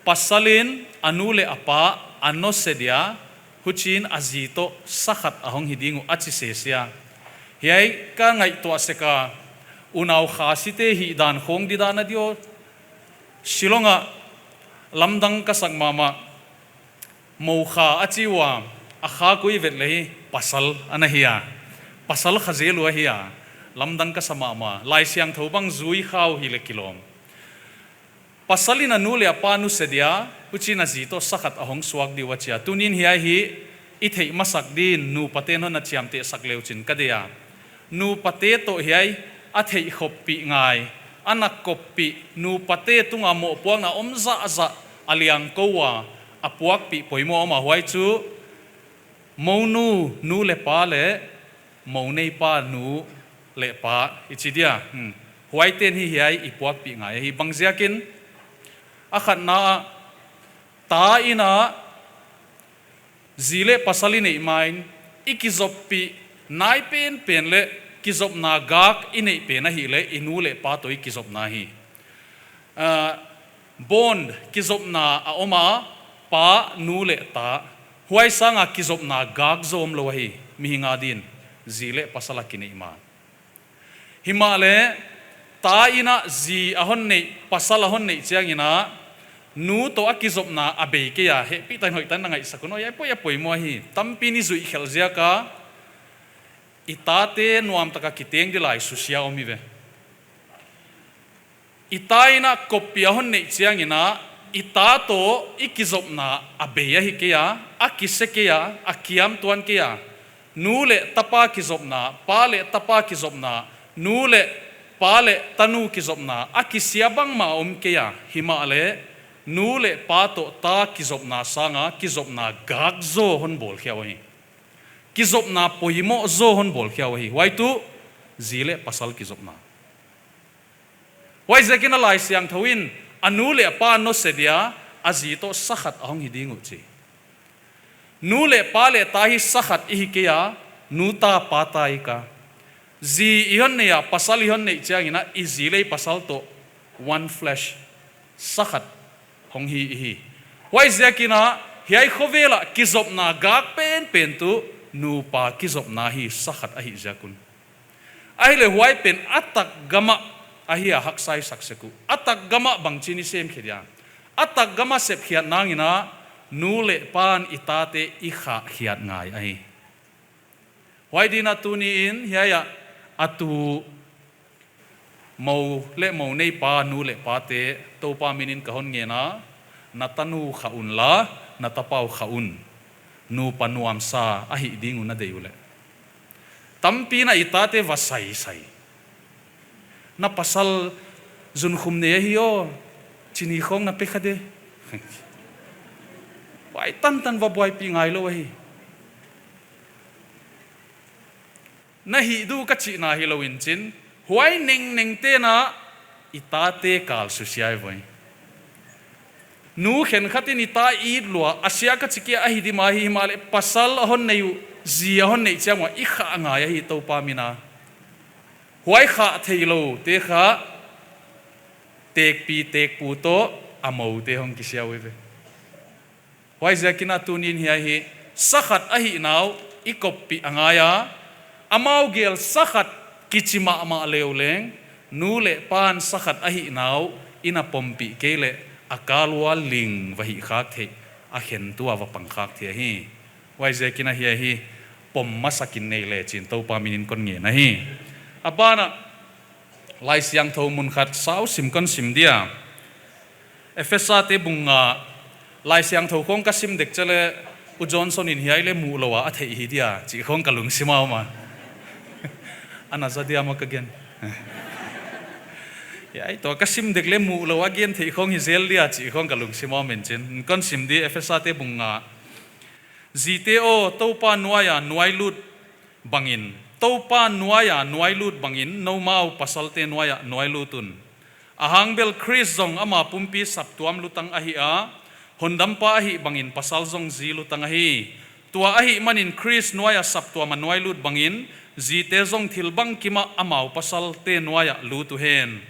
pasal in a nu leh a pa a nusia dia, huchiin a zi toh sakhat a hong hi ding uh, a chi sese a. Hiai ka ngaihtuah sek a, unau Khasite hihdan khawng didan a diam. Shillong ah lamdang ka sak mahmah, Mou Kha a chi ua, a kha koi vet leh hi, pasal ana hi a. Pasal kha zel uh ahi a. Lamdang ka sa mahmah, Laisiangthou bang zui kha uh hileh kilawm. Pasal in a nu leh a pa nusia dia, huchiin a zi toh sakhat a hong suak ding uh, a chi a. Tuni'n hiai hi i theih masak dingin nupate'n hon na chiamteh sak le uchin ka deih a. Nupate toh hiai a theih khoppih ngai, ana koppih, nupate tung a mohpuakna om zahzah a liangkou a, a puakpih poimoh om a, huai chu mounu nu leh pa leh mouneipa nu leh pa i chi dia. Hmm. Huaite'n hi hiai i puakpih ngai ahi. Bang ziakin, a khatna ah, ta in a zi leh pasal i neih main, i kizoppih nai penpen leh kizopna gak i neih pen ahihleh i nu leh pa toh i kizopna hi. Ah, bond, kizopna a om a, pa, nu leh ta. Huai sang a kizopna gak zaw omlou ahi, mihing a din, zi leh pasal a kineih ma. Himahleh, ta in a zi a hon neih, pasal a hon neih chiangin a, nu toh a kizopna a bei kei a, hehpihtak in hoihtak in na ngaihsak un, hiai poi a poimoh ahi, tampi'n i zuih khelh ziak a, i tate nuamtak a kiteng di lai susia om hi ve. I ta in a koppih a hon neih chiangin a, i ta toh i kizopna a bei ahi kei a, a kise kei a, a kiamtuan kei a. Nu leh tapa kizopna, pa leh tapa kizopna, nu leh pa leh tanu kizopna, a kisia bangmah om kei a. Himahleh, nu leh pa toh ta kizopna sang a, kizopna gak zaw hon bawl khia uh ahi. Kizopna poimoh zaw hon bawl khia uh ahi. Huai tuh, zi leh pasal kizopna. Huaiziakin a Laisiangthou in, a nu leh a pa nusia dia, a zi toh sakhat a hong hi ding uh chi. Nu leh pa leh ta hi sakhat i hi kei a, nu ta pa ta i ka. Zi i hon neih a, pasal i hon neih chiangin a, i zi leh i pasal toh one flesh, sakhat hong hi i hi. Huaiziakin a, hiai khovel a kizopna gak penpen tuh, nupa kizopna hi sakhat ahih ziak un. Ahihleh huai pen a tak gam ah ahi a haksa i sak sek uh. A tak gam ah bangchin i sem khe dia. A tak gam a sep khiat nangin a nu leh pa'n i tate i khah khiat ngai ahi. Huai din a tuni in hiai a, a tu mou leh mou neipa, nu leh pate, Toupa minin ka hon ngen a, na tanu khah un la, na tapa uh khah un. Nupa nuamsa ahih ding uh na deih uleh. Tampi'n a i tate va saisai. Na pasal zunkhum nei ahi aw, chini khawng na pe kha de. Buai tantan va buaipih ngailou ahi. Na hih duh ka chihna hilou in chin, huai nengnengte'n a i tate kal susia hi voi. Nu khenkhat in i ta it lua, a sia ka chi kei a, ahi di mah hi, himahleh pasal a hon neih uh, zi a hon neih chiang ua i khah ngai ahi Toupa min a. Huai khah theiloute kha, tekpi tekpu toh a moute hong kisia uh ve. Huaiziakin a tuni'n hiai hi, sakhat ahihna uh i koppih a ngai a, amau gel sakhat kichi mahmah leu leng, nu leh pa'n sakhat ahihna uh i na pompih kei leh, a kal ua ling va hih khak theih, a khentu a va pang khak theih ahi. Huaiziakin a hiai hi, pom masakin nei le chin Toupa minin kon ngen ahi. A ban ah, Laisiangthou mun khat sau sim kon sim dia. Efesa te bung nga, Laisiangthou khong ka sim dek chiang leh, U Johnson in hiai leh muh lou a a theih hi dia chih khong ka lungsim a om a. Ana za dia maw ka gen. Hiai toh ka sim dek leh muh lou a gen theih khong hi zel dia chih khong ka lungsim a om in chin. Kon sim di Efesa te bung nga. Zite aw, Toupa nuaia nuailut bangin, Toupa nuaia nuailut bangin, noumau pasalte nuaia nuailut un. Ahang bel Khrist zong ama pumpi saptuam lutang ahi a, hondampa ahih bangin pasal zong zi lutang ahi. Tua ahih manin Khrist nuaia saptuam a nuailut bangin, zite zong thil bangkim ah amau pasalte nuaia lut uhen.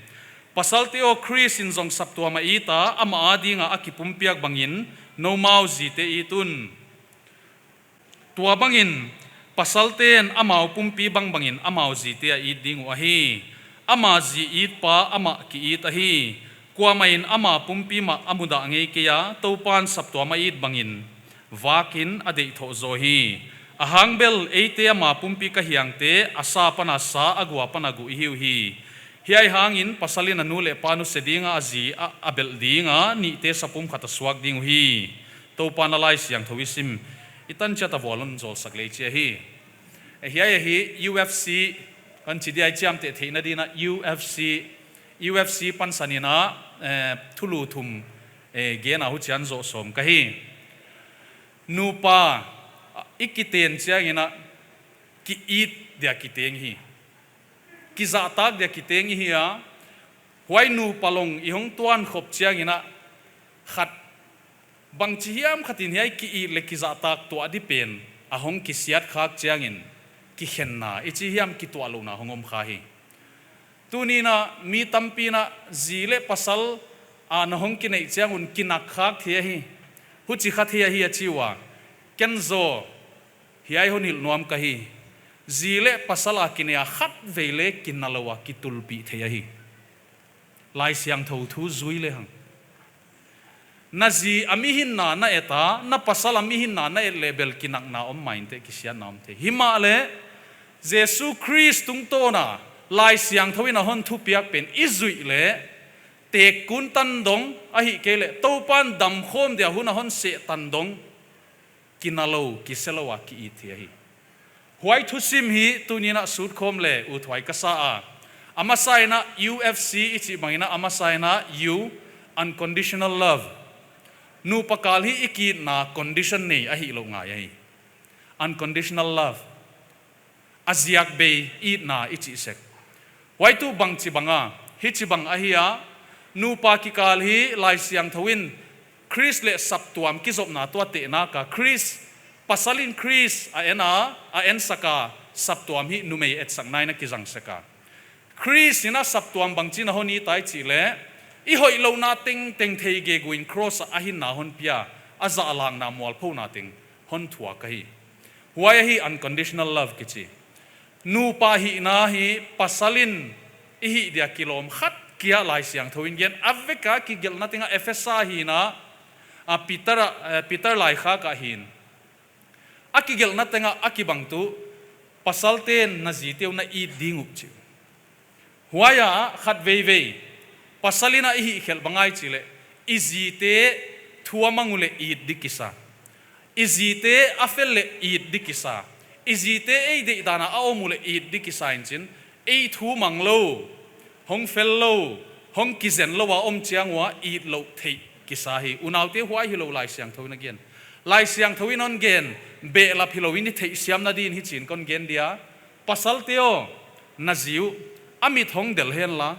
Pasalte aw, Khrist in zong saptuam a it a, amah adinga a kipumpiak bangin, noumau zite it un. Tua bangin, pasalte'n amau pumpi bangbangin amau zite a it ding uh ahi. Ama zi itpa amah ki-it ahi. Kuamah in ama pumpi mah a mudah ngei kei a, Toupa'n saptuam a it bangin vakin a deihthoh zaw hi. Ahang bel eite ama pumpi ka hi a, a sa pana sa, a gua pana gu i hi uhi. Hiai hangin pasalin a nu leh pa nusia ding a, a zi a, a belh ding a, nihte sapum khat a suak ding uhi. Toupa'n a Laisiangthou i sim, i tan chiat a vual hon zawlsak lei chi ahi. Eh, hiai ahi U F C, kan chi dia i chiamteh theihna dingin U F C, U F C pansan in a, eh, thulu thum, eh, gen a huchiin zoh sawm ka hi. Nupa, ah, i kiten chiangin a ki-it dia kiteng hi. Kizahtak dia kiteng i hi a, huai nupa long i hong tuan khop chiangin a khat bangchi hiam khatin hiai ki-it leh kizahtak tuah di pen a hong kisiat khak chiangin kikhenna i chi hiam kituahlouhna hong om kha hi. Tuni'n a mi tampi'n a zi leh pasal a na hong kineih chiang un kinak khak thei ahi. Huchi kha thei ahi a chi ua. Ken zaw hiai hon hilh nuam ka hi. Zi leh pasal a kinei a khatvei leh kinalou a kitulpih thei ahi. Laisiangthou thu zui lehang. Na zi a mihinna na et a, na pasal a mihinna na et leh bel kinakna om maithei, kisiatna om thei. Himahleh, Jesu Khrist tungtawn a, Laisiangthou in a hon thupiak pen i zuih leh, tekkun tan dong, ahihkeileh, Toupa'n damkhawm dia hun a hon seh tan dong, kinalou, kiselou a ki-it thei ahi. Huai thusim hi tuni'n a sut khawm leh uthuai ka sa a. A masa in a U F C i chih bangin a, a masa in a U, unconditional love. Nupa kal hi i ki-itna condition nei ahihlouh ngai ahi. Unconditional love. A ziak bei itna i chih sek. Huai tuh bangchibang a, hichibang ahi a, nupa kikal hi Laisiangthou in Khrist leh saptuam kizopna tuh a tehna ka Khrist, pasalin Khrist a en a, a ensak a, saptuam hi numei etsakna in a kizang sek a. Khrist in a saptuam bangchi'n a hon it a i chih leh, i hoihlouhna tengteng thei gegu in cross a a hinna hon pia, a zahlakna mualphouna teng hon thuak ahi. Huai ahi unconditional love kichi. Nupa hihna hi pasalin i hih dia kilawm khat kia Laisiangthou in gen a vek a kigelhna teng a Efesa hi'n a, a Peter a, eh, Peter laikhak ah hi'n. A kigelhna teng a a kibang tuh pasalte'n na zite uh na it ding uh chi. Huai a khatveivei, pasalin a i hih khelh bang a i chih leh, i zite thu a mang uleh it di kisa. I zite a fel leh it di kisa. I zite ei deihdan a a om uleh it di kisa in chin, ei thu mang lou, hong fel lou, hong kizen lou a om chiang ua it louh theih kisa hi. Unaute, huai hilou Laisiangthou in a gen. Laisiangthou in hon gen, behlap hilou in i theihsiamna dingin hichi'n kon gen dia. Pasalte aw, na zi uh, a mit hong del hen la.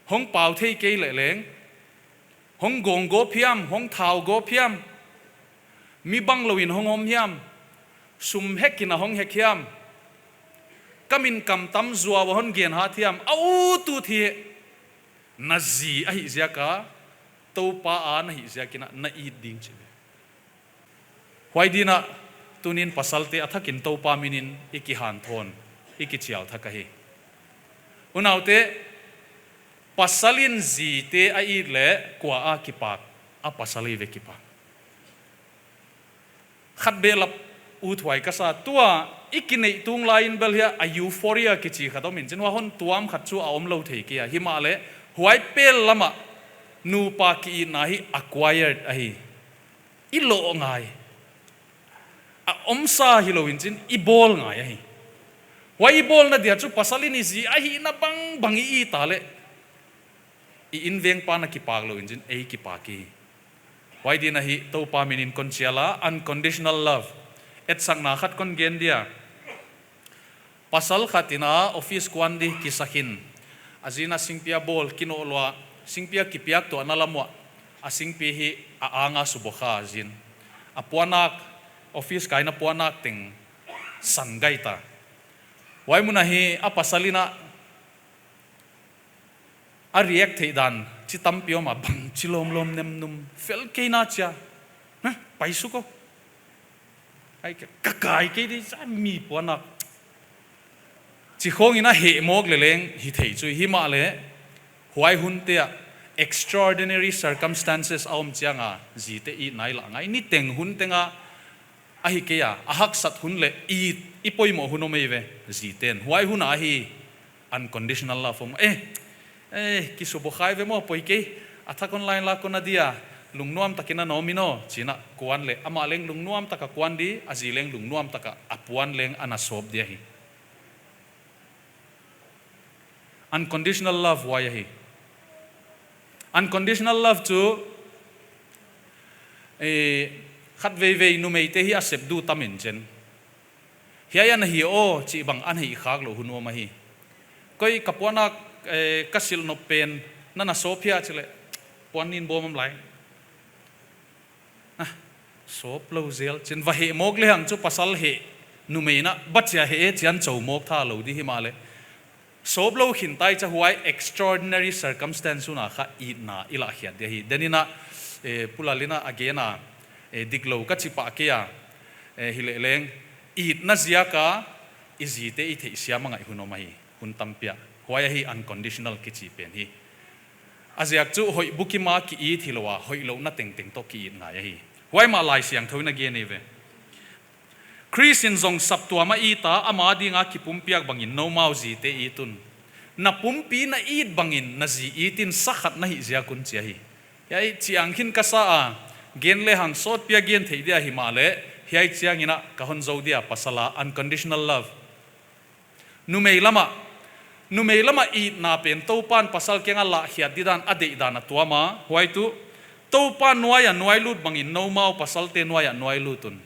Hong pau thei kei leh leng. Hong gawng gawp hiam, hong thau gawp hiam. Mi banglou in hong om hiam. Sum hek in a hong hek hiam. Kam in kam tam zuau a hon gen hat hiam. A ut ut hi. Na zi ahih ziak a, Toupa a na hih ziakin a na it ding chi. Huai dingin a, tuni'n pasalte a thakin Toupa minin i kihanthawn, i kichial thak ahi. Unaute, pasalin zite a it leh kua a kipak, a pasal i ve kipak. Khat behlap uthuai ka sa, tua i kineih tung lai in bel hiai a euphoria kichi khat om in chin, huai hon tuam khat chu a om lou thei kei a. Himahleh, Huai pel lam ah nupa ki-itna hi acquired ahi. I loh ngai. A omsa hilou in chin, i bawl ngai ahi. Huai i bawlna dia chu pasal in i zi ahihna bangbang i it leh, i invengpa na kipak lou in chin, ei kipak hi. Huai ding ahi, Toupa min in kon chial a, unconditional love. Etsakna khat kon gen dia. Pasal khat in a office kuan di kisa khin. A zi in a singpi a bawl kinoh lua, singpi a kipiak tuahna lam uah. A singpi hi a ang a subokha a zi in. A puannak, office kaina puannak teng san gai ta. Huai mun ah hi a pasal in a a react theih dan, chi tampi om a, bangchi lawmlawm nemnum, fel kei na chia. Hah, pai suk o. Ai ke, ka kai kei di, sa mi puannak. Chi khong in a hehmawk leleng, hithei chu, himahleh, huai hunte ah, extraordinary circumstances a om chiang a, zite i nai lah ngai, niteng hun teng a, ahi kei a, a haksat hun leh i, i poimoh hun om ei ve, ziten. Huai hun ah hi, unconditional love om. Eh, eh, kisubokha ve maw, poi kei, a thak online la kona dia, lungnuam takin a na om in aw, chi in a kuan leh, amah leng lungnuam taka kuan di, a zi leng lungnuam taka, a puan leng ana sawp di ahi. Unconditional love huai ahi. Unconditional love chu, eh, khatveivei numeite hi a sep duh tam in chin. Hiai ana hi aw, chih bang ana hih khak lou hun om ahi. Koi ka puannak, eh, ka silh nop pen, na na sawp hia chi leh, puan nin bawm om lai. Ah, sawp lou zel, chin va hehmawk lehang chu pasal heh, numei in a, bachia heh e, chi'n chou mawk tha lou di himahleh. Sawp lou khin ta i chia huai extraordinary circumstance hun a kha itna i lah khiat di ahi. Deni in a, eh, Pu Lal in a a gen a, eh, dik lou ka chi pah kei a, eh, hileh leng, itna ziak a, i zite i theihsiam a ngaih hun om ahi, hun tampi ah. Huai ahi unconditional kichi pen hi. A ziak chu hoih bukim a ki-it hilou a, hoihlouhna tengteng toh ki-it ngai ahi. Huai mah Laisiangthou in a gen ei ve. Khrist in zong saptuam a it a, ama ding a kipumpiak bangin noumau zite it un. Na pumpi na it bangin na zi it in sa khat na hih ziak un chi ahi. Hiai chiang khin ka sa a, gen lehang sawtpi a gen theih di ahi mahleh, hiai chiang in a ka hon zou dia pasal a unconditional love. Numei lam ah, numei lam ah itna pen Toupa'n pasal kiang a lah khiat di dan a deih dan a tuam a, huai tuh, Toupa nuai a nuai lut bangin noumau pasalte nuai a nuai lut un.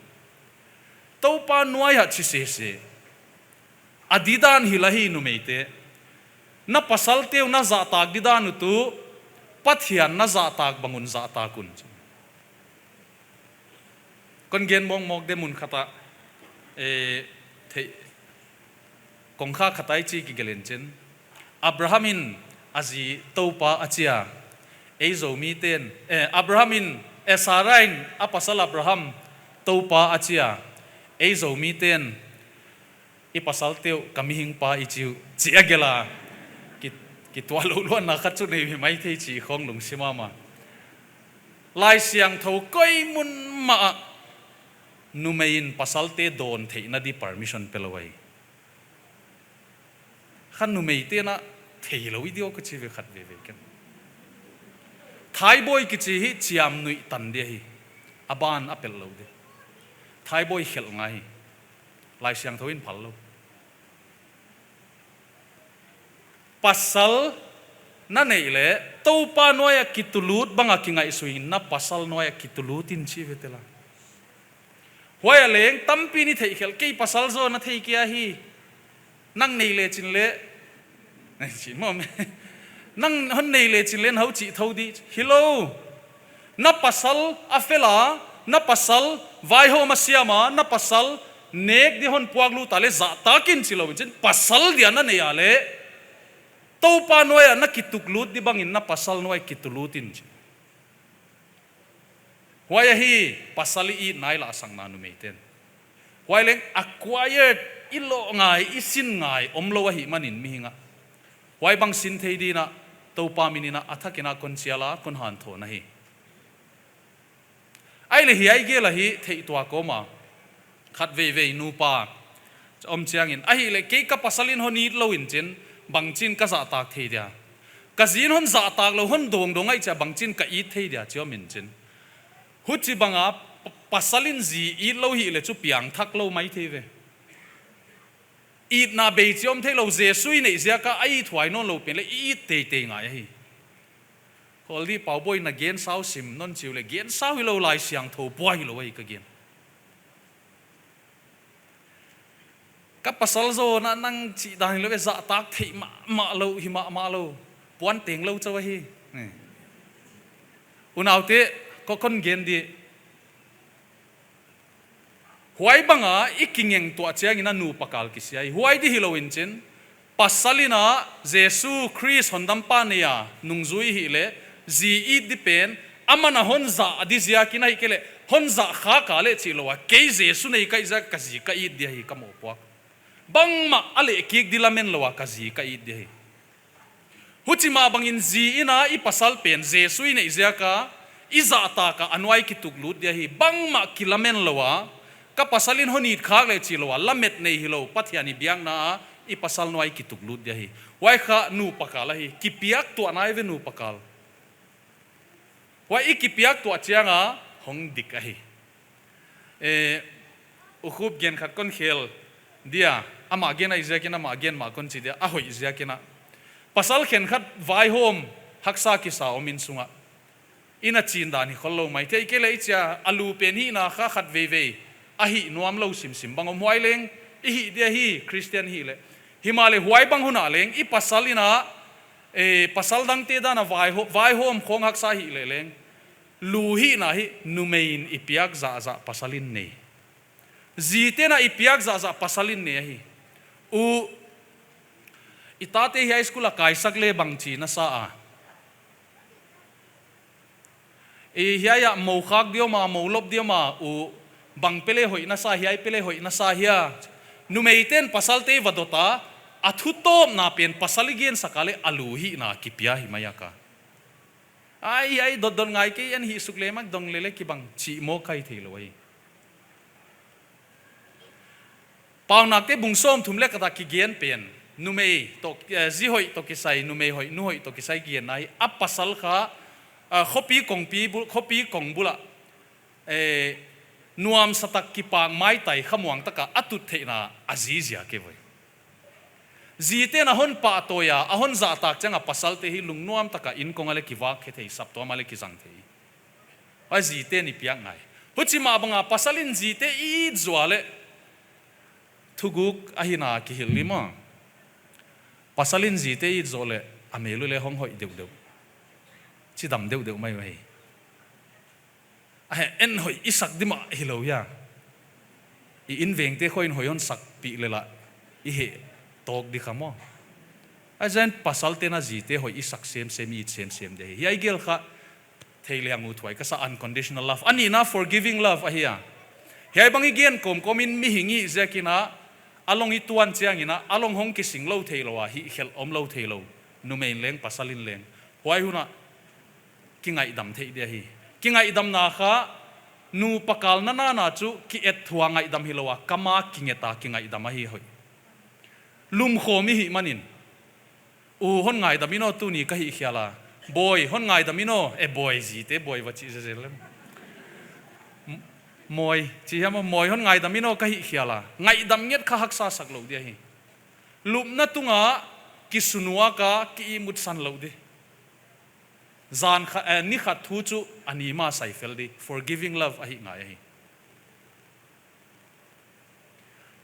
Toupa nuai a chi sese. A di dan hilh ahi numeite. Na pasalte uh na zahtak di dan uh tuh, Pathian na zahtak bang un zahtak un. Kon gen mawkmawk de mun khat ah, eh, theih, kongkha khat ah i chi kigelh in chin. Abraham in a zi Toupa a chi a, ei Zomi ten, eh, Abraham in, eh, Sarah in a pasal Abraham Toupa a chi a, ei Zomi ten, i pasalte uh ka mihingpa i chi uh, chi a gelh a. Ki, kituaklou luatna khat chu nei hi maithei chih khong lungsim a om a. Laisiangthou koi mun mah ah numei in pasalte dawn theihna di permission pe lou ahi. Kha numeite'n a theilou i diam ka chi ve khatveivei ken. Thaibawi kichi hi chiamnuih tan di ahi. A ban a pelh lou di. Thaibawi khelh ngai hi. Laisiangthou in phal lou. Pasal na neih leh, Toupa nuai a kitulut bang a kingaihsun in na pasal nuai a kitulut in chi ve tela. Huai a leng, tampi in i theih khelh, kei pasal zaw na thei kei ahi. Nang nei le chin le. Nang chi mawm. Nang hon nei le chin le, na hon chih thou di. Hilou. Na pasal a fel a, na pasal vaihawm a siam a, na pasal nek di hon puak lut a leh zahtak in chi lou in chin, pasal dia na neih a leh. Toupa nuai a na kitulut di bangin na pasal nuai kitulut in chi. Huai ahi pasal i itna i lahsakna numeite'n. Huai leng acquired i loh ngai, i sin ngai, omlou ahihman in mihing a. Huai bang sin thei ding in a, Toupa min in a, a thak in a kon chial a, kon hanthawn ahi. Ahihleh hiai gel ahi theih tuak om a. Khatveivei nupa. Om chiangin. Ahihleh kei ka pasal in hon it lou in chin, bangchin ka zahtak thei dia. Ka zi'n hon zahtak lou, hon dawngdawng ahih chiang bangchin ka it thei dia chi om in chin. Huchibang a pa-, pasal in zi it lou hileh chu piangthak lou maithei ve. Itna bei chi om theilou, Jesu i neih ziak a i thuai nawn lou pen leh i it teitei ngai ahi. Kol di Pau Bawi na gen sau sim non chi uleh gen sau hilou, Laisiangthou pua hilou ahi ka gen. Ka pasal zaw na nang chih dan hilou ve, zahtak theih mahmah lou, hi mahmah lou. Puan teng lou chauh ahi. Ni. Unaute, ko kon gen di. Huaibang a i kingeng tuah chiangin a nupa kal kisia hi. Huai di hilou in chin, pasal in a Jesu Khrist hondampa nei a nungzui hileh, zi it di pen, aman a hon zah di ziakin ahihkeileh, hon zah kha ka leh chih lou a, kei Jesu nei ka hih ziak a ka zi ka it di ahi ka mohpuak. Bangmah a leh kik di lamen lou a ka zi ka it di ahi. Huchi mah bangin zi in a i pasal pen Jesu i neih ziak a, i zahtak a a nuai kituklut di ahi, bangmah kilamen lou a, ka pasal in hon it khak leh chih lou a, lamet nei hilou, Pathian i biakna a, i pasal nuai kituklut di ahi. Huai kha nupa kal ahi, kipiak tuah nai ve nupa kal. Huai i kipiak tuah chiang a, hong dik ahi. Eh, U Khup gen khat kon khel dia, amah gen ahih ziakin amah gen mah kon chi dia, a hoih ziakin a. Pasal khenkhat vaihawm haksa kisa om inn sung a. Inn a chin dan hi khollou maithei, ahihkeileh i chih a lu pen hihna kha khat veivei a hih nuam lou simsim bang om, huai leng i hih di ahi, Christian hileh. Himahleh huaibang hun a leng, i pasal in a, eh, pasal dangte dan a vaihaw-, vaihawm khawng haksa hileh leng. Lu hihna hi numei in i piak zahzah pasal in nei. Zite'n a i piak zahzah pasal in nei ahi. U, i tate hiai school a kaisak leh bangchi na sa a. I hiai a mou khak di om a, mou lop di om a, u bang pe leh hoih na sa, hiai pe leh hoih na sa hia. Numeite'n pasalte va dot a, a thutawpna pen pasal i gensak a leh a lu hihna kipia hi mai a ka. Ai, ai, dotdot ngai kei, en hih suk leh mak dong leh leh kibang chih maw kai theilou ahi. Paunakte bung sawmthum leh khat a kigen pen. Numei toh, eh, zi hoih toh kisai, numei hoih, nu hoih toh kisai kigen ahi. A pasal kha, ah, khopi kongpi bul, khopi kong bul a. Eh, nuamsa tak kipak maitai khamuang tak a a tut theihna a zi ziak e voi. Zite'n a hon pahtawi a, a hon zahtak chiang a pasalte hi lungnuam tak a inn kong a leh kivak khe thei, saptuam a leh kizang thei. Huai zite'n i piak ngai. Huchi mah bang a pasal in zite i it zoh leh thuguk ahihna kihilh ni maw. Pasal in zite i it zoh leh a mel uh leh hong hoih deuhdeuh. Chidam deuhdeuh mai mai. A he, en hoih i sak di mah hilou hia. I invengte khawng in hoih hon sakpih leh lah i heh tawk di kha maw. Huaiziakin pasalte'n a zite hoih i sak semsem, i it semsem di ahi. Hiai gel kha thei leh a ngu thuai ka sa, unconditional love. A nihna forgiving love ahi a. Hiaibang i gen kawmkawm in mihing i hih ziakin a, a long i tuan chiangin a, a long hong kising lou theilou a, hihkhelh om lou theilou. Numei in leng pasal in leng. Huai hun a kingaihdam theih di ahi. Kingaihdamna kha, nupa kal na nana chu ki-et thua ngaihdam hilou a, kam a kinget a kingaihdam ahi hoih. Lumkhawm i hih manin. U, hon ngaidam in aw, tuni ka hihkhial a. Bawi, hon ngaidam in aw, e bawi, zite bawi va chih zezel lem. M-, mawi, chi hiam aw, mawi, hon ngaidam in aw, ka hihkhial a. Ngaihdam nget kha haksa sak lou di ahi. Lupna tung a kisunuak a ki-ihmutsan lou di. Zan kha, eh, ni khat thu chu a ni mah sai fel di. Forgiving love ahih ngai ahi.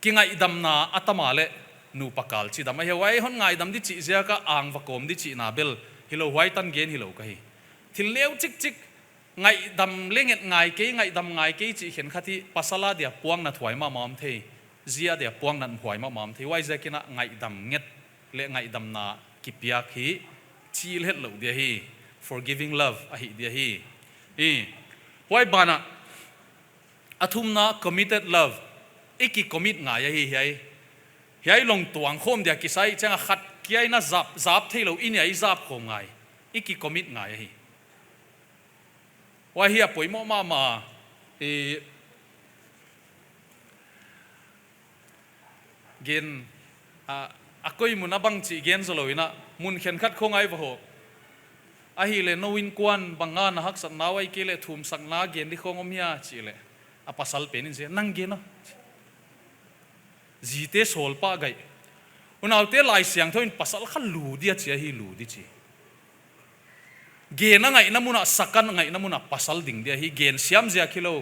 Kingaihdamna a tam a leh nupa kal chidam ahi. Huai hon ngaidam di chih ziak a ang va kawm di chihna bel hilou, huai tan gen hilou ka hi. Thil neu chikchik, ngaihdam leh nget ngai kei, ngaihdam ngai kei chih khenkhat hi pasal a dia puanna thuai mahmah om thei. Zi a dia puanna thuai mahmah om thei. Huaiziakin a ngaihdam nget leh ngaihdamna kipiak hi chil hetlou di ahi. Forgiving love ahih di ahi. I, huai ban a, a thumna committed love. I ki-commit ngai ahi hiai. Hiai long tuang khawm dia kisai chiang a khat kia in a zap, zap theilou in hiai zap khawm ngai. I ki-commit ngai ahi. Huai hi a poimoh mahmah. I gen, a, a koi mun a bangchi gen zou lou in a, mun khenkhat khawng a i va hoh. Ahihleh nou innkuan bang a na haksatna uh ahihkeileh thumsakna gen di khong om hia chih leh, a pasal pen in chi, nang gen aw. Zite sawl pah gaih. Unaute, Laisiangthou in pasal kha lu dia chi ahi, lu di chi. Gen a ngaihna mun ah, sak a ngaihna mun ah pasal ding dia hi, gen siam ziak hilou.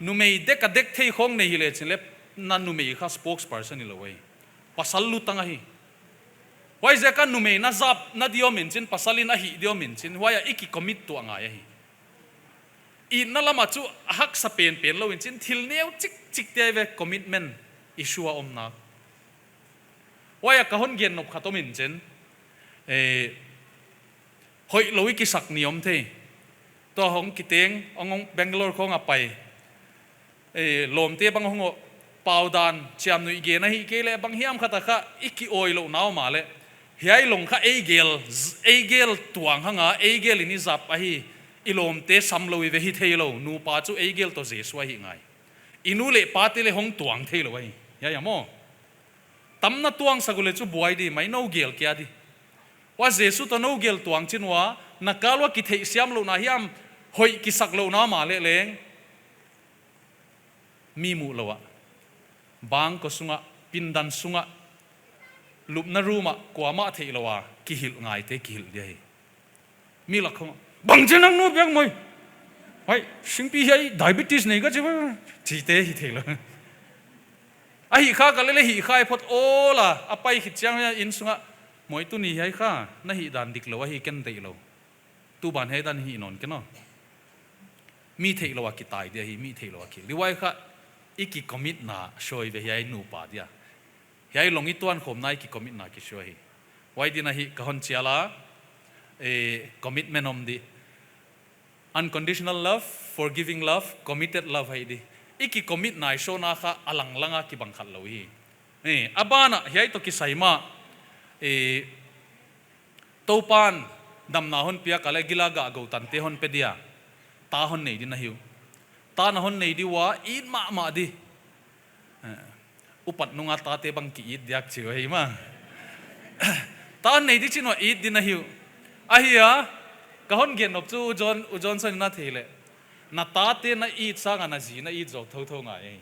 Numei dek a dek thei khong nei hileh chin leh, na numei kha spokesperson hilou ahi. Pasal lutang ahi. Huaiziak a numei na zap na di om in chin, pasal in a hih di om in chin, huai ah i kicommit tuah ngai ahi. Itna lam ah chu a haksa penpen lou in chin, thil neu chikchik te ve, commitment issue a omna. Huai ah ka hon gen nop khat om in chin, eh, hoihlou i kisak ni om thei. Tua hong kiteng, hong, hong Bangalore khong a pai. Eh, lawmte bang hong oh, pau dan, chiamnuih gen ahihkeileh bang hiam khat a kha i ki-awi louh na om a leh. Hiai long kha ei gel, z-, ei gel tuang hang a, ei gel in i zap ahi, i lawmte sam lou i ve, hi theilou, nupa chu ei gel toh Jesu ahi ngai. I nu leh pate leh hong tuang theilou ahi. Hiai a maw. Tam na tuangsak uleh chu buai di mai, nou gel kia di. Huai Jesu toh nou gel tuang chin ua, na kal ua kitheihsiam louhna hiam, hoih kisak louhna mahleh leng, mi muh lou ah, bangkua sung ah, pindan sung ah, lupna room ah, kuamah theih lou a kihilh ngaite kihilh dia hi. Mi lak khong ah, bang chi nang nu biak moi. Hai, singpi hiai diabetes nei ka chi ba. Chite hi theilou. Ahih kha ka leh leh hih kha i phot awl a, a pai khit chiang in sung ah, moi, tuni hiai kha na hihdan diklou ahi, ken deih lou. Tu ban hiai dan hih nawn ken aw. Mi theih lou a kitai dia hi, mi theih lou a ki. Di huai kha i kicommit na show i ve, hiai nupa dia. Hiai long i tuan khawmna i kicommit na kishow hi. Huai din ahi ka hon chial a, eh, commitment om di. Unconditional love, forgiving love, committed love ahi di. I kicommit na i showna kha a langlang a kibang khat lou hi. Eh, a ban ah hiai toh kisai mah, eh, Toupan damna hon piak a leh gil a gah gou tante hon pe dia. Ta hon nei di na hi uh. Ta na hon nei di ua, it mahmah di. Eh, upat nung a tate bang ki-it diak chi uh ahi maw. Ta hon nei di chin ua it di na hi uh. Ahi a, ka hon gen nop chu U John, U Johnson in a thei leh. Na tate na it sang a na zi na it zaw thouthou ngai ahi.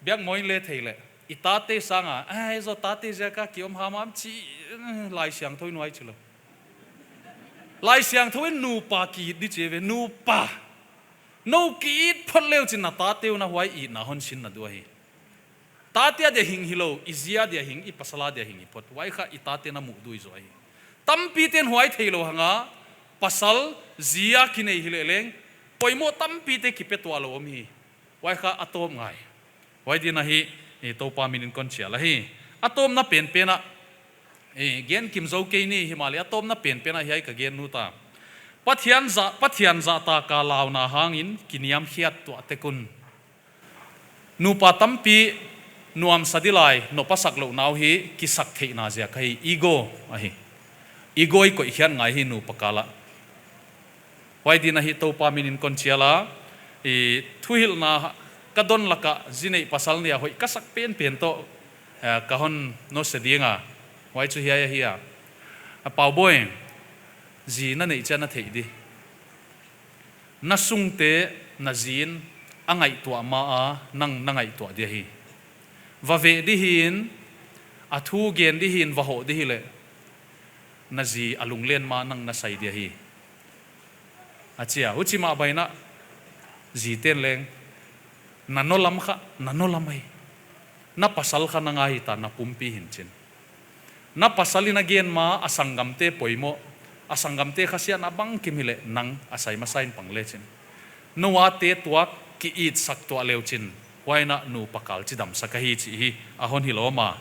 Biak moi leh thei leh. I tate sang a, ai zaw tate ziak a ki om hamham chi, eh, Laisiangthou in huai chi lou. Laisiangthou in nupa ki-it di chi ve, nupa. Nou ki-it phot leh uh chin na tate uh na huai itna hon sin na di uh ahi. Tate a dia hing hilou, i zi a dia hing, i pasal a dia hing i phot. Huai kha i tate na muh di uh zaw ahi. Tampi ten huai theilou hang a, pasal zi a kinei hileh leng, poimoh tampi te kipe tuah lou om hi. Huai kha a tawp ngai. Huai din ahi, eh, Toupa min in kon chial ahi. A tawpna penpen ah, eh, gen kim zou kei ni himahleh a tawpna penpen ah hiai ka gen nuam ta. Pathian zah, Pathian zahtak a launa hangin kiniamkhiat tuah tek un. Nupa tampi nuamsa di lai, nop a sak louhna uh hi kisaktheihna ziak ahi, ego ahi. Ego i koihkhiat ngai hi nupa kal ah. Huai din ahi Toupa min in kon chial a, i thuhilhna ka don lak ah zi neih pasal nih a hoih ka sak penpen toh, eh, ka hon nuse ding a. Huai chu hiai ahi a. A Pauboi, zi na neih chiang na theih di. Na sungte na zi'n a ngaihtuah ma a nang na ngaihtuah di ahi. Va veh di hi'n, a thu gen di hi'n, va hoh di hileh, na zi a lunglen ma nang na sai di ahi. A chi a, huchi mah bang in a, zite'n leng, na nau lam kha, na nau lam ahi. Na pasal kha nang ahi ta, na pumpi hi'n chin. Na pasal in a gen ma a sanggamte poimoh, a sanggamte khasiatna bangkim hileh nang a sai masa in pang le chin. Nou a te tuak ki-it sak tuah le uh chin, huai in a nupa kal chidamsak ahi chih hi a hon hilh om a.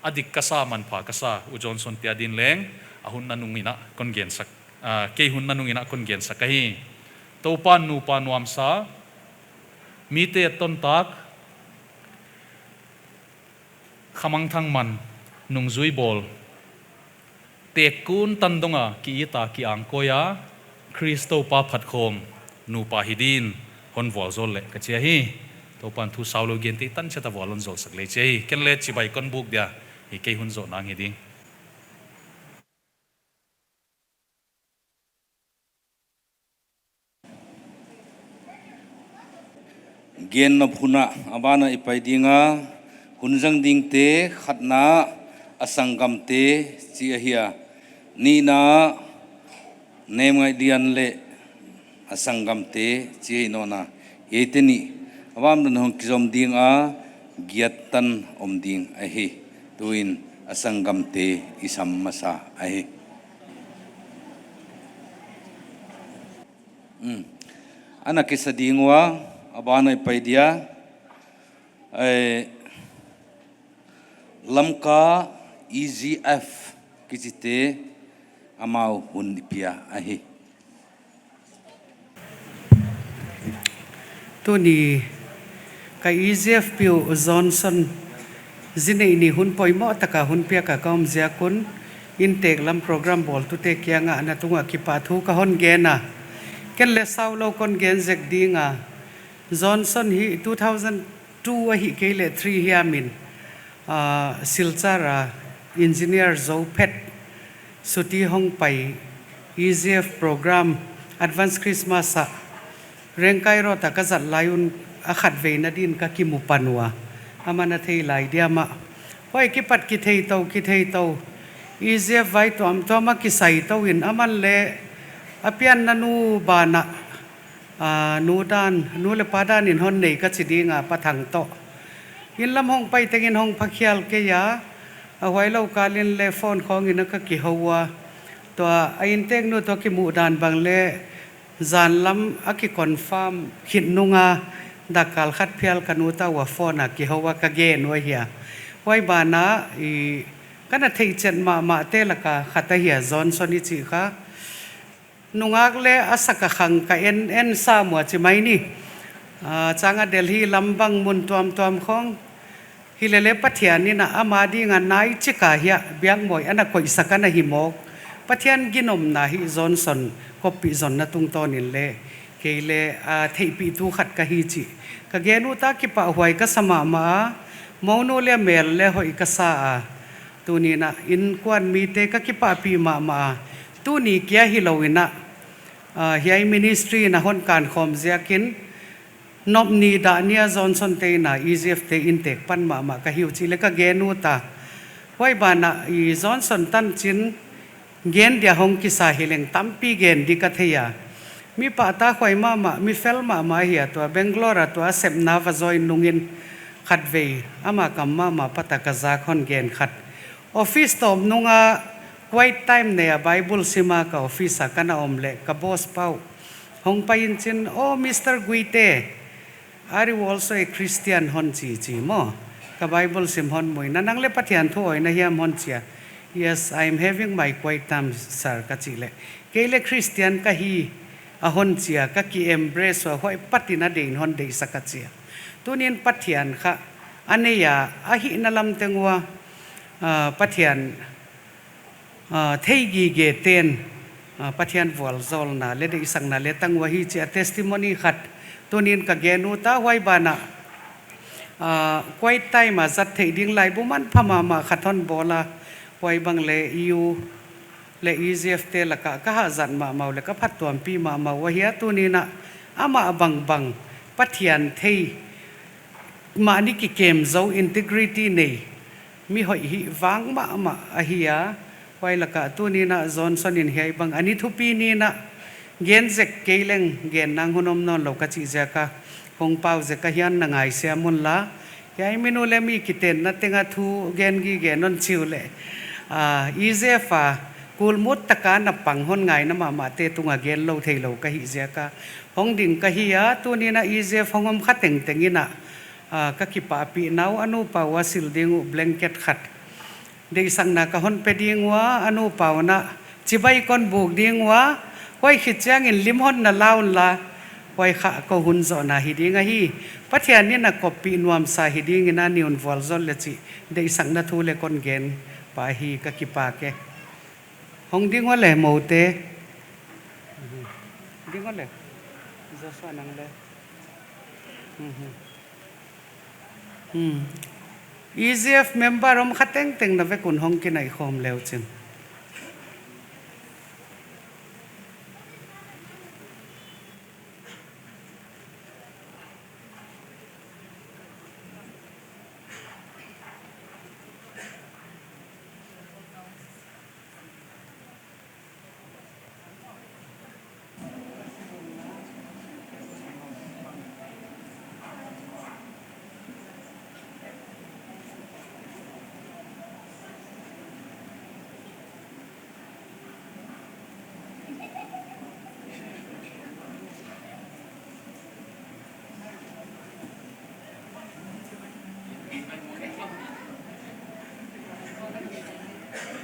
A dik ka sa, manpha ka sa, U Johnson te a din leng, a hun nanung in a kon gensak, ah, kei hun nanung in a kon gensak ahi. Toupa'n nupa nuamsa, mite tontak, khamangthang man, nungzui bawl, tekkun tan dong a ki-it a ki-angkawi a, Khrist Toupa phatkhawm nupa hi di'n hon vualzawl le ka chi ahi. Toupa'n thu saulou gente tan chiat a vual hon zawlsak le chi ahi. Ken le chibai kon buk dia, hi kei hun zoh nang hi ding. Gen nop hun ah a ban ah i pai ding a, hun zang dingte khatna a sanggamte chi ahi a, nihna Nemngaihlian leh a sanggamte chi ahi nawn a, hiaite nih a ban ah hong kizom ding a, giat tan om ding ahi. Tuin a sanggamte i sam masa ahi. Hmm. Ana kisa ding ua, a ban ah i pai dia. Eh, Lamka E Z F kichite amau hun i pia ahi. Tuni ka E Z F pi uh Johnson, zinei ni hun poimoh taka hun piak a ka om ziak un, inntek lam program bawltute kiangah na tungah kipahthu ka hon gen a. Ken leh sau lou kon gen zek ding a. Johnson hi two thousand two ahih kei leh three hiam in, ah, Silchar a engineer zou phet, suti hong pai, E Z F program, Advance Christmas ah, Rengkai Road ah ka zat lai un a khatveina din ka kimu pan ua. Aman a thei lai dia mah. Huai kipat kithei tou, kithei tou. E Z F vai tuamtuam a kisai tou in aman leh a pianna nu banah, ah, nu dan, nu leh pa dan in hon nei ka chi ding a, Pa Thang toh. Inn lam hong pai tengin hong phakhial kei a, a huai lou kal in leh phone khawng in a ka kihou ua. Tua a inntek nu toh kimuh dan bang leh zan lam a kiconfirm khit nung a, dak kal khat phial ka nu ta ua phone a kihou a ka gen uh ahi a. Huai banah i, ka na theih chet mahmahte laka khat ahi a, Johnson i chih kha. Nungak leh a sak a khang ka en, en sam ua chi mai ni. Ah, chang a Delhi lam bang mun tuamtuam khawng. Hilele Pathian in a ama ding a nai chik a hiai biakmawi ana koihsak ana hi mawk. Pathian ginomna hi Johnson koppih zonna tungtawn in leh kei leh, ah, theihpihtu khat ka hi chih ka gen uh ta, kipahhuai ka sa mahmah a, mounu leh mel leh hoih ka sa a. Tuni'n a innkuan mite ka kipahpih mahmah a. Tuni kia hilou in a, ah, hiai ministry in a hon kankhawm ziakin, nopni dah ni a Johnson te in a E Z F te inntek pan mahmah ka hi uh chih leh ka gen uh ta. Huai banah i Johnson tanchin gen dia hong kisa hileng tampi gen di ka thei a. Mi pahtakhuai mahmah, mi fel mahmah ahi a, tua Bangalore a tua sepna va join nungin khatvei ama kam mahmah pat a ka zak hon gen khat. Office tawp nung a quiet time nei a Bible sim a ka office a ka na om leh ka boss pa uh hong pai in chin, "Oh, Mister Guite, are you also a Christian?" hon chi chi maw. Ka Bible sim hon mu in a, "Nang leh Pathian thu awi na hiam?" hon chi a. "Yes, I am having my quiet time, sir," ka chih leh, "Kei leh Christian ka hi," a hon chi a, ka ki embrace ua, huai pat in a deih in hon deihsak a chi a. Tuni'n Pathian kha a nei a, a hihna lam teng ua, ah, Pathian, ah, theigige ten, ah, Pathian vualzawlna leh deihsakna leh tang ua hi chih a testimony khat tuni'n ka gen uh ta. Huai banah, ah, quiet time a zat theih ding laibu manpha mahmah khat hon bawl a, huai bang leh E U leh E Z F te laka ka hahzat mahmah uh leh ka phattuampih mahmah uh ahi a. Tuni'n a amah bangbang Pathian thei, mahni kikem zou, integrity nei, mi hoih hih vang mahmah ahi a. Huai laka tuni'n a Johnson in hiai bang a ni thupi ni'n a gen zek kei leng gen nang hun om nawn lou ka chih ziak a hong pau zek ahi a, na ngaisiam un la. Hiai mi nu leh mi kitenna teng a thu gen gige nawn chiu leh, ah, E Z F a kulmut taka na pang hon ngaina mahmahte tung a gen lou theilou ka hih ziak a hong ding ka hi a. Tuni'n a E Z F hong om kha tengteng in a, ah, ka kipahpihna uh, a nupa ua sil ding uh blanket khat deihsakna ka hon pe ding ua, a nupa un a chibai kon buk ding ua, huai khit chiangin lim hon na la un la, huai kha kou hun zohna hi ding ahi. Pathian in a koppih nuamsa hi dingin a ni un vualzawl leh chih deihsakna thu leh kon gen pa hi, ka kipak e. Hong ding ua leh moute. Ding ua leh. Joshua nang leh. Hmm. E Z F member om kha tengteng na vek un hong kinaikhawm leu chin.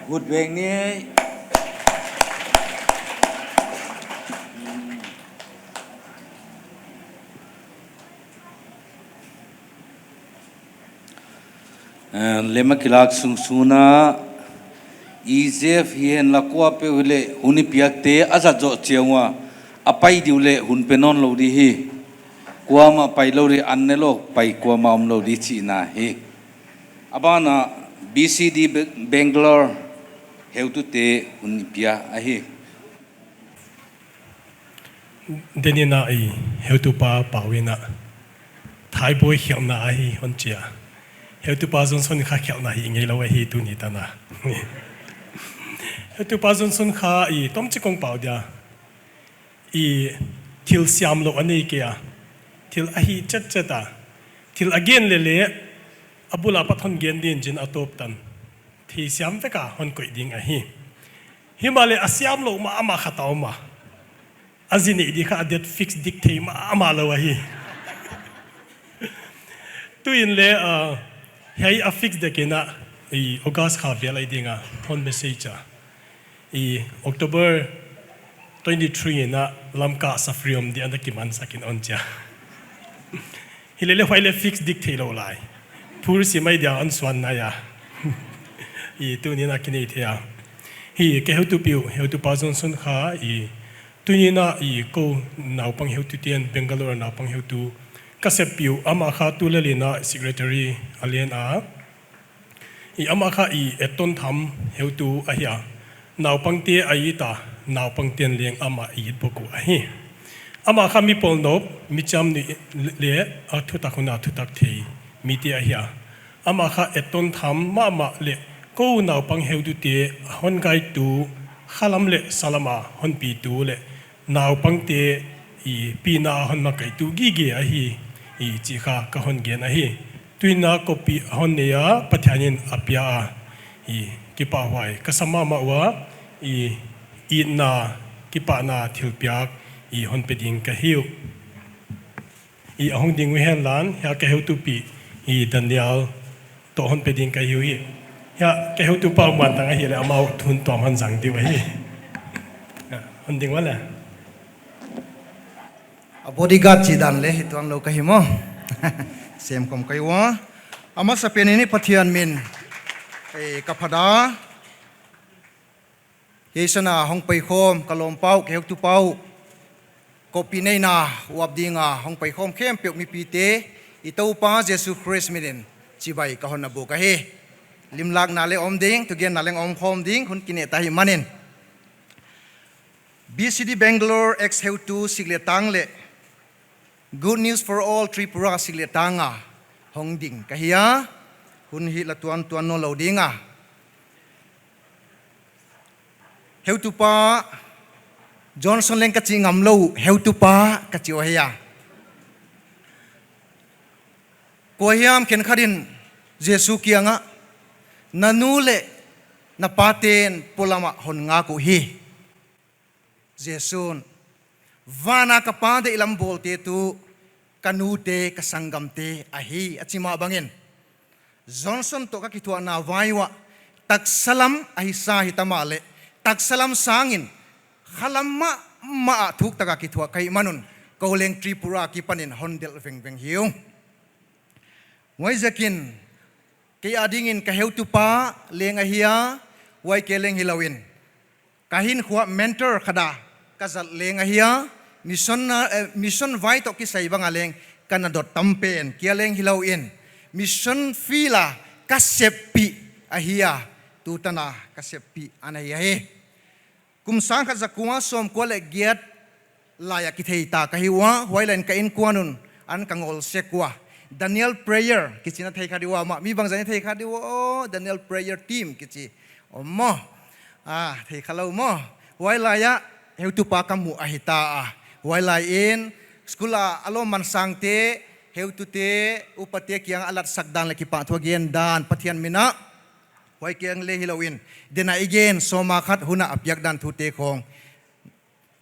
Good veng ni. Eh, lem a kilak sungsunga, E Z F hi henla kuapeuh leh hun i piakte a zat zoh chiang ua, a pai di uleh hun pe nawn lou di hi. Kuamah pai lou di, an ne lou pai kuamah om lou di chihna hi. A bana B C D Be-, Bangalore heutute hun i pia ahi. Denina i heutupa Pau ina thaibuai khelhna ahi hon chia. Heutupa Johnson kha khelhna hi ngei lou ahi tuni tana. Heutupa Johnson kha i tomchik kong pau dia. I thil siam lou a nei kei a. Thil ahi chetchet a. Thil a gen lele a bul apat hon gen din chin a tawp tan. Thil siam vek a hon koih ding ahi. Himahleh a siam lou mahmah khat a om a. A zi neih di kha a date fix dik thei mahmah lou ahi. Tuin le, ah, hiai a fix dek ina, i August kha vel ahi dinga hon message a. I October twenty-three ina Lamka safari om di ana kimansak in hon chia. Hilele huai le fix dik thei lou lai. Phur si mai dia hon suan nai a. I tuni ina kinei thei a. Hi ka heutupi uh, heutupa Johnson kha i tuni ina i kou naupang heutu tian Bangalore naupang heutu ka seppi uh, amah kha tulel ina secretary a len a. I amah kha i Eton Tham heutu ahi a. Naupangte a it a, naupangte'n leng amah it bawk uh ahi. Amah kha mi pawl nop, mi cham ni le a thutak hun a thutak thei mite ahi a. Amah kha Eton Tham mahmah leh kou naupang heutute a hon guide tu, khalam leh salam a hon pi tu leh naupangte i pina a hon makai tu gige ahi, i chih kha ka hon gen ahi. Tuin a copy a hon nei a, Pathian in a pia a, i kipahhuai ka sa mahmah ua, i itna, kipahna thilpiak i hon pe ding ka hi uh. I a hong ding uh henla, hiai ka heutupi, i Daniel toh hon pe ding ka hi uh hi. Hiai ka heutupa muan tang ahi leh amau thu tuam hon zang di uh ahi. Hon ding ua le. A bodyguard chih dan le hi tuan lou ka hi maw. Sem khawm ka hi ua. A masapen in i Pathian min, eh, ka phat a. Hiai san a hong pai khawm ka lawmpa uh, ka heutupa uh, copy neihna uap dinga hong pai khawm khempeuh mipite i Toupa Jesu Khrist min in chibai ka hon na buk ahi. Limlakna le om ding, thugenna leng om khawm ding, hun kinei ta hi manin. B C D Bangalore ex heutu sik leh tang leh Good News for All Tripura sik leh tang a hong ding ka hi a, hun hi la tuan tuan nawn lou ding a. Heutupa Johnson leng ka chi ngam lou, heutupa ka chi uh ahi a. Kua hiam khenkhat in Jesu kiangah, "Na nu leh na pate'n polam ah hon ngak uhi." Jesu'n, "Van a ka Pa deihlam bawlte tuh ka nute ka sanggamte ahi," a chi mah bangin, Johnson toh ka kithuahna vai uah taksa lam a hisa hita mahleh, taksa lam sangin khalam mahmah ah thuktak a kithuah ka hih man un, kou leng Tripura akipanin hon delh vengveng hi ung. Huaiziakin kei adingin ka heutupa leng ahi a, huai kei leng hilou in, ka hinkhua mentor khat a ka zat leng ahi a, mission na, eh, mission vai toh kisai bang a leng ka na dot tam pen kia leng hilou in, mission field a ka seppih ahi a, tutan a ka seppih ana hi ahi. Kum sangkhat zakua sawmkua leh giat lai a kithei ta ka hi ua, huai lai in ka innkuan un ana ka ngol sek ua. Daniel Prayer kichi na thei kha di ua maw, mi bangzah in thei kha di ua, Daniel Prayer Team kichi om maw. Ah, thei kha lou maw. Huai lai ah heutupa ka mu ahi ta a. Huai lai in school a a lawmman sangte, heutute, upate kiang a latsak dan leh kipahthu a gen dan Pathian min ah, huai kei leng hilou in, den a i gen sawma khat hun a a piak dan thute khawng,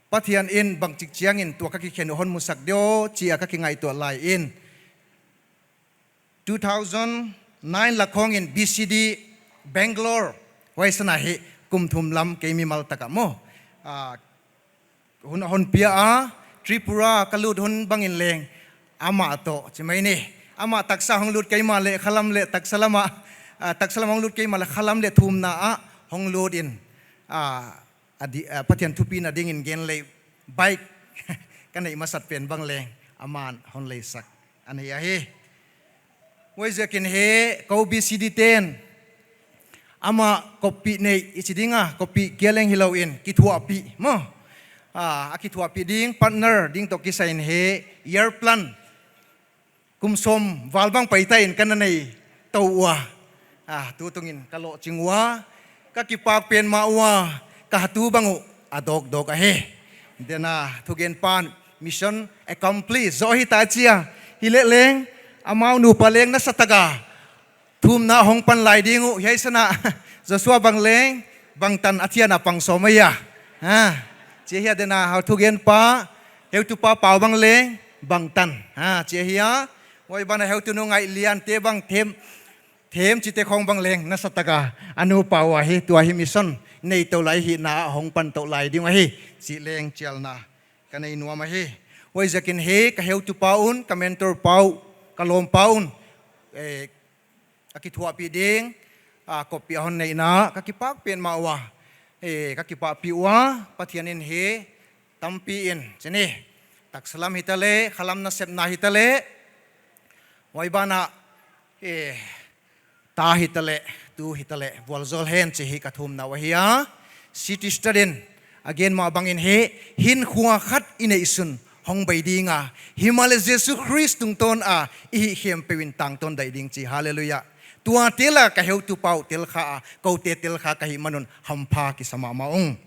Pathian in bangchik chiangin tua ka kikhen uh hon musak diam chi a ka kingaihtuah lai in, two thousand nine lak khawng in B C D Bangalore Huai san ah hi kum thum lam kei mimal tak a maw, ah, hun, hon pia a, Tripura ka lut hun bangin leng amah toh chi mai ni. Amah taksa hong lut kei mahleh khalam leh taksa lam ah, ah, taksa lam hong lut kei mahleh khalam leh thumna ah hong lut in, ah, a di-, ah, Pathian thupina dingin gen leh bike ka neih masat pen bang leng aman hon leisak ahi a hi. Huaiziakin hi kou B C D ten amah koppih neih i chi ding a, koppih kia leng hilou in kithuahpih maw. Ah, a kithuahpih ding partner ding toh kisai in hi year plan kum sawm val bang paita in ka na nei tou ua. Ah, tutungin ka lohching ua, ka kipak pen mah ua, ka hatu bang uh a dawkdawk ahi. Dena thugen pan mission accomplished zoh hita chia. Hileh leng amau nupa leng nasatak a thumna hong pan lai ding uh, hiai san ah Joshua bang leng bangtan a thian a pang sawm ahi a. Ha, chi hi a. Dena hau thugen pa, heutupa pau bang leng bangtan, ha, chi hi a. Huai ban ah heutu nu Ngaihlian te bang them, them chite khong bang leng nasatak a a nupa ua hi, tua hi mission nei tou lai hihna ah hong pan tou lai ding ahi chih leng chialna ka nei nuam ahi. Huaiziakin hi ka heutupa un, ka mentor pa uh, ka lawmpa un, eh, a kithuahpih ding, ah, koppih a hon neihna ka kipak pen mah ua. Eh, ka kipahpih ua, Pathian in hi tampi in, chi ni, taksa lam hitaleh, khalam nasepna hitaleh, huai ban ah, eh, ta hitaleh, tu hitaleh, vualzawl hen chih hi ka thumna uh ahi a. City Stud in a gen mah bangin hi, hinkhua khat i neihsun hong bei ding a, himahleh Jesu Khrist tungtawn a i hih khempeuh in tangtawn daih ding chi. Hallelujah. Tua tel a ka heutupa uh tel kha a, koute tel kha ka hih man un hampha kisa mahmah ung.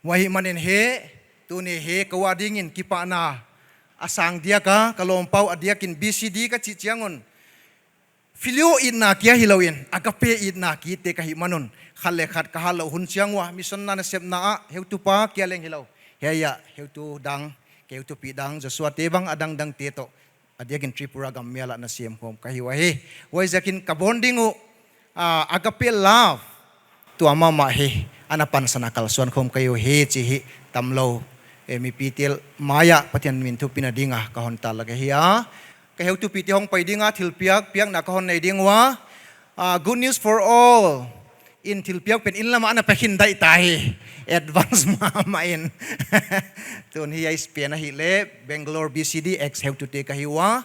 Huai ahihmanin hi, tuni hi kou a dingin kipahna a sang diak a, ka lawmpa uh a diakin B C D ka chih chiang un, filio itna kia hilou in, agape itna kite ka hih man un, khat leh khat ka hat louh hun chiang ua, mission na nasepna ah, heutupa kia leng hilou, hiai ah heutu dang, ka heutupi dang, Joshua te bang a dangdang te toh, a diakin Tripura gam mial ah na siam khawm ka hi ua hi. Huaiziakin ka bonding uh, ah, agape love, tua mahmah hi ana pansan a kalsuan khawm ka hi uh hi chih hi tamlou, eh, mipi tel mai ah Pathian min thupina ding a ka hon tallak ahi a. Ka heutupite hong pai ding a thilpiak, piakna ka hon nei ding ua. Ah, Good News for All in thilpiak pen inn lam ah ana pe khin daih ta hi. Advance mahmah in. Tun hiai a pen ahihleh Bangalore B C D ex heutute ka hi ua.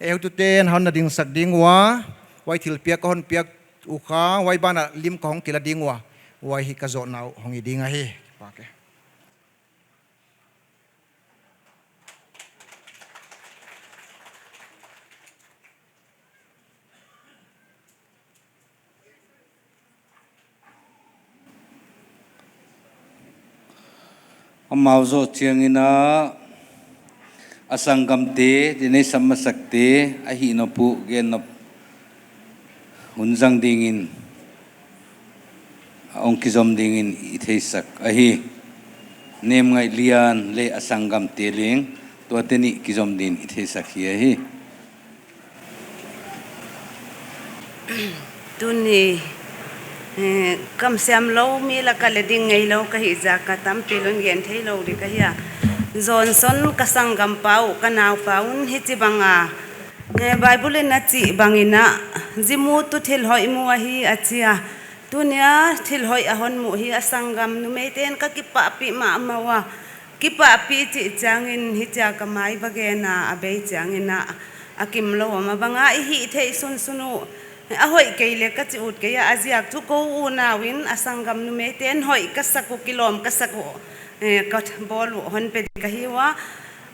Heutute'n hon na dingsak ding ua. Huai thilpiak ka hon piak uh kha, huai ban ah lim ka hong kila ding ua. Huai hi ka zohna uh hong hi ding ahi. Pak e. Amau zoh chiangin a, a sanggamte, din ei sam masakte, a hih nop uh gen nop hun zang dingin, a hong kizom dingin i theisak ahi. Nem Ngaihlian leh a sanggamte leng, tuate nih kizom dingin i theisak hi ahi. Tuni, eh, kamsiam lou mi lak ah leng ding ngeilou ka hih ziak a tampi lou in gen theilou di ka hi a. Johnson ka sanggampa uh, ka naupa un hichibang a, eh, Bible in a chih bangin a, zi mu tu thil hoih mu ahi a chi a. Tuni a thil hoih a hon muh hi a sanggam numeite'n ka kipahpih mahmah ua. Kipahpih chih chiangin hichia ka mai va gen a, a bei chiangin a, a kimlou om a bang a i hih theih sunsun uh. A hoih kei leh ka chi ut kei a, a ziak chu kou unau in a sanggam numeite'n hoih ka sak uh, kilawm ka sak uh, eh, ka bawl uh hon pe di ka hi ua.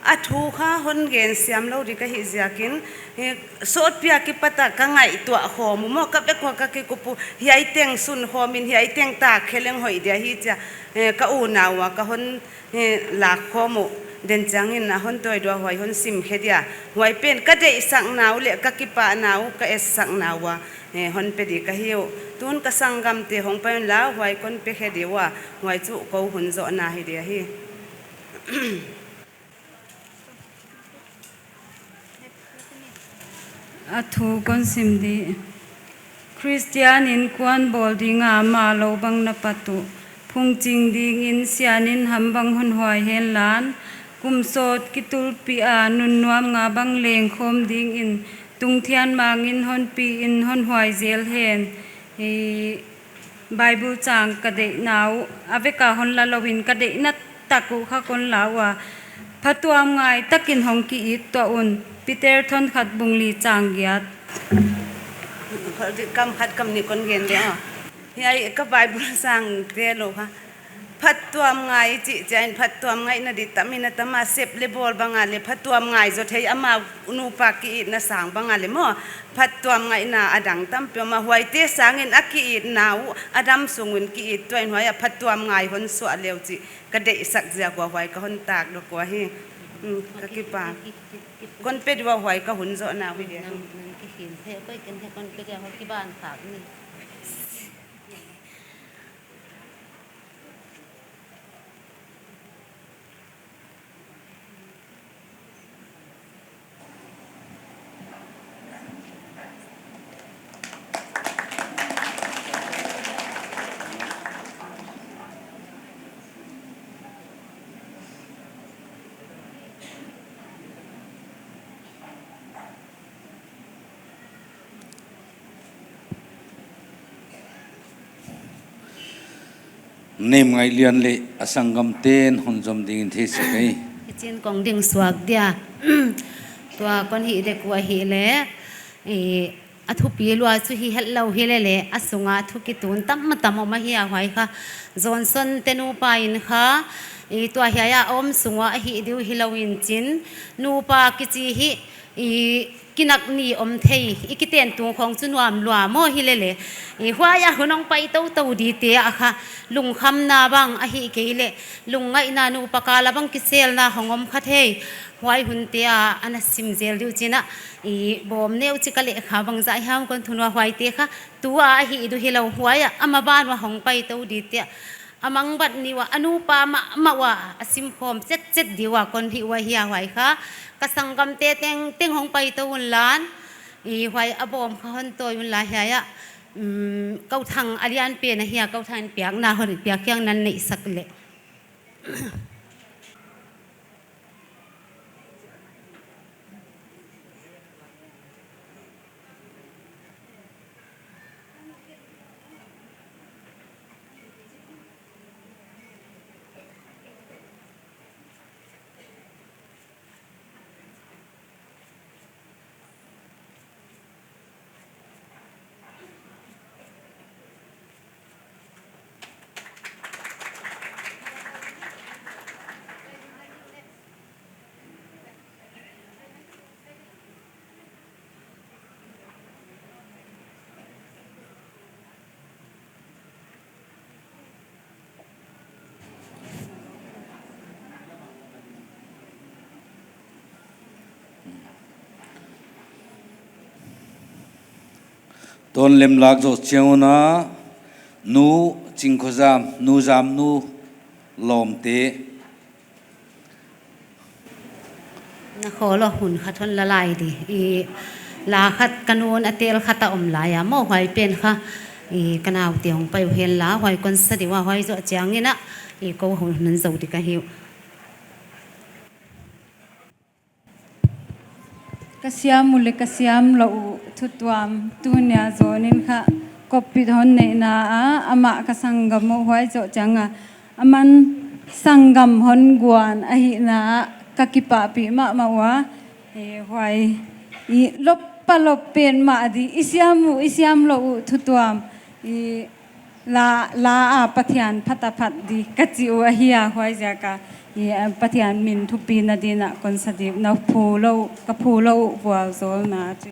A thu kha hon gen siam lou di ka hih ziakin, eh, sawtpi a kipat a ka ngaihtuah khawm uh maw, ka bek ua ka kikup uh, hiai teng sun khawm in, hiai teng tak khe leng hoih dia hi chia, eh, ka unau ua ka hon, eh, lak khawm uh, den chiangin a hon tuaiduah huai hon sim khe dia. Huai pen ka deihsakna uh leh ka kipahna uh, ka etsakna ua, eh, hon pe di ka hi uh. Tun ka sanggamte hong pai un la, huai kon pe khe di ua, huai chu kou hun zohna hi di ahi. A thu kon sim di. Khristian innkuan bawl dinga mah lou bang na pat uh. Phungching dingin sianin ham bang hon huai henla. Kum sawt kitulpih a nun nuam nga bang leng khawm dingin tungthian mangin hon piin hon huai zel hen. Hi Bible chang ka deihna uh, a vek a hon la louin ka deihna tak uh kha kon la ua. Phatuam ngai takin hong ki-it tuah un. Peter thon khat bung li chang giat. Kam khat kam nih kon gen dia. Hiai ka Bible chang te lou kha. Phatuam ngai chih chiangin phatuam ngaihna di tam in a tam a, sep leh bawl bang a leh phatuam ngai zaw thei, ama nupa ki-itna sang bang a leh maw. Phatuam ngaihna a dang tampi om a, huaite sangin a ki-itna uh a damsung un ki-it tuah in huai a phatuam ngai hon suah leh uh chih ka deihsak ziak ua huai ka hon tak dok ua hi. Hmm, ka kipak. Kon pe di ua, huai ka hun zohna uh hi dia. Nang, nang kikhin the, koi ken the kon pe dia, huai kiban tak ni. Nem ngai lian leh a sanggamten hon zom dingin theisak ei. Hichiin kong ding suak dia. Tua kon hih dek uh ahihleh, i, a thupi lua chu hi hetlou hilele, a sunga thu kitun tam a tam om ahi a huai kha. Johnson te nupa in kha, i, tua hiai a om sung ua a hih di uh hilou in chin, nupa kichi hi, i, kinak ni om thei, i kiten tung khong chu nuam lua maw hilele. I huai a hun hong pai toutou dite a kha, lungkhamna bang ahihkeileh, lungngaihna nupa kal a bang kiselna hong om kha thei. Huai hunte a ana sim zel di uh chin a, i bawm neu chik a leh kha bangzah hiam kon thunua huaite kha, tua ahih di uh hilou huai a, ama ban ua hong pai tou dite a. A mangbat ni ua, a nupa mahmah ua, a simkhawm chetchet di ua kon hih ua hi a huai kha. Ka sanggamte tengteng hong pai tou unla, i huai a bawm kha hon tawi unla hiai a. Um, Kauthang a lian pen ahi a, Kauthang in piakna hon piak hiang nan neihsak leh. Ton lem lak zoh chiang un a, Nu Chingkhozam, Nu Zamnu Lawmte. Na khawl a hun khat hon la lai di. I la khat ka nu'n a tel khat a om lai a maw, huai pen kha, i ka naute hong pai uh henla, huai kon sa di ua, huai zoh chiangin a, i kou hun hun zou di ka hi uh. Ka siam uh leh ka siam lou uh thutuam tuni a zonin kha, koppih hon neihna a, amah ka sanggam uh huai zoh chiang a, aman sanggam hon guan ahihna ah ka kipahpih mahmah ua. Eh, huai, i lop pa lop pen mah di, i siam uh, i siam lou uh thutuam, i la, la a Pathian phat a phat di ka chi uh ahi a, huaiziak a, i, eh, Pathian min thupina dingin a kon sa di, na phu lou, ka phu lou uh vualzawlna chu.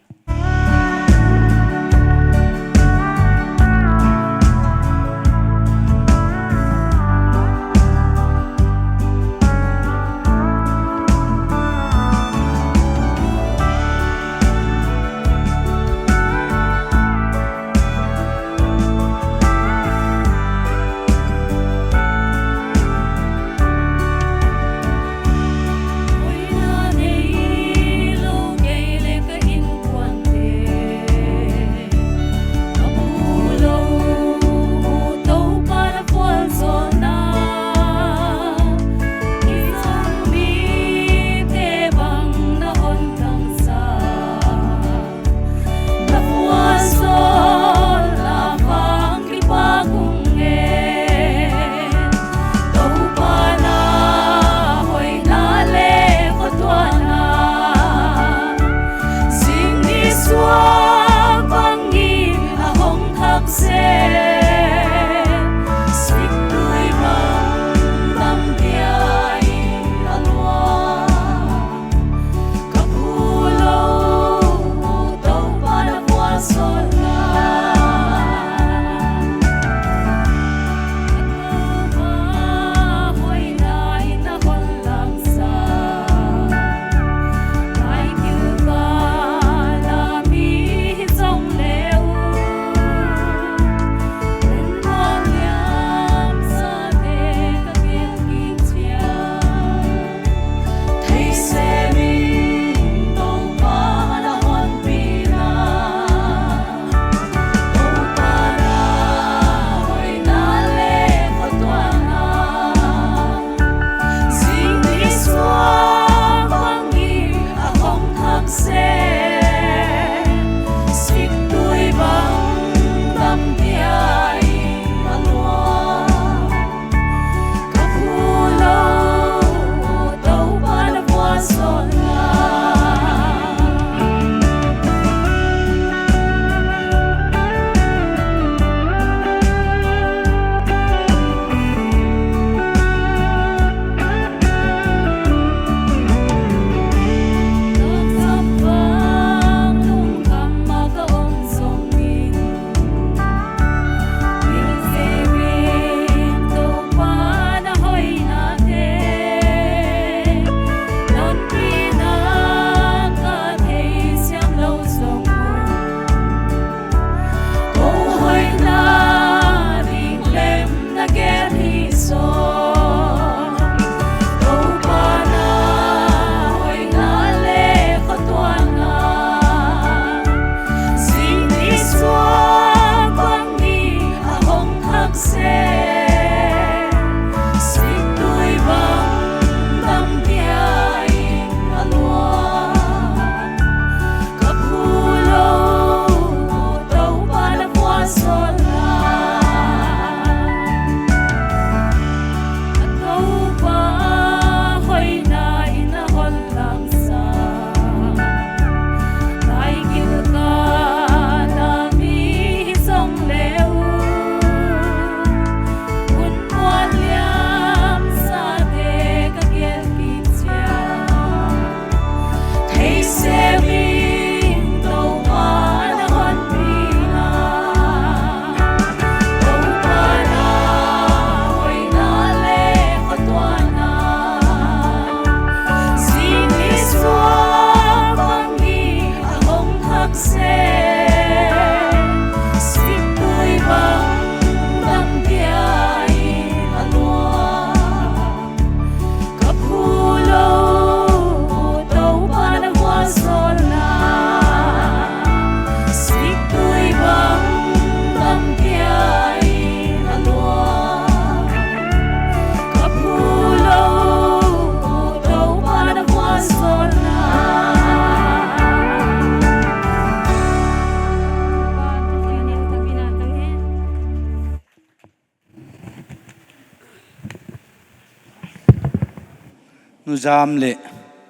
Nuzam le,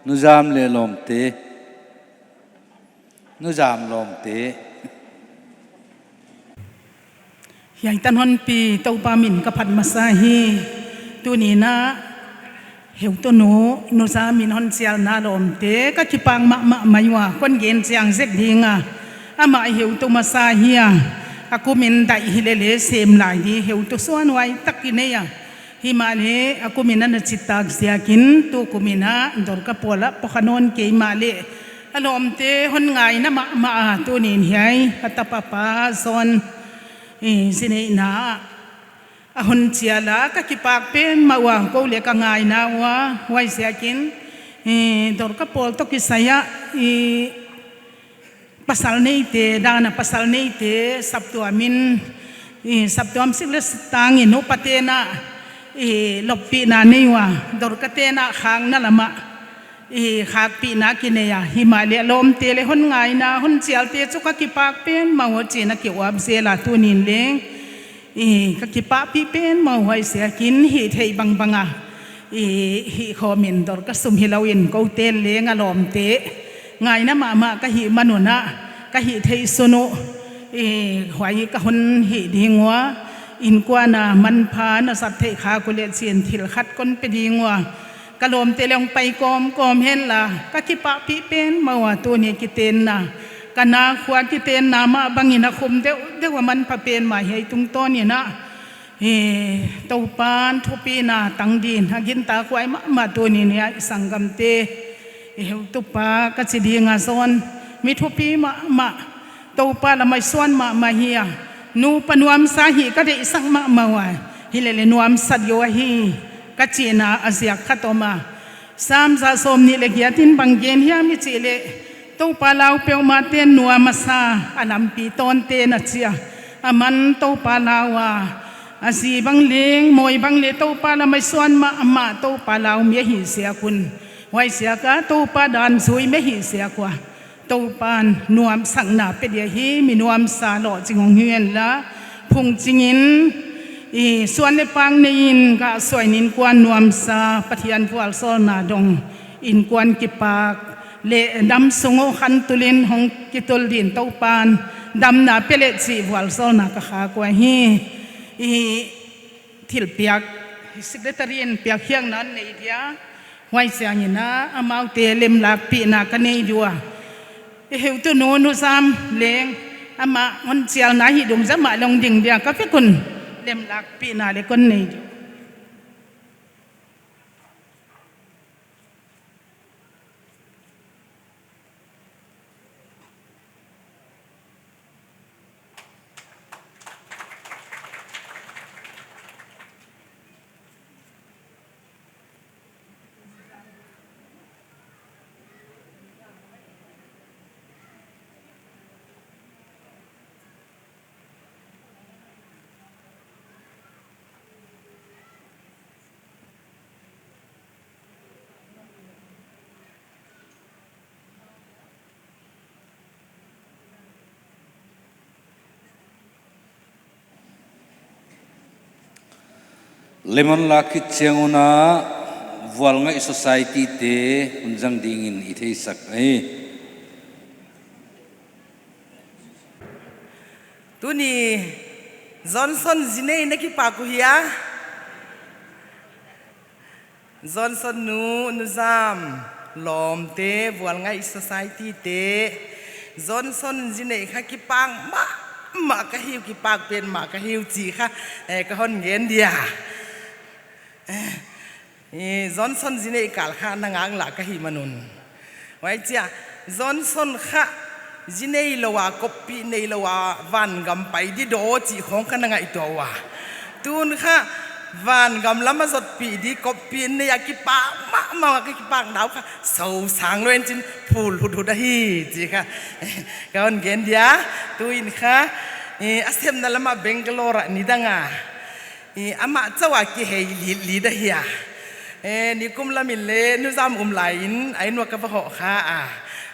Nuzam le Lawmte. Nuzam Lawmte. Hiai tan hon pi Toupa min ka phat masa hi. Tuni'n a heutunu Nuzam in hon chialna Lawmte ka kipak mahmah mai ua, kon gen chiang zek ding a. Amah heutu masa hi a, a kum in daih hilele sem lai di heutu suanhuai tak i nei a. Himahleh a kum in ana chit tak ziakin tu kum in a Dorka pawl ah pawkha nawn kei mahleh, a lawmte hon ngaina mahmah a, tuni'n hiai a tapa pa John, eh, zineihna ah a hon chial a, ka kipak pen mah ua, kou leng ka ngaina ua, huaiziakin, eh, Dorka pawl toh kisai a, eh, pasal neite, dan a pasal neite, saptuam in, eh, saptuam sik leh tang in upate'n a, eh, loppihna nei ua, Dorkate'n a khakna lam ah, eh, khakpihna kinei a, himahleh a lawmte leh hon ngaina, hon chialte chu ka kipak pen mah ua chi'n a kiuap zel a, tuni'n leng, eh, ka kipahpih pen mah ua, huaiziakin hih theih bangbang a, eh, hih khawm in Dorka sum hilou in kou te'n leng a lawmte ngaina mahmah ka hih man un a, ka hih theih sun uh, eh, huai ka hon hih ding ua, innkuan a manpha na zat theih khak uleh chi'n thil khat kon pe ding ua, ka lawmte leng pai kawmkawm hen la, ka kipahpih pen mah ua, tuni kitenna, ka na khua kitenna mah bang in a khum deuhdeuh a manpha pen mah hiai tungtawn in a, eh, Toupa'n thupina tang din a gintakhuai mahmah, tuni'n hiai sanggamte, eh, heutupa ka chi ding a John, mi thupi mahmah, Toupa lam ah i suan mahmah hi a, nupa nuamsa hi ka deihsak mahmah ua, hilele nuamsa diu ahi ka chihna a ziak khat om a. Sam za sawmnih leh giat in bang gen hiam i chih leh, Toupa lau peuhmahte nuam a sa, a lampi tawnte na chi a, aman Toupa lau a, a zi bang leng, mawi bang leh Toupa lam ah i suan mahmah, Toupa lau mi ahi ziak un, huaiziak a Toupa dan zui mi ahi ziak ua, Toupa'n nuamsakna pe dia hi, mi nuamsa lohching hong hi hen la, phungching in, i suan leh pak nei in, gah suah in innkuan nuamsa, Pathian vualzawlna dong, innkuan kipak leh dam sung uh khantul in hong kitul din Toupa'n damna pe leh chih vualzawlna ka khak ua hi. I thilpiak, secretary in piakkhiakna nei dia, huai chiangin a, amaute lemlakpihna ka nei di ua. I heutunu Nuzam leng, amah hon chialna hi dungzui a amah leng ding dia ka vek un, lemlakpihna leng kon nei di. Lemon la khit chiang un a, Vualngaih Society te hun zang dingin i theisak ahi. Tuni Johnson zi nei na kipak uh hia? Johnson nu, Nuzam Lawmte, Vualngaih Society te, Johnson zi nei kha kipak mahmah ka hi uh, kipak pen mah ka hi uh chih kha, eh, ka hon gen dia. Eh, Johnson zi nei kal kha na ngaklah ka hih man un. Huai chia, Johnson kha zi neilou a, koppih neilou a, vangam pai di daw chih khong ka na ngaihtuah ua. Tun kha, vangam lam a zotpih di, koppih nei a kipak mahmah, ka kipakna uh kha, sou sang lou in chin phul huthut ahi, chih kha. Ka hon gen dia, tuin kha, eh, a semna lam a Bangalore a nidang a. I, amah chauh a kihei lilih ahi a. Eh, nikum lam in leng, Nuzam um lai in, a inn uah ka va hoh kha a.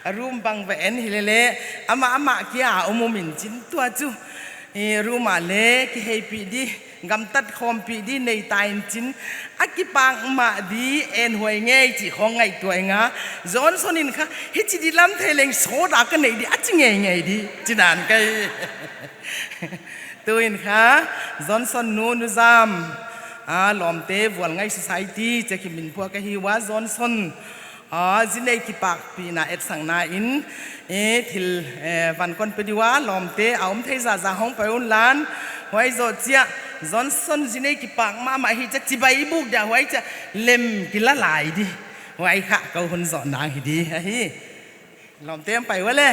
A room bang va en hilele, amah, amah kia um um in chin tua chu. I, room ah leng, kiheipih di, Gamtat khawmpih di nei ta in chin, a kipak mah di en huai ngei chih khong ngaihtuah ing a. Johnson in kha, hichi di lam thei leng sawt a ka nei di a chi ngeingei di, chi dan ka hi. Tu in kha, Johnson nu, nu Zam, a, Lawmte Vualngai Society, chi kimin phuak ka hi ua, Johnson, a, zi nei kipakpihna etsakna in, e, thil, e, van kon pe di ua, lawmte, a om thei zahzah hong pai un lan, huai zoh chia, Johnson zi nei kipak mahmah hi chia, chibai buk dia huai chia, lem kila lai di, huai kha, kou hun zoh nang hi di, ahi. Lawmte hong pai ua le.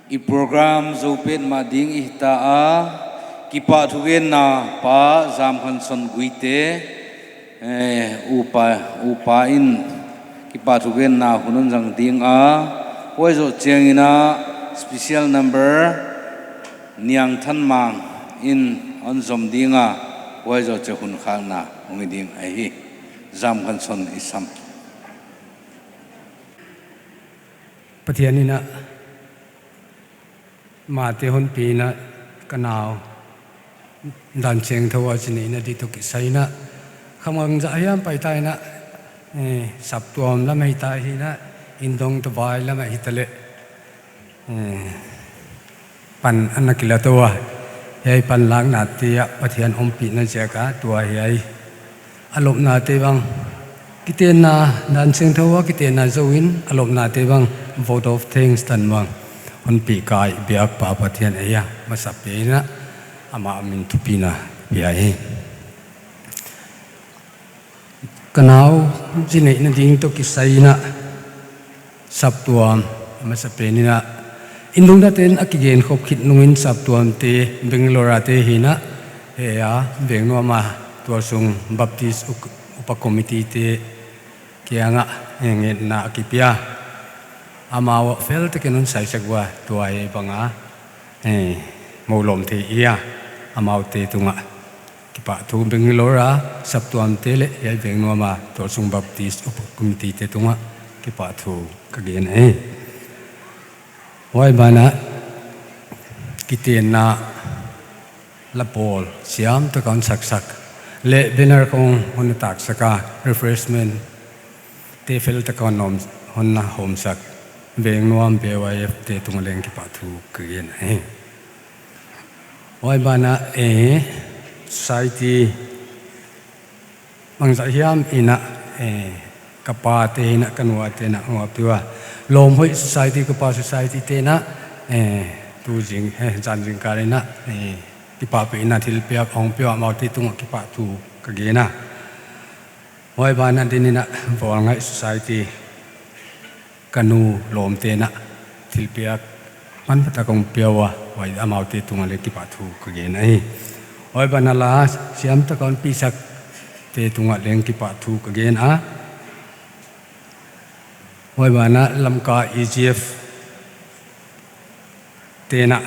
I program zou petmah ding i hita a, kipahthugenna pa Zamkhanson Guite, eh, upa, upa in kipahthugenna hun hon zang ding a, huai zoh chiangin a special number Niangthanmang in hon zom ding a, huai zoh chiang hun khalna hong hi ding ahi. Zamkhanson i sam. Pathian in a, mate hon pi in a, ka nau Dan Chengtho a zi neihna di toh kisai in a, khamang zah hiam pai ta in a, eh, saptuam lam ahi ta hi in a, indong tawh vai lam ahi ta leh, eh, pan ana kila tou a, hiai panlaknate ah Pathian ompihna ziak a tua hiai a lopnate bang, kitenna, Dan Chengtho a kitenna zou in a lopnate bang, vote of thanks tan bang hon pi ka hi, biak pa Pathian ahi a, masapen in a amah min thupina pia hi. Ka nau zi neihna ding toh kisai in a, saptuam, masapen in a, indongdaten a kigen khop khit nungin saptuamte, Bangalore a te hi in a, eh, a, Vengnuam a, Tualsung Baptist Up-, Upa Committee te kiangah, eh, ngetna a kipia. Amau fel takin hon saisak ua, tua hi bang a, eh, mou lawm thei i a, amaute tungah kipahthu, Bangalore a saptuamte leh hiai Vengnuam a Tualsung Baptist Upa Committee te tungah kipahthu ka gen ahi. Huai ban ah kitenna la pawl siam taka hon saksak leh banner khong hon taksak a, refreshment te fel taka hon hawm, hon na hawmsak Vengnuam B Y F te tungah leng kipahthu ka gen ahi. Huai ban ah, eh, society bangzah hiam in a, eh, ka pate in a, ka nute'n a, ngap tua Lawmhoih Society, ka pa society te'n a, eh, tu zing, eh, zan zingkal in a, eh, kipahpihna thilpiak hong pia ua, amaute tungah kipahthu ka gen a. Huai ban ah din in a Vualngai Society, ka nu lawmte'n a thilpiak manpha tak hong pia ua, huai amaute tungah leng kipahthu ka gen ahi. Huai ban ah la siam taka hon pisakte tungah leng kipahthu ka gen a. Huai ban ah Lamka E G F te'n a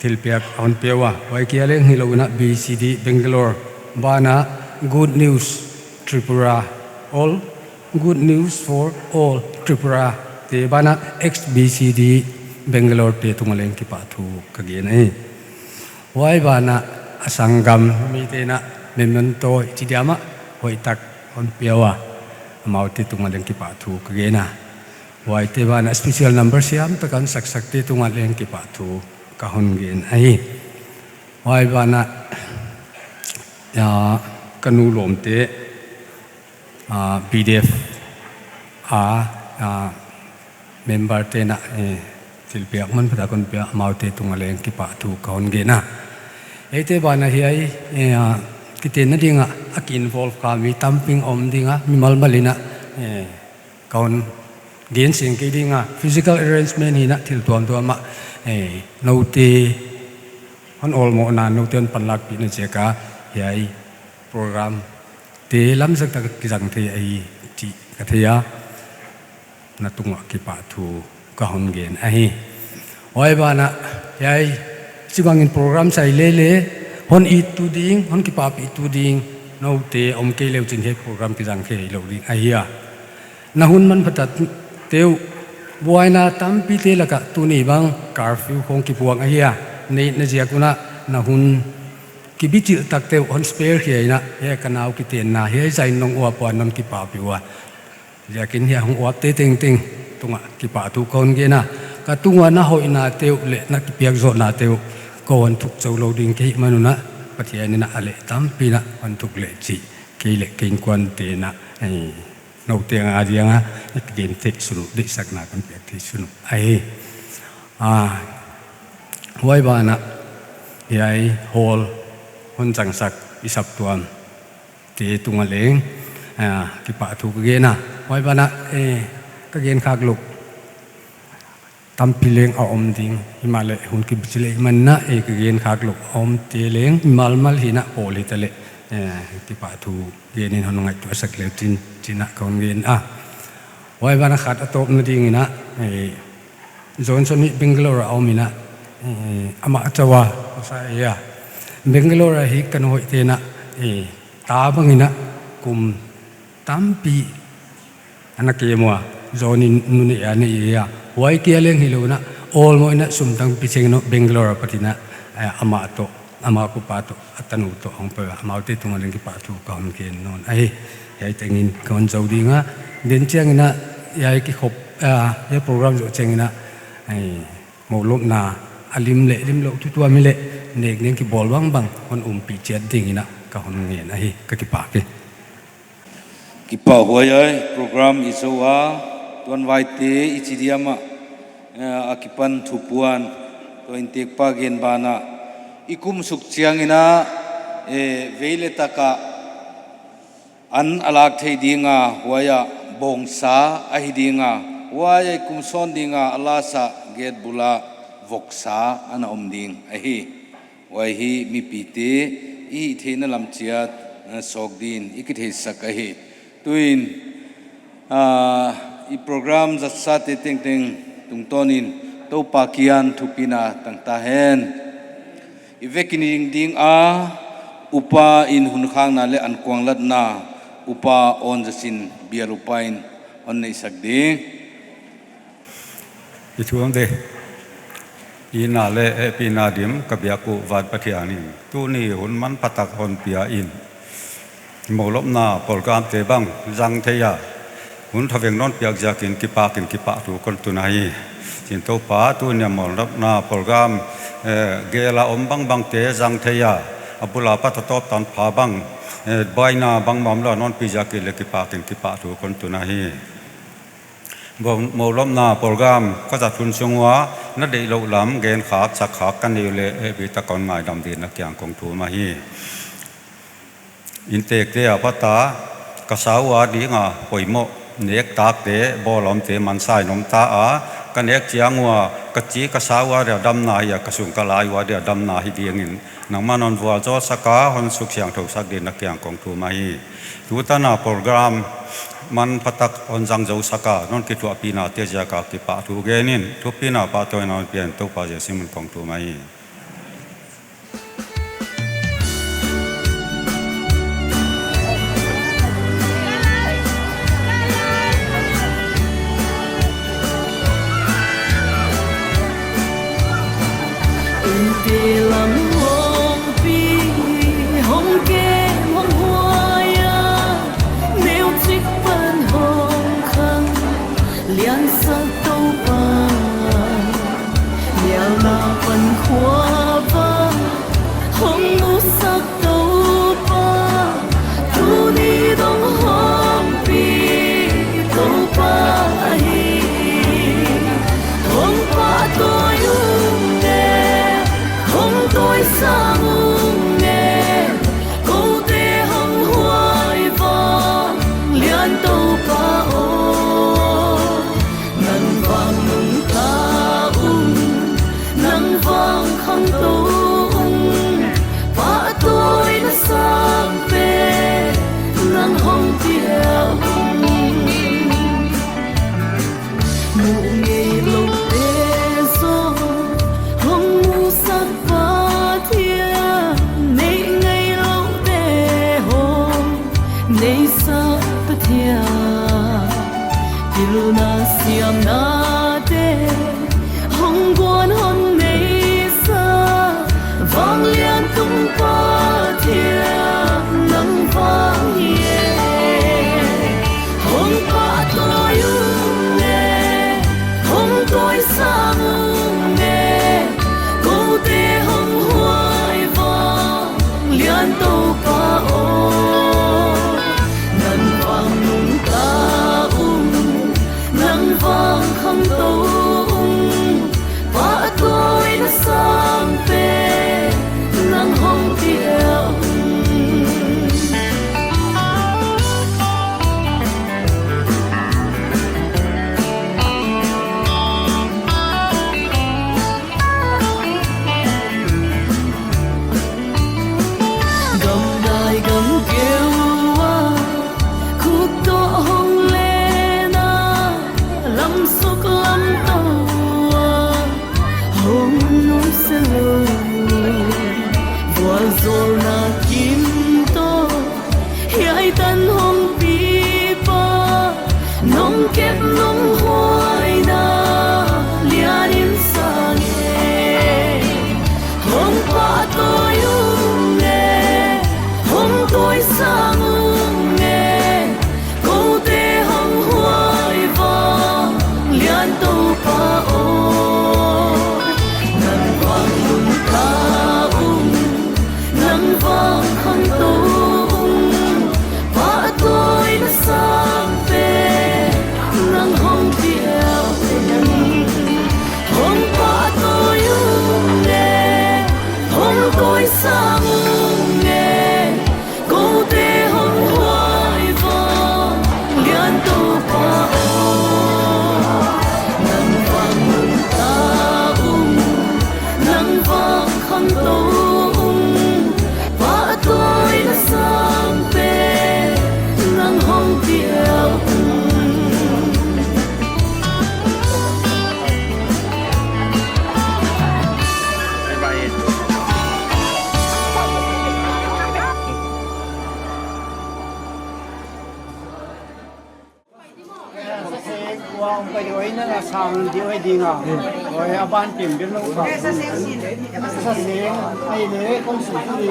thilpiak a hon pia ua, huai kia leng hilou in a B C D Bangalore ban ah Good News Tripura, All Good News for All Tripura te ban ah ex B C D Bangalore te tungah leng kipahthu ka gen ahi. Huai ban ah a sanggam mite'n a memento chi diam ah hoihtak hon pia ua, amaute tungah leng kipahthu ka gen a. Huaite ban ah special number siam taka hon saksakte tungah leng kipahthu ka hon gen ahi. Huai ban ah, ya, ka nu lawmte, ah, B D F a, ah, member te'n a, eh, thilpiak manpha tak hon pia, amaute tungah leng kipahthu ka hon gen a. Eite banah hiai, eh, ah, kitenna dingin a ki-involve kha mi tampi om ding a, mimal mal in a, eh, kon gen seng kei ding a, physical arrangement hi'n a thil tuamtuam ah, eh, noute hon awlmohna, noute hon panlakpihna ziak a hiai program te lamzang tak a kizang thei ahi chih ka thei a, na tungah kipahthu ka hon gen ahi. Huai banah, hiai, chibangin program sai lele, hon ittu ding, hon kipahpihtu ding, noute om kei leu chin hiai program kizang thei lou ding ahi a. Na hun manpha tak teuh, buaina tampite laka tuni bang curfew khong kipuang ahi a. Neihna ziak un a, na hun kibichilh tak teuh hon spare khia in a, hiai ka nau kitenna, hiai zah in nong uap ua non kipahpih ua. Ziakin hiai hong uapte tengteng tungah kipahthu kon gen a. Ka tunga na hoihna teuh leh na kipiakzawhna teuh kon thuk zou lou ding ka hih man un a, Pathian in a leh tampi in a hon thuk leh chih, kei leh ka innkuante'n a, eh, noute a ding a, i gen theih sun uh, deihsakna kon piak theih sun uh ahi. Ah, huai banah, hiai hall hon zangsak i saptuamte tungah leng, ah, kipahthu ka gen a. Huai banah, eh, ka gen khak lou tampi leng a om ding, himahleh hun kibichilh leh man in a, eh, ka gen khak lou a omte leng mimal mal hi'n a, pawl hitaleh, eh, kipahthu gen in hon ngaihtuah sak leu chin, chih in a kon gen a. Huai banah khat a tawpna dingin a, eh, Johnson hi Bangalore a om in a, eh, amah chauh a, sa ia. Bangalore a hi ka nu hoihte in a, eh, ta bang in a kum tampi ana kem ua, John in nu neih a neih ia. Huai kia leng hilou in a, awlmoh in a sum tampi cheng in a Bangalore apat in a, eh, amah toh, ama kupa toh, a tanu toh hong pai ua, amaute tungah leng kipahthu kon gen nawn ahi. Hiai tengin kon zou ding a. Den chiangin a, hiai kikhop, ah, hiai program zoh chiangin a, eh, moulopna a lim leh limlouh tuamtuam hileh, nek ding kibawl bangbang hon umpih chiat dingin a ka hon ngen ahi, ka kipak e. Kipahhuai e, program i zou a, tuanvaite i chi diam a, eh, a kipan thupuan, tua intekpa gen banah, i kum suk chiangin a, eh, vei leh tak a an a lak theih ding a, huai a bawngsa ahi ding a, huai a i kum sawn ding a, a lasa gate bul a voksa ana om ding ahi. Huai hi mipite i theihna lam chiat, eh, sawk dingin i kitheisak ahi. Tuin, ah, i program zatsate tengteng tungtawnin Toupa kiang thupina tang ta hen. I vekin i ding ding a, upa in hunkhakna leh ankuanglatna, Upa Awnzatsin Bial upa in hon neihsak ding. I thu om de. Itna leh hehpihna dim ka biak uh Van Pathian in, tuni hun manpha tak hon pia in, moulopna programte bang zang thei a, hun thaveng non piak ziakin kipakin kipahthu kon tun ahi. Chin Toupa, tuni a moulopna program, eh, gel a om bangbangte zang thei a, a bul apat a tawp tanpha bang, eh, buaina bangmah omlou a non pi ziakin leh kipakin kipahthu kon tun ahi. Mo-, moulopna program ka zat hun sung ua, na deihlouh lam gen khak, sak khak ka nei uleh, eh, hehpih tak a kon ngaidam dingin na kiang kong thum ahi. Intekte apat a, ka sa ua ding a poimoh, nek takte, bawl omte mansa in om ta a, ka nek chiang ua, ka chi ka sa ua dia damna hi a, ka sung ka lai ua dia damna hi dingin, nangman hon vualzawlsak a, hon suksiangthousak dingin na kiang kong thum ahi. Tutan a program manpha tak hon zang zou sak a, non kithuahpihnate ziak a kipahthu genin, thupina pahtawina hon piak in Toupa Jesu min in kong thum ahi. Innte lam hong pi, hong kem, hong huai a, neuchik pan hong khang, liansak Toupa, nialna pan khua Sang ung e, koute hong huai vang lian Toupa aw. Nang vang nungta ung, nang vang khangtou ung, pahtawina sang pen nang hong piak ung. Gamdai gamkeu a khut toh hong len a, lamsuk lamtou a hong nung se lou. Vualzawlna kim toh hiai tan hong pipa, nong kep nong huaina lianin sang e. Hong pahtawi ung e, hong tawisang ung e, koute hong huai vang lian Toupa aw. Nang vang nungta ung, nang vang khangtou ung, pahtawina sang pen nang hong piak ung. Hong pahtawi ung e, hong tawisang ung e, koute hong huai vang lian Toupa aw. Nang vang nungta ung, nang vang khangtou ung, pahtawina sang pen nang hong piak ung. Sa seng, kuang pai di oi na, na sang di oi ding a. Oi, a ban pim bil lou ka. Sa seng, ai le, kon su di.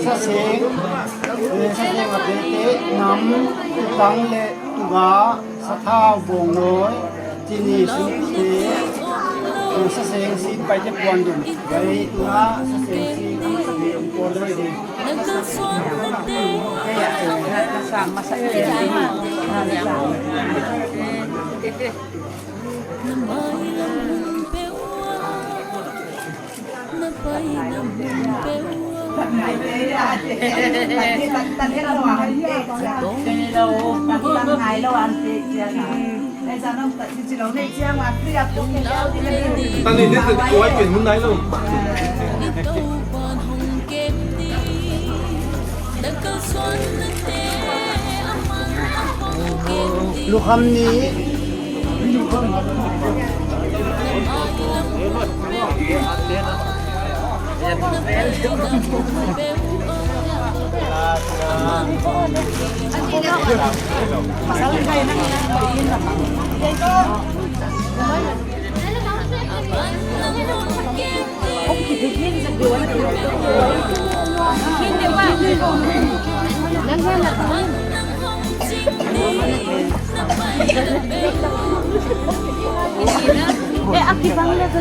Sa seng, eh, sa seng a te te, nam, tang le, tuga, sathau, bawngnawi, chini, suk te. Eh, sa seng si pai te puan dum. Bai, tuga, sa seng si, puan dum di. Tani ne tani kuai pen mun nai lou. Lukham ni. Eh, aki bang le tu.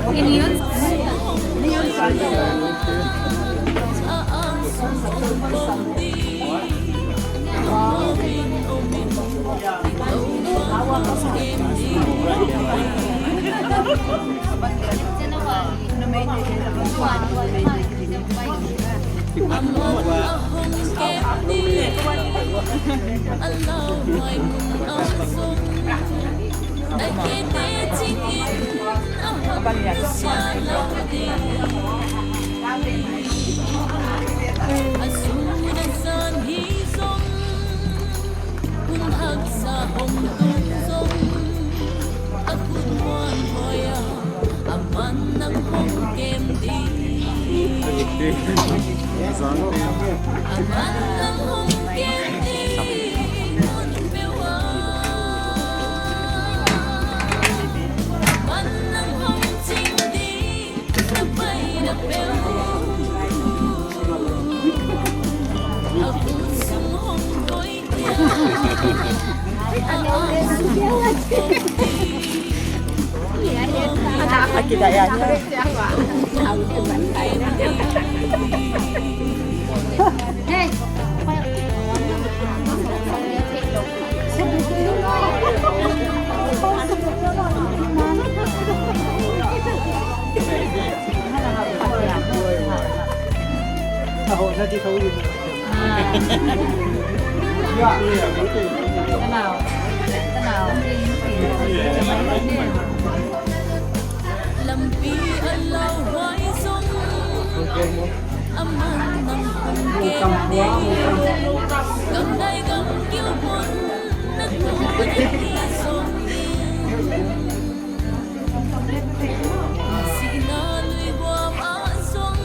Lampi a lau huai zong, a man nang hong kem ding. Gam dai gam gil mun na tung na hi zong ding. Sihna lui huam ah zong,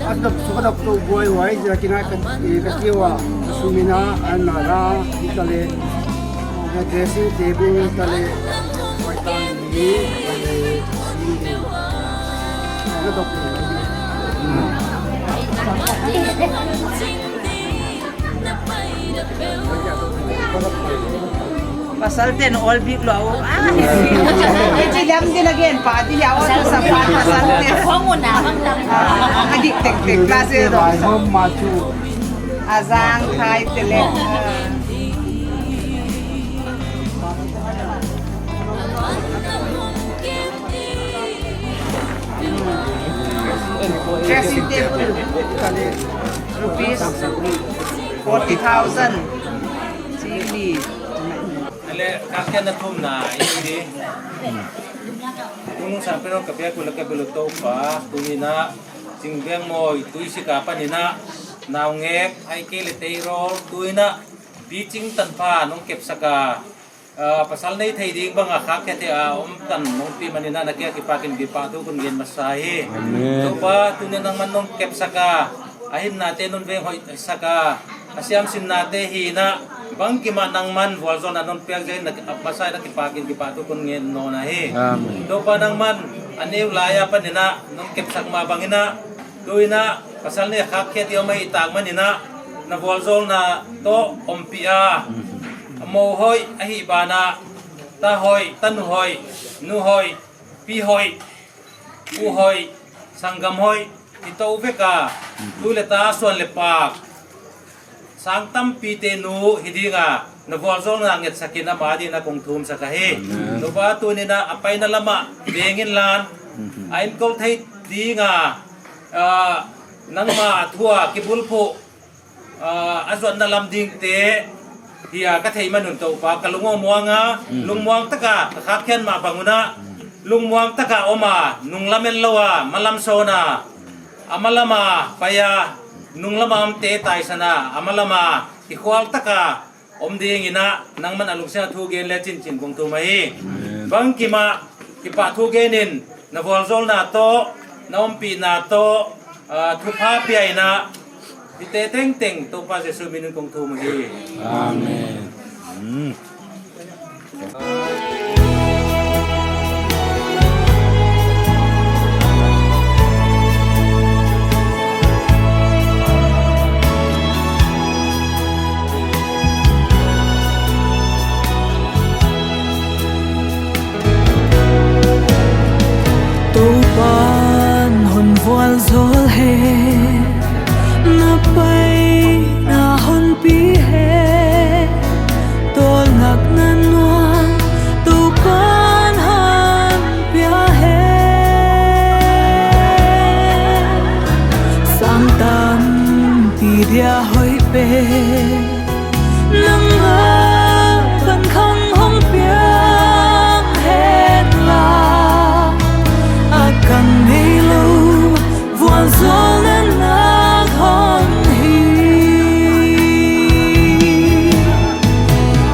Adop, sukadop tu buai huai, zia kina ka, eh, ka kiwa, sumina, an mara, itale, na dressing table, itale, huai tan ni, itale, sini. Adop. Pasal ten all big lo. Ah, eh, ci lam din again, pa, di ya, all sa pa, pasal ten. Kong una, bang lam. Ah, adik tek tek, klase do. Azang, thai, tele. Dressing table, rupees forty thousand. Sini. Ale, khak khiatna thumna, ini di. Tungnung sang penong ka biak uh leh ka bel uh Toupa, tuni in a, Chingveng Mawi, Tuisik apan in a, naungek, ahihkeileh Teirol, tu in a, Piching Tanpha, nong kepsak a, ah, pasal nei thei ding bang a khak khiat a om tan nong pi man in a, na kiang kipak in kipahthu kon gen masa hi. Amen. Toupa, tuni nangman nong kepsak a, a hinnate non veng hoihsak a, a siamsinnate hi in a, bangkim ah nangman vualzawlna non piak ziak in a masa in a kipak in kipahthu kon gen nawn ahi. Amen. Toupa, nangman a neu lai apan in a nong kepsak mah bang in a, tu in a, pasal nei khak khiat i om ahih tak man in a, na vualzawlna toh ompih a, a mou hoih ahih banah, ta hoih, tanu hoih, nu hoih, pi hoih, pu hoih, sanggam hoih, i toh vek a, tu leh ta, suan leh pak, sang tampite nu hi ding a, na vualzawlna ngetsak in ama adin a kong thumsak ahi. Amen. Toupa, tuni in a, a paina lam ah veng inla, a inkoul thei ding a, ah, nangma thu a kibulphuh, ah, a zuatna lam dingte hi a ka theih man un Toupa, ka lung a muang a, lungmuang tak a ka khak khiat mah bang un a, lungmuang tak a om a, nung lam en lou a, malam sawn a, a malam a pai a, nung lam a omte taisan a, a malam a kikhual tak a om ding in a, nangman a lungsim a thu gen leh chinchin kong thum ahi. Amen. Bangkim ah kipahthu gen in, na vualzawlna toh, na ompihna toh, ah, thupha pia in a, hihte tengteng Toupa Jesu min in kong thum ahi. Amen. Mm. Toupa'n hon vualzawl hen, na paina hon pi hen, tawlngakna nuam Toupa'n hon pia hen. Sang tampi dia hoih pen nang apan khang hong piang hen la, a kan neilou vualzawlna nak hong hi.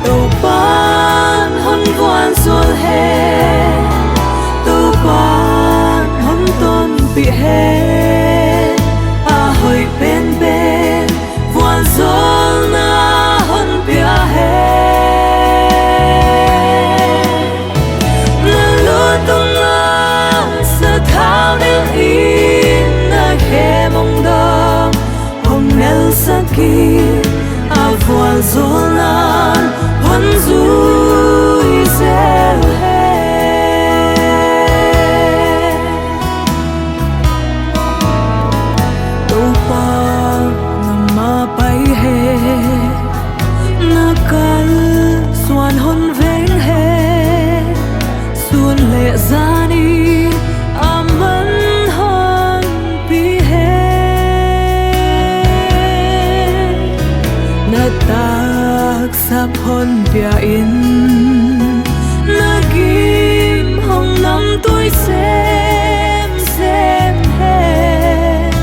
Toupa'n hon vualzawl hen, Toupa'n hon tonpih hen, a hoih penpen vualzawlna hon pia hen. Na lutung a sathau neu in, na khe mongdawng hong nelsak in, a vualzawlna'n hon zu pia in, na gim hong namtui semsem hen.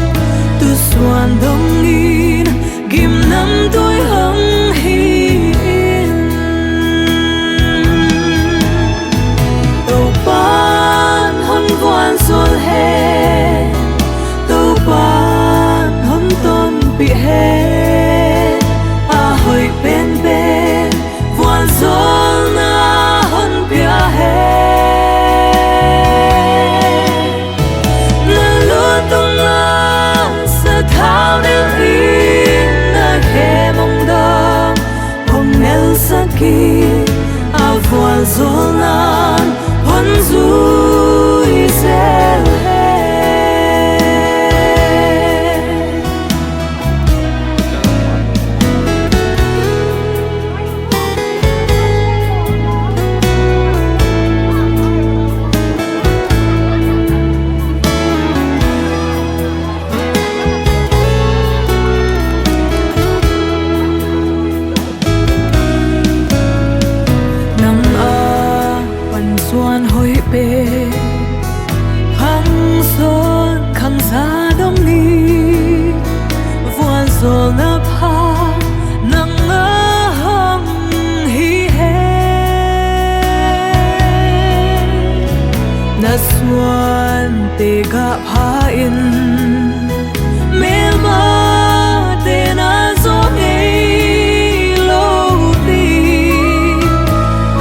Tusuan dongin gim namtui hong hi in. Toupan hon vualzawl hen, Toupan hon tonpih hen, a hoih penpen vualzawlna hon pia hen. Na lutung a sathau nel in, na khe mong dang hong nel sak in, a vualzawlna'n hon zui zel hen. Nam a pan suan hoih pen, khang sawt khang za dong ni, vualzawlna pha nang a hong hi hen. Na suante gah pha in, melmate na zou ngei lou ding,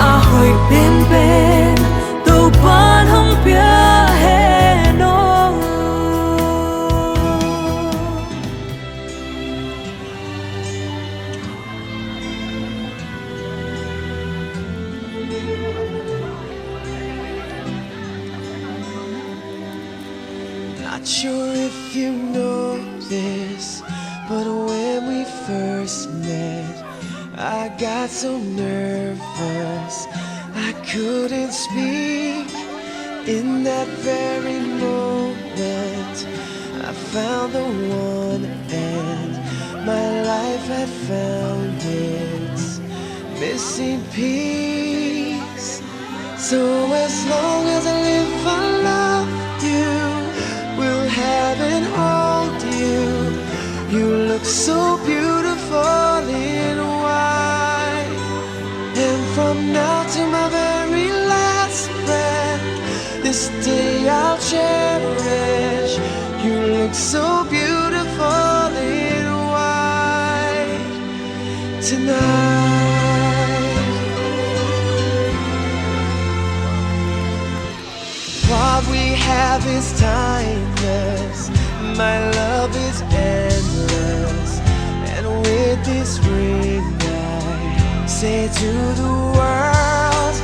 a hoih penpen Toupan hong pia hen aw. Not sure if you know this, but when we first met, I got so nervous I couldn't speak. In that very moment, I found the one, and my life had found its missing piece. So as long as I live, I love you, will have and hold you. You look so beautiful in white. And from now to my very last breath, this day I'll cherish. You look so beautiful in white tonight. What we have is timeless. My love is endless. And with this ring, I say to the world,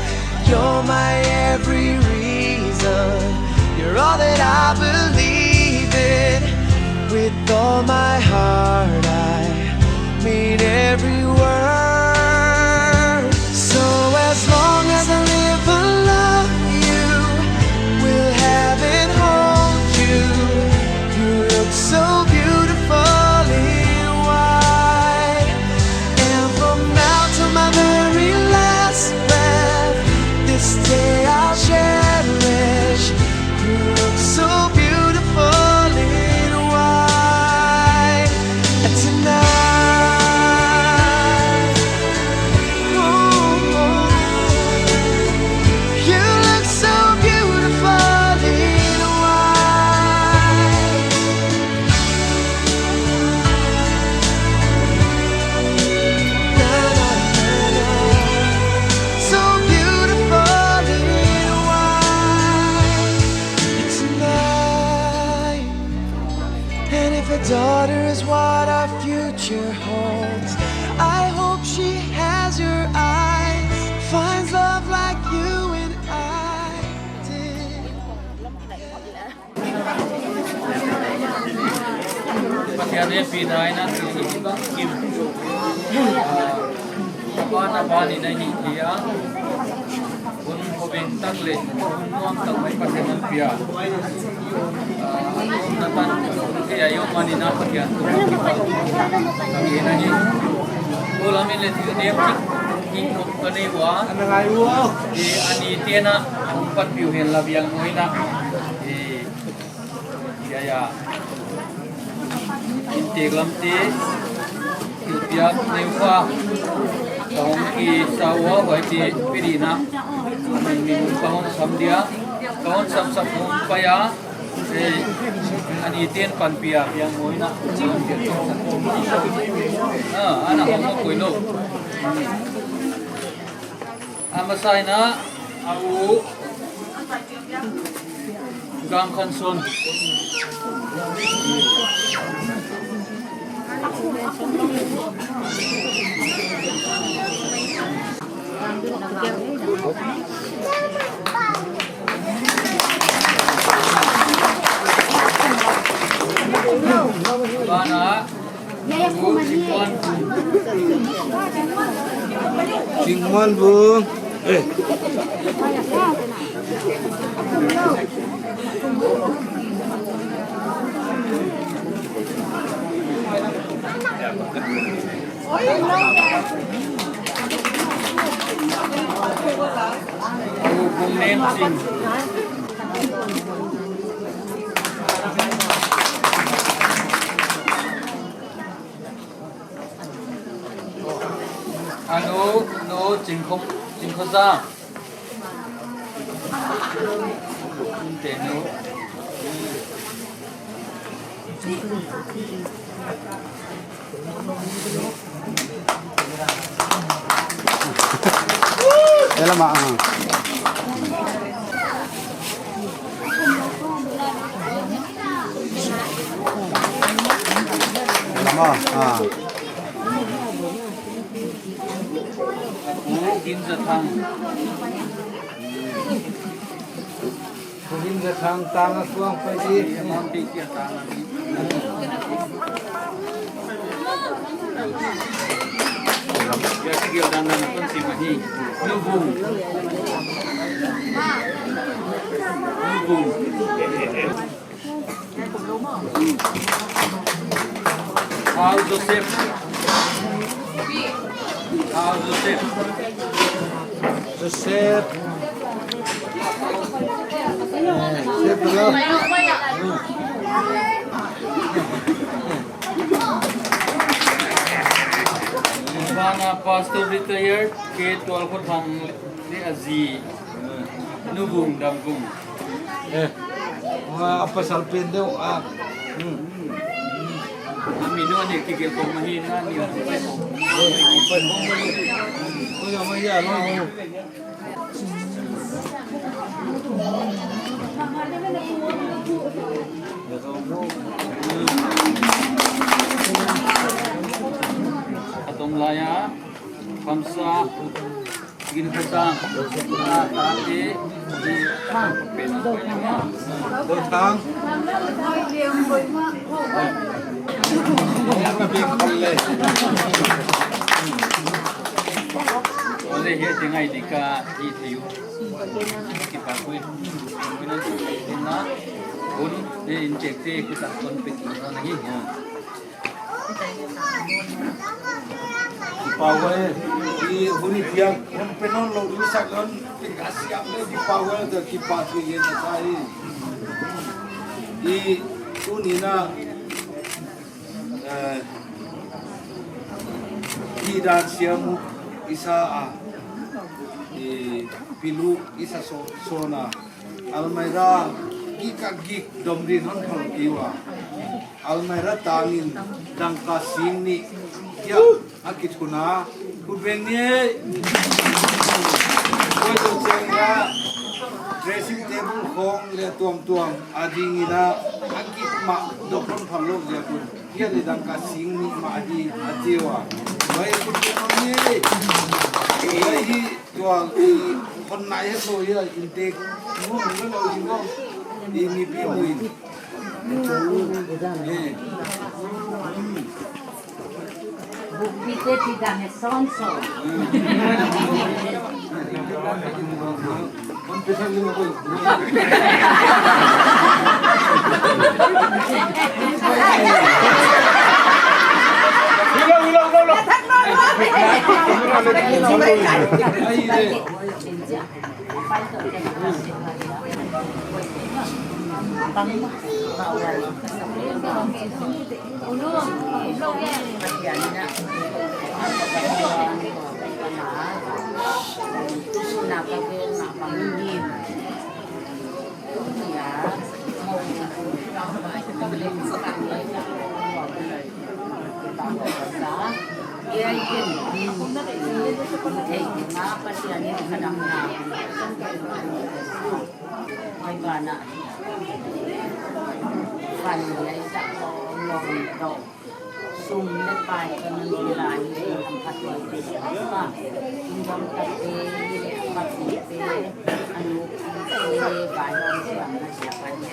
you're my every reason. You're all that I believe in. With all my heart, I mean every word. So as long as I live, I love you, will have and hold you. You look so beautiful in white. And from now to my very last breath, this day I'll cherish. You look so beautiful in white tonight. Oh, you look so beautiful in white. Na, na, na, na. So beautiful in white tonight. And if a daughter is what our future holds, I hope she has your eyes, finds love like you and I did. Pathian e pi dai na tu ni bang kim. Ah, apa na bani na hi dia. Hun ko beng tak le, hun nuam tak mai Pathian an pia. Ah, na tan, ke ayo mani na Pathian. Kami na hi. Ko lamin le tu dia. Ka nei ua. Ana ngai ua. I ani tena hong panpih uh hen la biang hoina. I ya ya. Intek lam te. Thilpiak neu kha. Ka hong kisa ua huai te pidina. Min ka hon sam dia. Ka hon sam sam hong pai a. Eh, ani ten panpih a biang hoina. Ah, ana hong ma koi lo. A masa in a u Gam Khan Son. Bana. Chingman bu. Eh. Anu, nu, Chingkho, Chingkhoza. Tenu. Ela ma, ah. Ela ma, ah. Kin Za Thang. Kin Za Thang tang a suang pai di. Nu Vung. Nu Vung. Hau Joseph. Hau Joseph. Joseph. Eh, Joseph, hello. Bana Pastor Retired, K twelve Kho Thang le a zi. Nu Vung, Dam Vung. Eh. Wah, apa salpen deu, ah. Hmm. Ami nu ni kikil kong mahin na ni. Eh, apa salpen deu. Oh, ya, ya, lo. Atom laya, kamsa. Gin kata, ah, tati, di, ah, pen, pen, ah. Dotang. Ole he tengai dika, i tiu. Kipa kui. Kui na, na. Kun, e, inject te, kita kon pe, na, na, hi. Kipak e, i hun i piak, hun penon lo, i sak lon, pin ka siam le, kipak e, te kipak e, ye na sa i. I, tuni na, eh, i dan siam, i sa a, i pilu, i sa so, so na. Almirah gik a gik dom din hon thol kei ua. Almirah tangin dangka sing nih kia a kithuna. Khut beng ni. Koi tu cheng ya. Dressing table khong le tuamtuam a ding in a gik mah dok hon thol lo zia kun. Kia le dangka sing nih mah a di a di ua. Bai khut beng ni. Bai hi. Tua i hon nai het lo ia intek. Mu mu lo i ngo. I mi pi mu in. Eh. Bukbi te ti dan e son so. Kon pesa lima ko. Ulo, ulo, ulo, ulo. Sum leh pai ka nan di lai hi, a phat tuai te pa. Inn dong tak te, leh a phat tuai te, a nu te, pai hong siam na siam pai ni.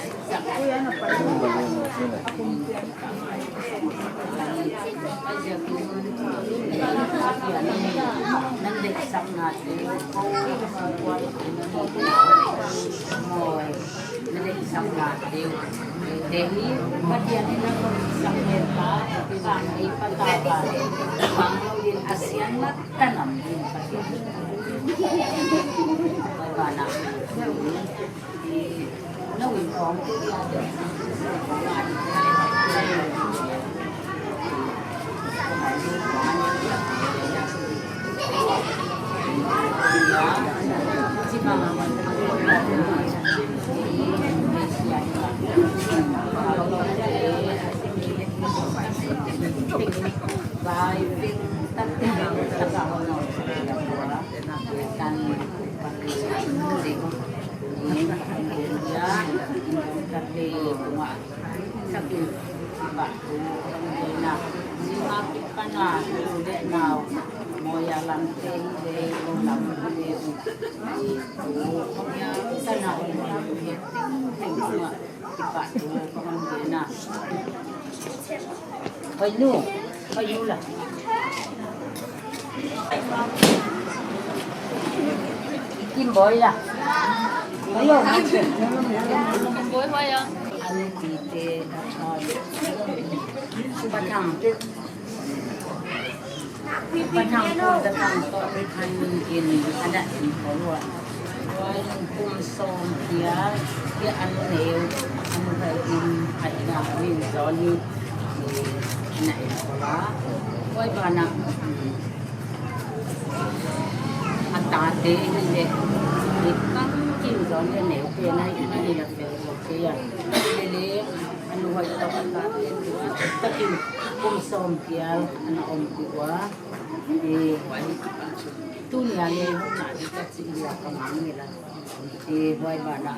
Nan dek sak na te, moi. Na dek sak na te. Te hi, Pathian in na kon sak le ta, ti bang ei pa ta ba le, bang lo din a sian na tanam din Pathian. Bai ba na. Na win kong te ya te. Sakin, kipak tu, kong dena. Sima kipana, tu de nau, moya lam te, de, lam te, i, tu, ya, sana, ting, ting, ting, kipak tu, kong dena. Hoi nu, hoi nu la. Kim boy la. Hoi yo. Kim boy, hoi yo. Anu ti te, ah, Patang. Patang ko, Patang ko, Patang in, ada in ko lua. Kum sawm kia, kia anu neu, anu hai in, ai na min zoni, na in ko la. Koi ba na, a ta te ni le, ni kang kin zoni neu pe na in ni la pe ko kia. Le le, anu hai to a ta te, ta kin kum sawm kia, ana om kua. Tuni a leh hong na di ka chih dia ka mang ni la. Huai ba na.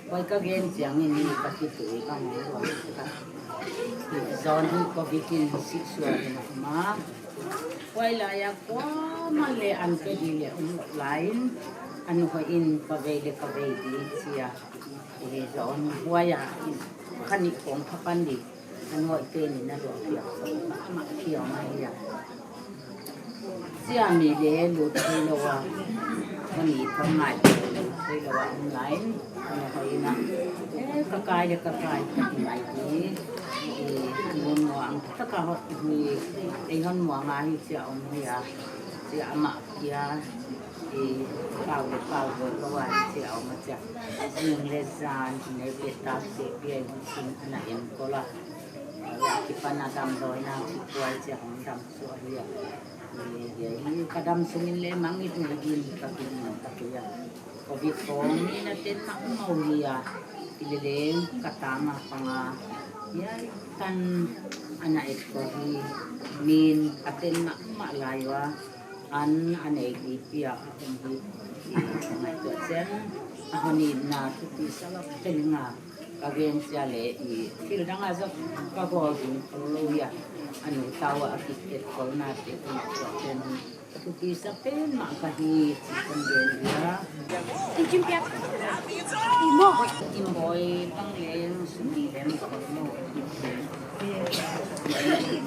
Huai ka gen chiang in ni ka kitui ka mang lua ka. Zon hi covid in sih suak in a ma. Huai lai a kuamah leh an pe di leh um lai in. Anu hai in ka vei leh ka vei di chia. Zon huai a in ka ni kong ka pan di. An hoih pen in a duak piak, amah piak mah hi a. Sia mi leh lut theilou a, honi ka ngai lut theilou a online, an hoih in a. Eh, ka kai leh ka kai ka ti mai hi. Eh, an hon muang, taka hoih hi, ei hon muang a hi chia om hi a. Chia amah kia, eh, pau leh pau leh ka wan chia om a chia. Zing leh zan, ne pe ta se pe hi sin ana en ko la. Huai akipan a damdawi na kikuai chia hong dam suak hi a. Huai hi ka dam sung in leh mang it ni in ka kin nong ka kia. Covid kong ni na ten mahmah hi a. Hileleng ka tang a pang a. Hiai tan ana et ko hi. Min a ten mahmah lai ua. An a nei di pia a om hi. Ngai tua chiang a honi na thupi sa lak tel nga. Ka gen chia leh i thil dang a zak ka gol ding ko lou hia. A nu tau a kit et ko na te i tua pen hi. Thupi sa pen mah ka hi chi kon gen hia. Kim boy, tang leng, sumi leng ko lou.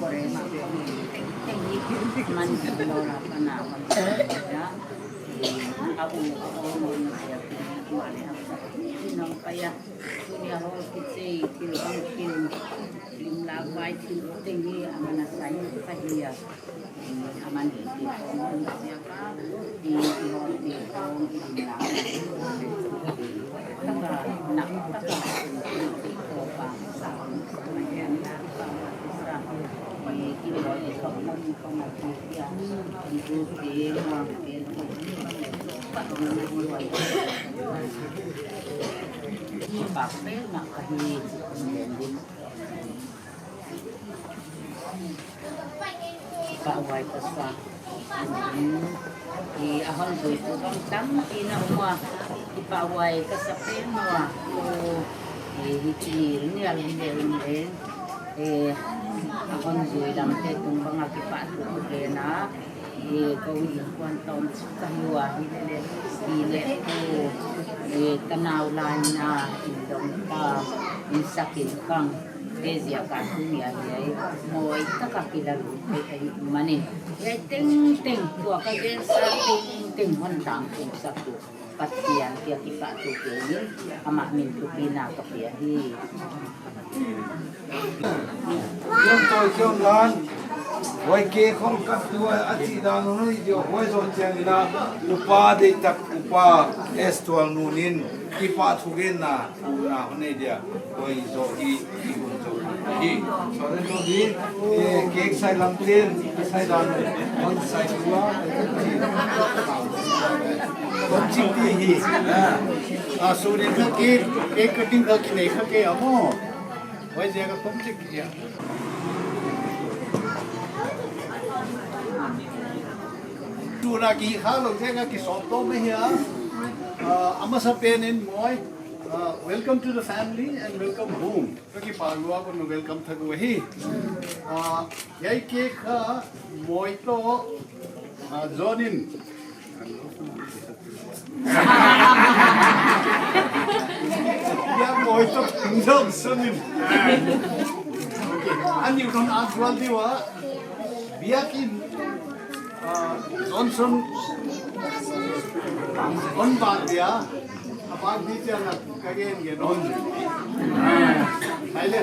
Ko leng mah ko hi. Man ko lou la ka na ko hia. A u a aw mo na sia pi ma le a sa. Nang pa ya. Tunia hol kichei thil bang thil. Lim la vai thil teng hi a mana sai ka hi a. A man hi ti hong hong sia ka. Ti ti hol ti hong ti lim la. Taka nak taka. Ko pa sa. Ma yan na pa ma sa. Ti ti hol ti hong hong ti hong ti ya. Ti tu ti hong ti hong. Kipahhuai ka sa. I a hon zui tu bang tampi na um a. Kipahhuai ka sa pen maw. Ko, eh, hiti nial nial nial. Eh, a hon zui lam te tung bang a kipahthu pen a. Eh, ko innkuan tawm ka hi ua hi lele, hi le ko, eh, ka nau lai na, in dong ta, in sak in kang, te ziak a tuni a hi ai, mawi taka kila lou, te ai manin. Ai tengteng, tua ka gen sa tengteng hon tangtung sak tu. Pathian kiang kipahthu kei in, amah min thupina ka pia hi. Kiang tawi kiang lan, huai ke khong kap tu a chih dan uh hi diu, huai zoh chiang in a, upa deihtak upa S Tualnun in, kipahthu genna, na hon nei dia. Oi, zo i, i hun zo i. So, then, no, di, eh, cake sai lam ten, sai lam, on sai dua, kon ching ti hi. Ah, so, then, cake, cake cutting ka kinei kha ke amo. Oi, zia ka kon ching ya. Tu na ki kha lo, zia ka ki sawt to me hia. Ah, a masa pen in moi. Uh, welcome to the family and welcome home. Ka kipak lua kon welcome thak uh hi. Uh, hiai cake kha moi toh, uh, John in. Hiai moi toh Johnson in. Okay. Ani kon a zual di ua. Biakin, uh, Johnson on bak dia. A bak di chiang a ka gen gen on. Hai le.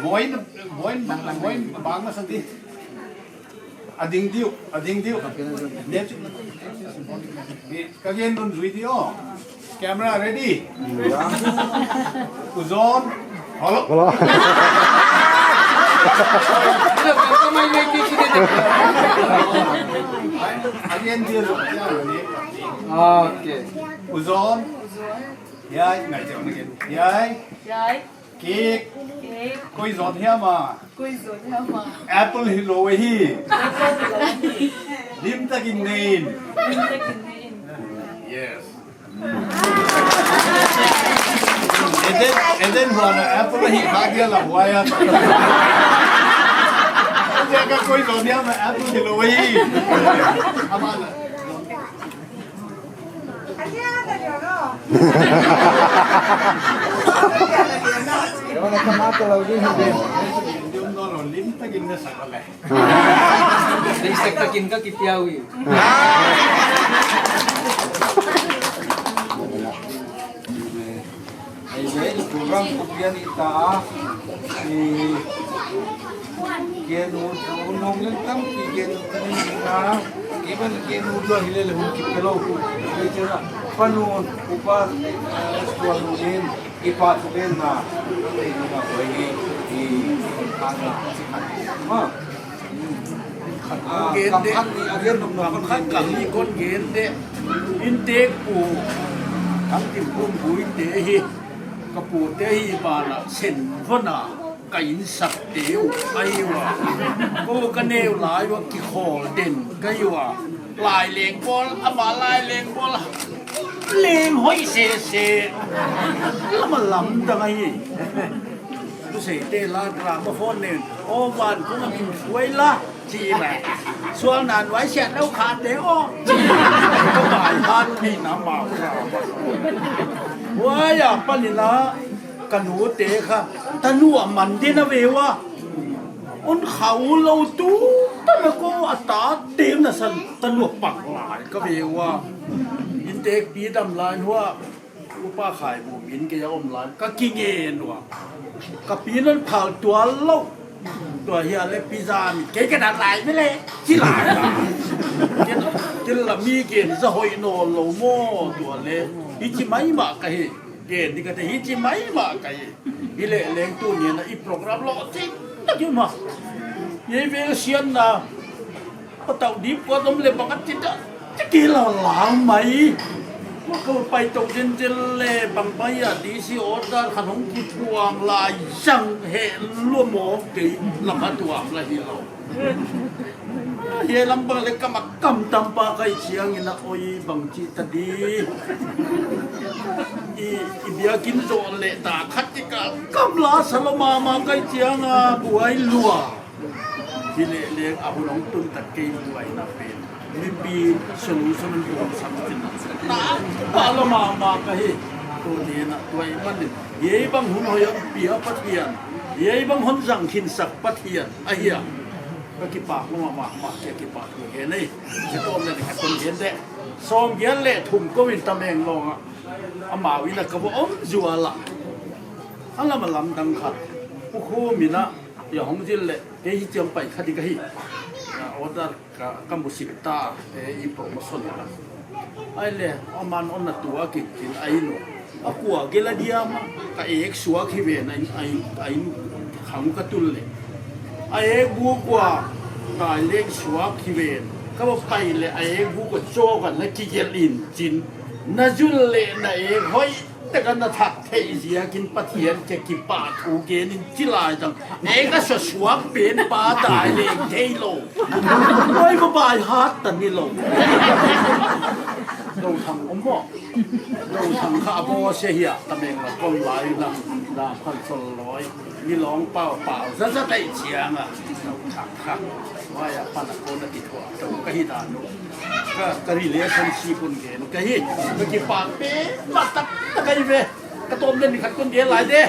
Moi, moi, moi, bang masa di. A ding diu, a ding diu. Ka gen dun zui di aw. Camera ready. U John. Hello. Hello. A gen diu. Okay. U John. Hiai, ngai teu na gen. Hiai. Hiai. Cake. Cake. Koi zon hiam a? Koi zon hiam a? Apple hilou hi. Apple hilou hi. Lim takin nei in. Lim takin nei in. Yes. Eden, Eden huan a apple hi kha dia la huai a. Dia ka koi zon hiam a apple hilou hi. Ama la. Lim takin na sak le. Lim sak takin ka kipia uh hi. Ei, ei, program ko pian i ta a. I, gen u, u nong leng tampi gen u ni na. Kiban gen u lo hi le le hun ki pelo. Ei, jera, panun, upa, eh, Tualnun in, kipahthu genna. Ei, na, koi ni, i, ana, ma. Khat kon gen de. Kam khat ni a gen nop nop, kam khat ni kon gen de. Inntek pu, Thangtinpum Bui te hi, ka pu te hi banah sen vona, ka insak te uh ahi ua. Ko ka neu lai ua kikhawl den ka hi ua. Laileng bawl, ama laileng bawl. Leng hoih sese. Lama lamdang ahi. Seite la gramophone nen, "O van kung a min huai la," chi mai. "Sual nan huai siat lou kha te o," chi mai. Ka bai hat thei na mau gramophone. Huai a panin a ka nute kha, tanu a man din a ve ua. Un khau lou tu, tanu ko a ta tem na san tanu a pak lai ka ve ua. Inntek pi dam lai hua. Upa Khai Bum in kei a om lai, ka kingen ua. Ka pi non phal tual lou. Tua hi a le pi za mi, kei ka dat lai mi le, chi lai la. Kei, kei la mi gen za hoih nawn lou maw, tua le. Hichi maimah ka hi. Gen di ka te hichi maimah ka hi. Hi leh leng tuni'n a i program lou chi. Ki ma. Ye vel sian na. Patau di pua dom le bang a ti ta, ti ki la la mai. Ma ko pai tou zen zen le bang bai a D C order khan hong ki puang lai zang he lua mo kei lam a tuam la hi lou. He lam bang le kam a kam tam pa kai chiang in a oi bang chi ta di. I, i biakin zo le ta khat ki ka kam la sa lou mama kai chiang a buai lua. Hi leh leng a hun hong tun tak kei buaina pen. Mipi solution an buang sam tin. Na, pa lou mama ka hi. Tuni'n a tuai man in. Hiai bang hun hoih hon pia Pathian. Hiai bang hon zang khin sak Pathian. Ahia. Ka kipak lou mama, ma kia kipak lou he nei. Ka tawm le ka tun gen de. Sawmgiat le thum kou in Tamenglong a. Amau in a ka va om zual a. A lam a lamdang khat. Pu Khum in a, ya hong zil le. Kei hi chiang pai kha di ka hi. Ya, order ka, ka mu sik ta, e, i promotion la. Ai le, aman on na tua ki kin ai no. A kua gel a diam, ka ek suak hi ven, ai, ai, ai, khang ka tul le. A ek bu kua, tai leng suak hi ven. Ka va pai le, a ek bu kua cho ka na ki gel in chin. Na zul le, na ek hoih. Te kan na thak thei ziakin Pathian kia kipahthu gen in chi lai dang. Ei ka sa suak pen pa tai leng thei lou. Oi, ba bai hat ta ni lou. Dou thang om mo. Dou thang kha bo se hia. Tameng la kon lai la. La phan sol loi. Ni long pau pau. Za za tai chiang a. Dou thang kha. Wai a pan a kon a ki thua. Dou ka hi dan nu. Ka, ka relationship un gen ka hi. Ka kipak pen mah tak tak ka hi ve. Ka tawm den ni khat kon gen lai de.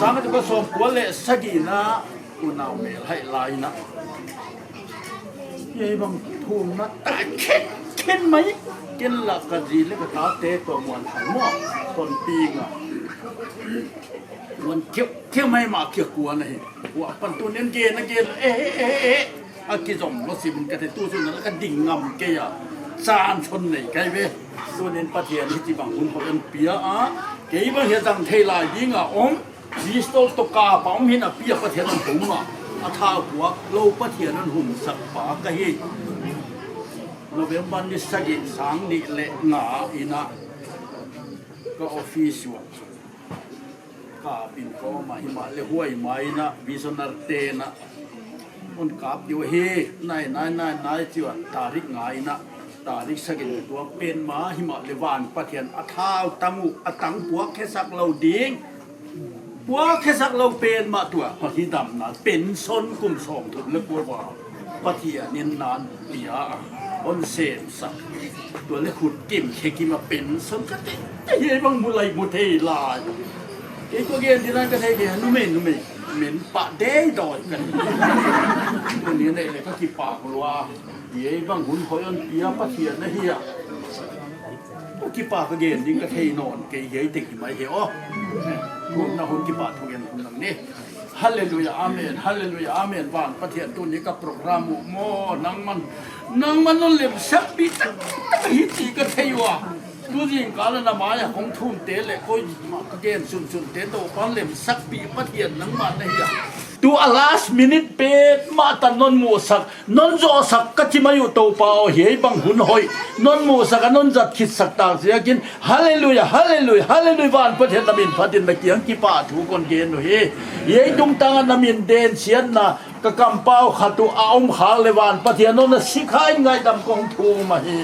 Sang ka tu ka sawm kua le sagihna unau mel hai lai na. Hiai bang thumna ta khen khen mai. Ken la ka zi le ka tate tua muan thang mo. Kon pi nga. Muan kiu kiu mai ma kia kua na hi. Kua pan tuni'n gen a gen. Eh, eh, eh, eh. A kizom lou sim ka te tu sun na ka ding ngam kei a. Chan chon nei kai ve. Tuni'n Pathian hichi bang hun hoih hon pia a. Kei bang hia zang thei lai ding a om. Pistol toh kap a om hi'n a pia Pathian hon hum a. A thau puak lou Pathian hon hum sak pa ka hi. November ni sagih sang nih le nga in a ka office uah. Kap in ka om a himahleh huai mai in a visioner te'n a. Hon kap diu hi, nai, nai, nai, nai, chi ua, tarik nga in a, tarik sagih in tua pen mah himahleh van Pathian a thau tang uh, a tang puak khe sak lou ding. Puak khe sak lou pen mah tua, pa hi damna, pension kum sawmthum le kua va. Pathian in nan pia a, hon sem sak. Tua le khut kim khe kim a pension ka te, te hiai bang mu lai mu thei lai. Kei ko gen di nan ka thei kei, numei, numei, men pa dei doi ka. Tuni'n a le ka kipak lua. Hiai bang hun hoih hon pia Pathian na hi a. Ka kipak ka gen ding ka thei nawn, kei hiai teng hi mai hi o. Hun na hun kipahthu gen hun nang ni. Hallelujah, amen, hallelujah, amen. Van Pathian tuni ka program uh maw, nangman, nangman non lemsakpih tak tak hi chih ka thei ua. Tu zingkal a na mai a kong thum te le koi mah ka gen sunsun te Toupa'n lemsakpih Pathian nangman na hi a. Tu a last minute petmah tan non musak, non zohsak ka chi mai uh Toupa aw, hiai bang hun hoih non musak a non zat khit sak tak ziakin, hallelujah, hallelujah, hallelujah, van Pathian na min phatin na kiang kipahthu kon gen uhi. Hiai tungtang a na min den siatna ka kampau khat uh a om khak le van Pathian non a sikha in ngaidam kong thum ahi.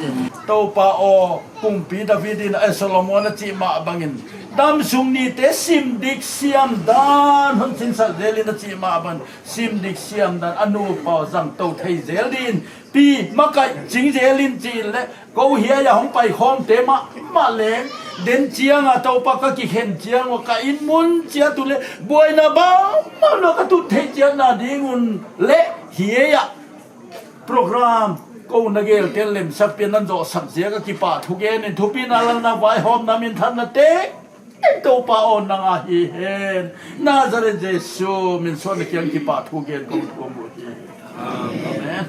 Toupa aw, kumpi David in a Solomon a chih mah bangin, Damsung nite sim dik siam dan hon sinsak zel in a chih mah bang, sim dik siam dan a nupa zang tou thei zel din, pi makai ching zel in chi leh, kou hiai a hong pai khawmte mahmah leng, den chiang a Toupa ka kikhen chiang ua ka inn mun chiat uleh, buaina bangmah lou ka tut theih chiatna ding un leh, hiai a program kou na gel tel lemsak pian nan zohsak ziak a kipahthu gen in, thupina, lalna, vaihawmna, minthanna tengteng Toupa aw nang a hi hen. Nazareth Jesu min suan a kiang kipahthu gen kou thum uh hi. Amen.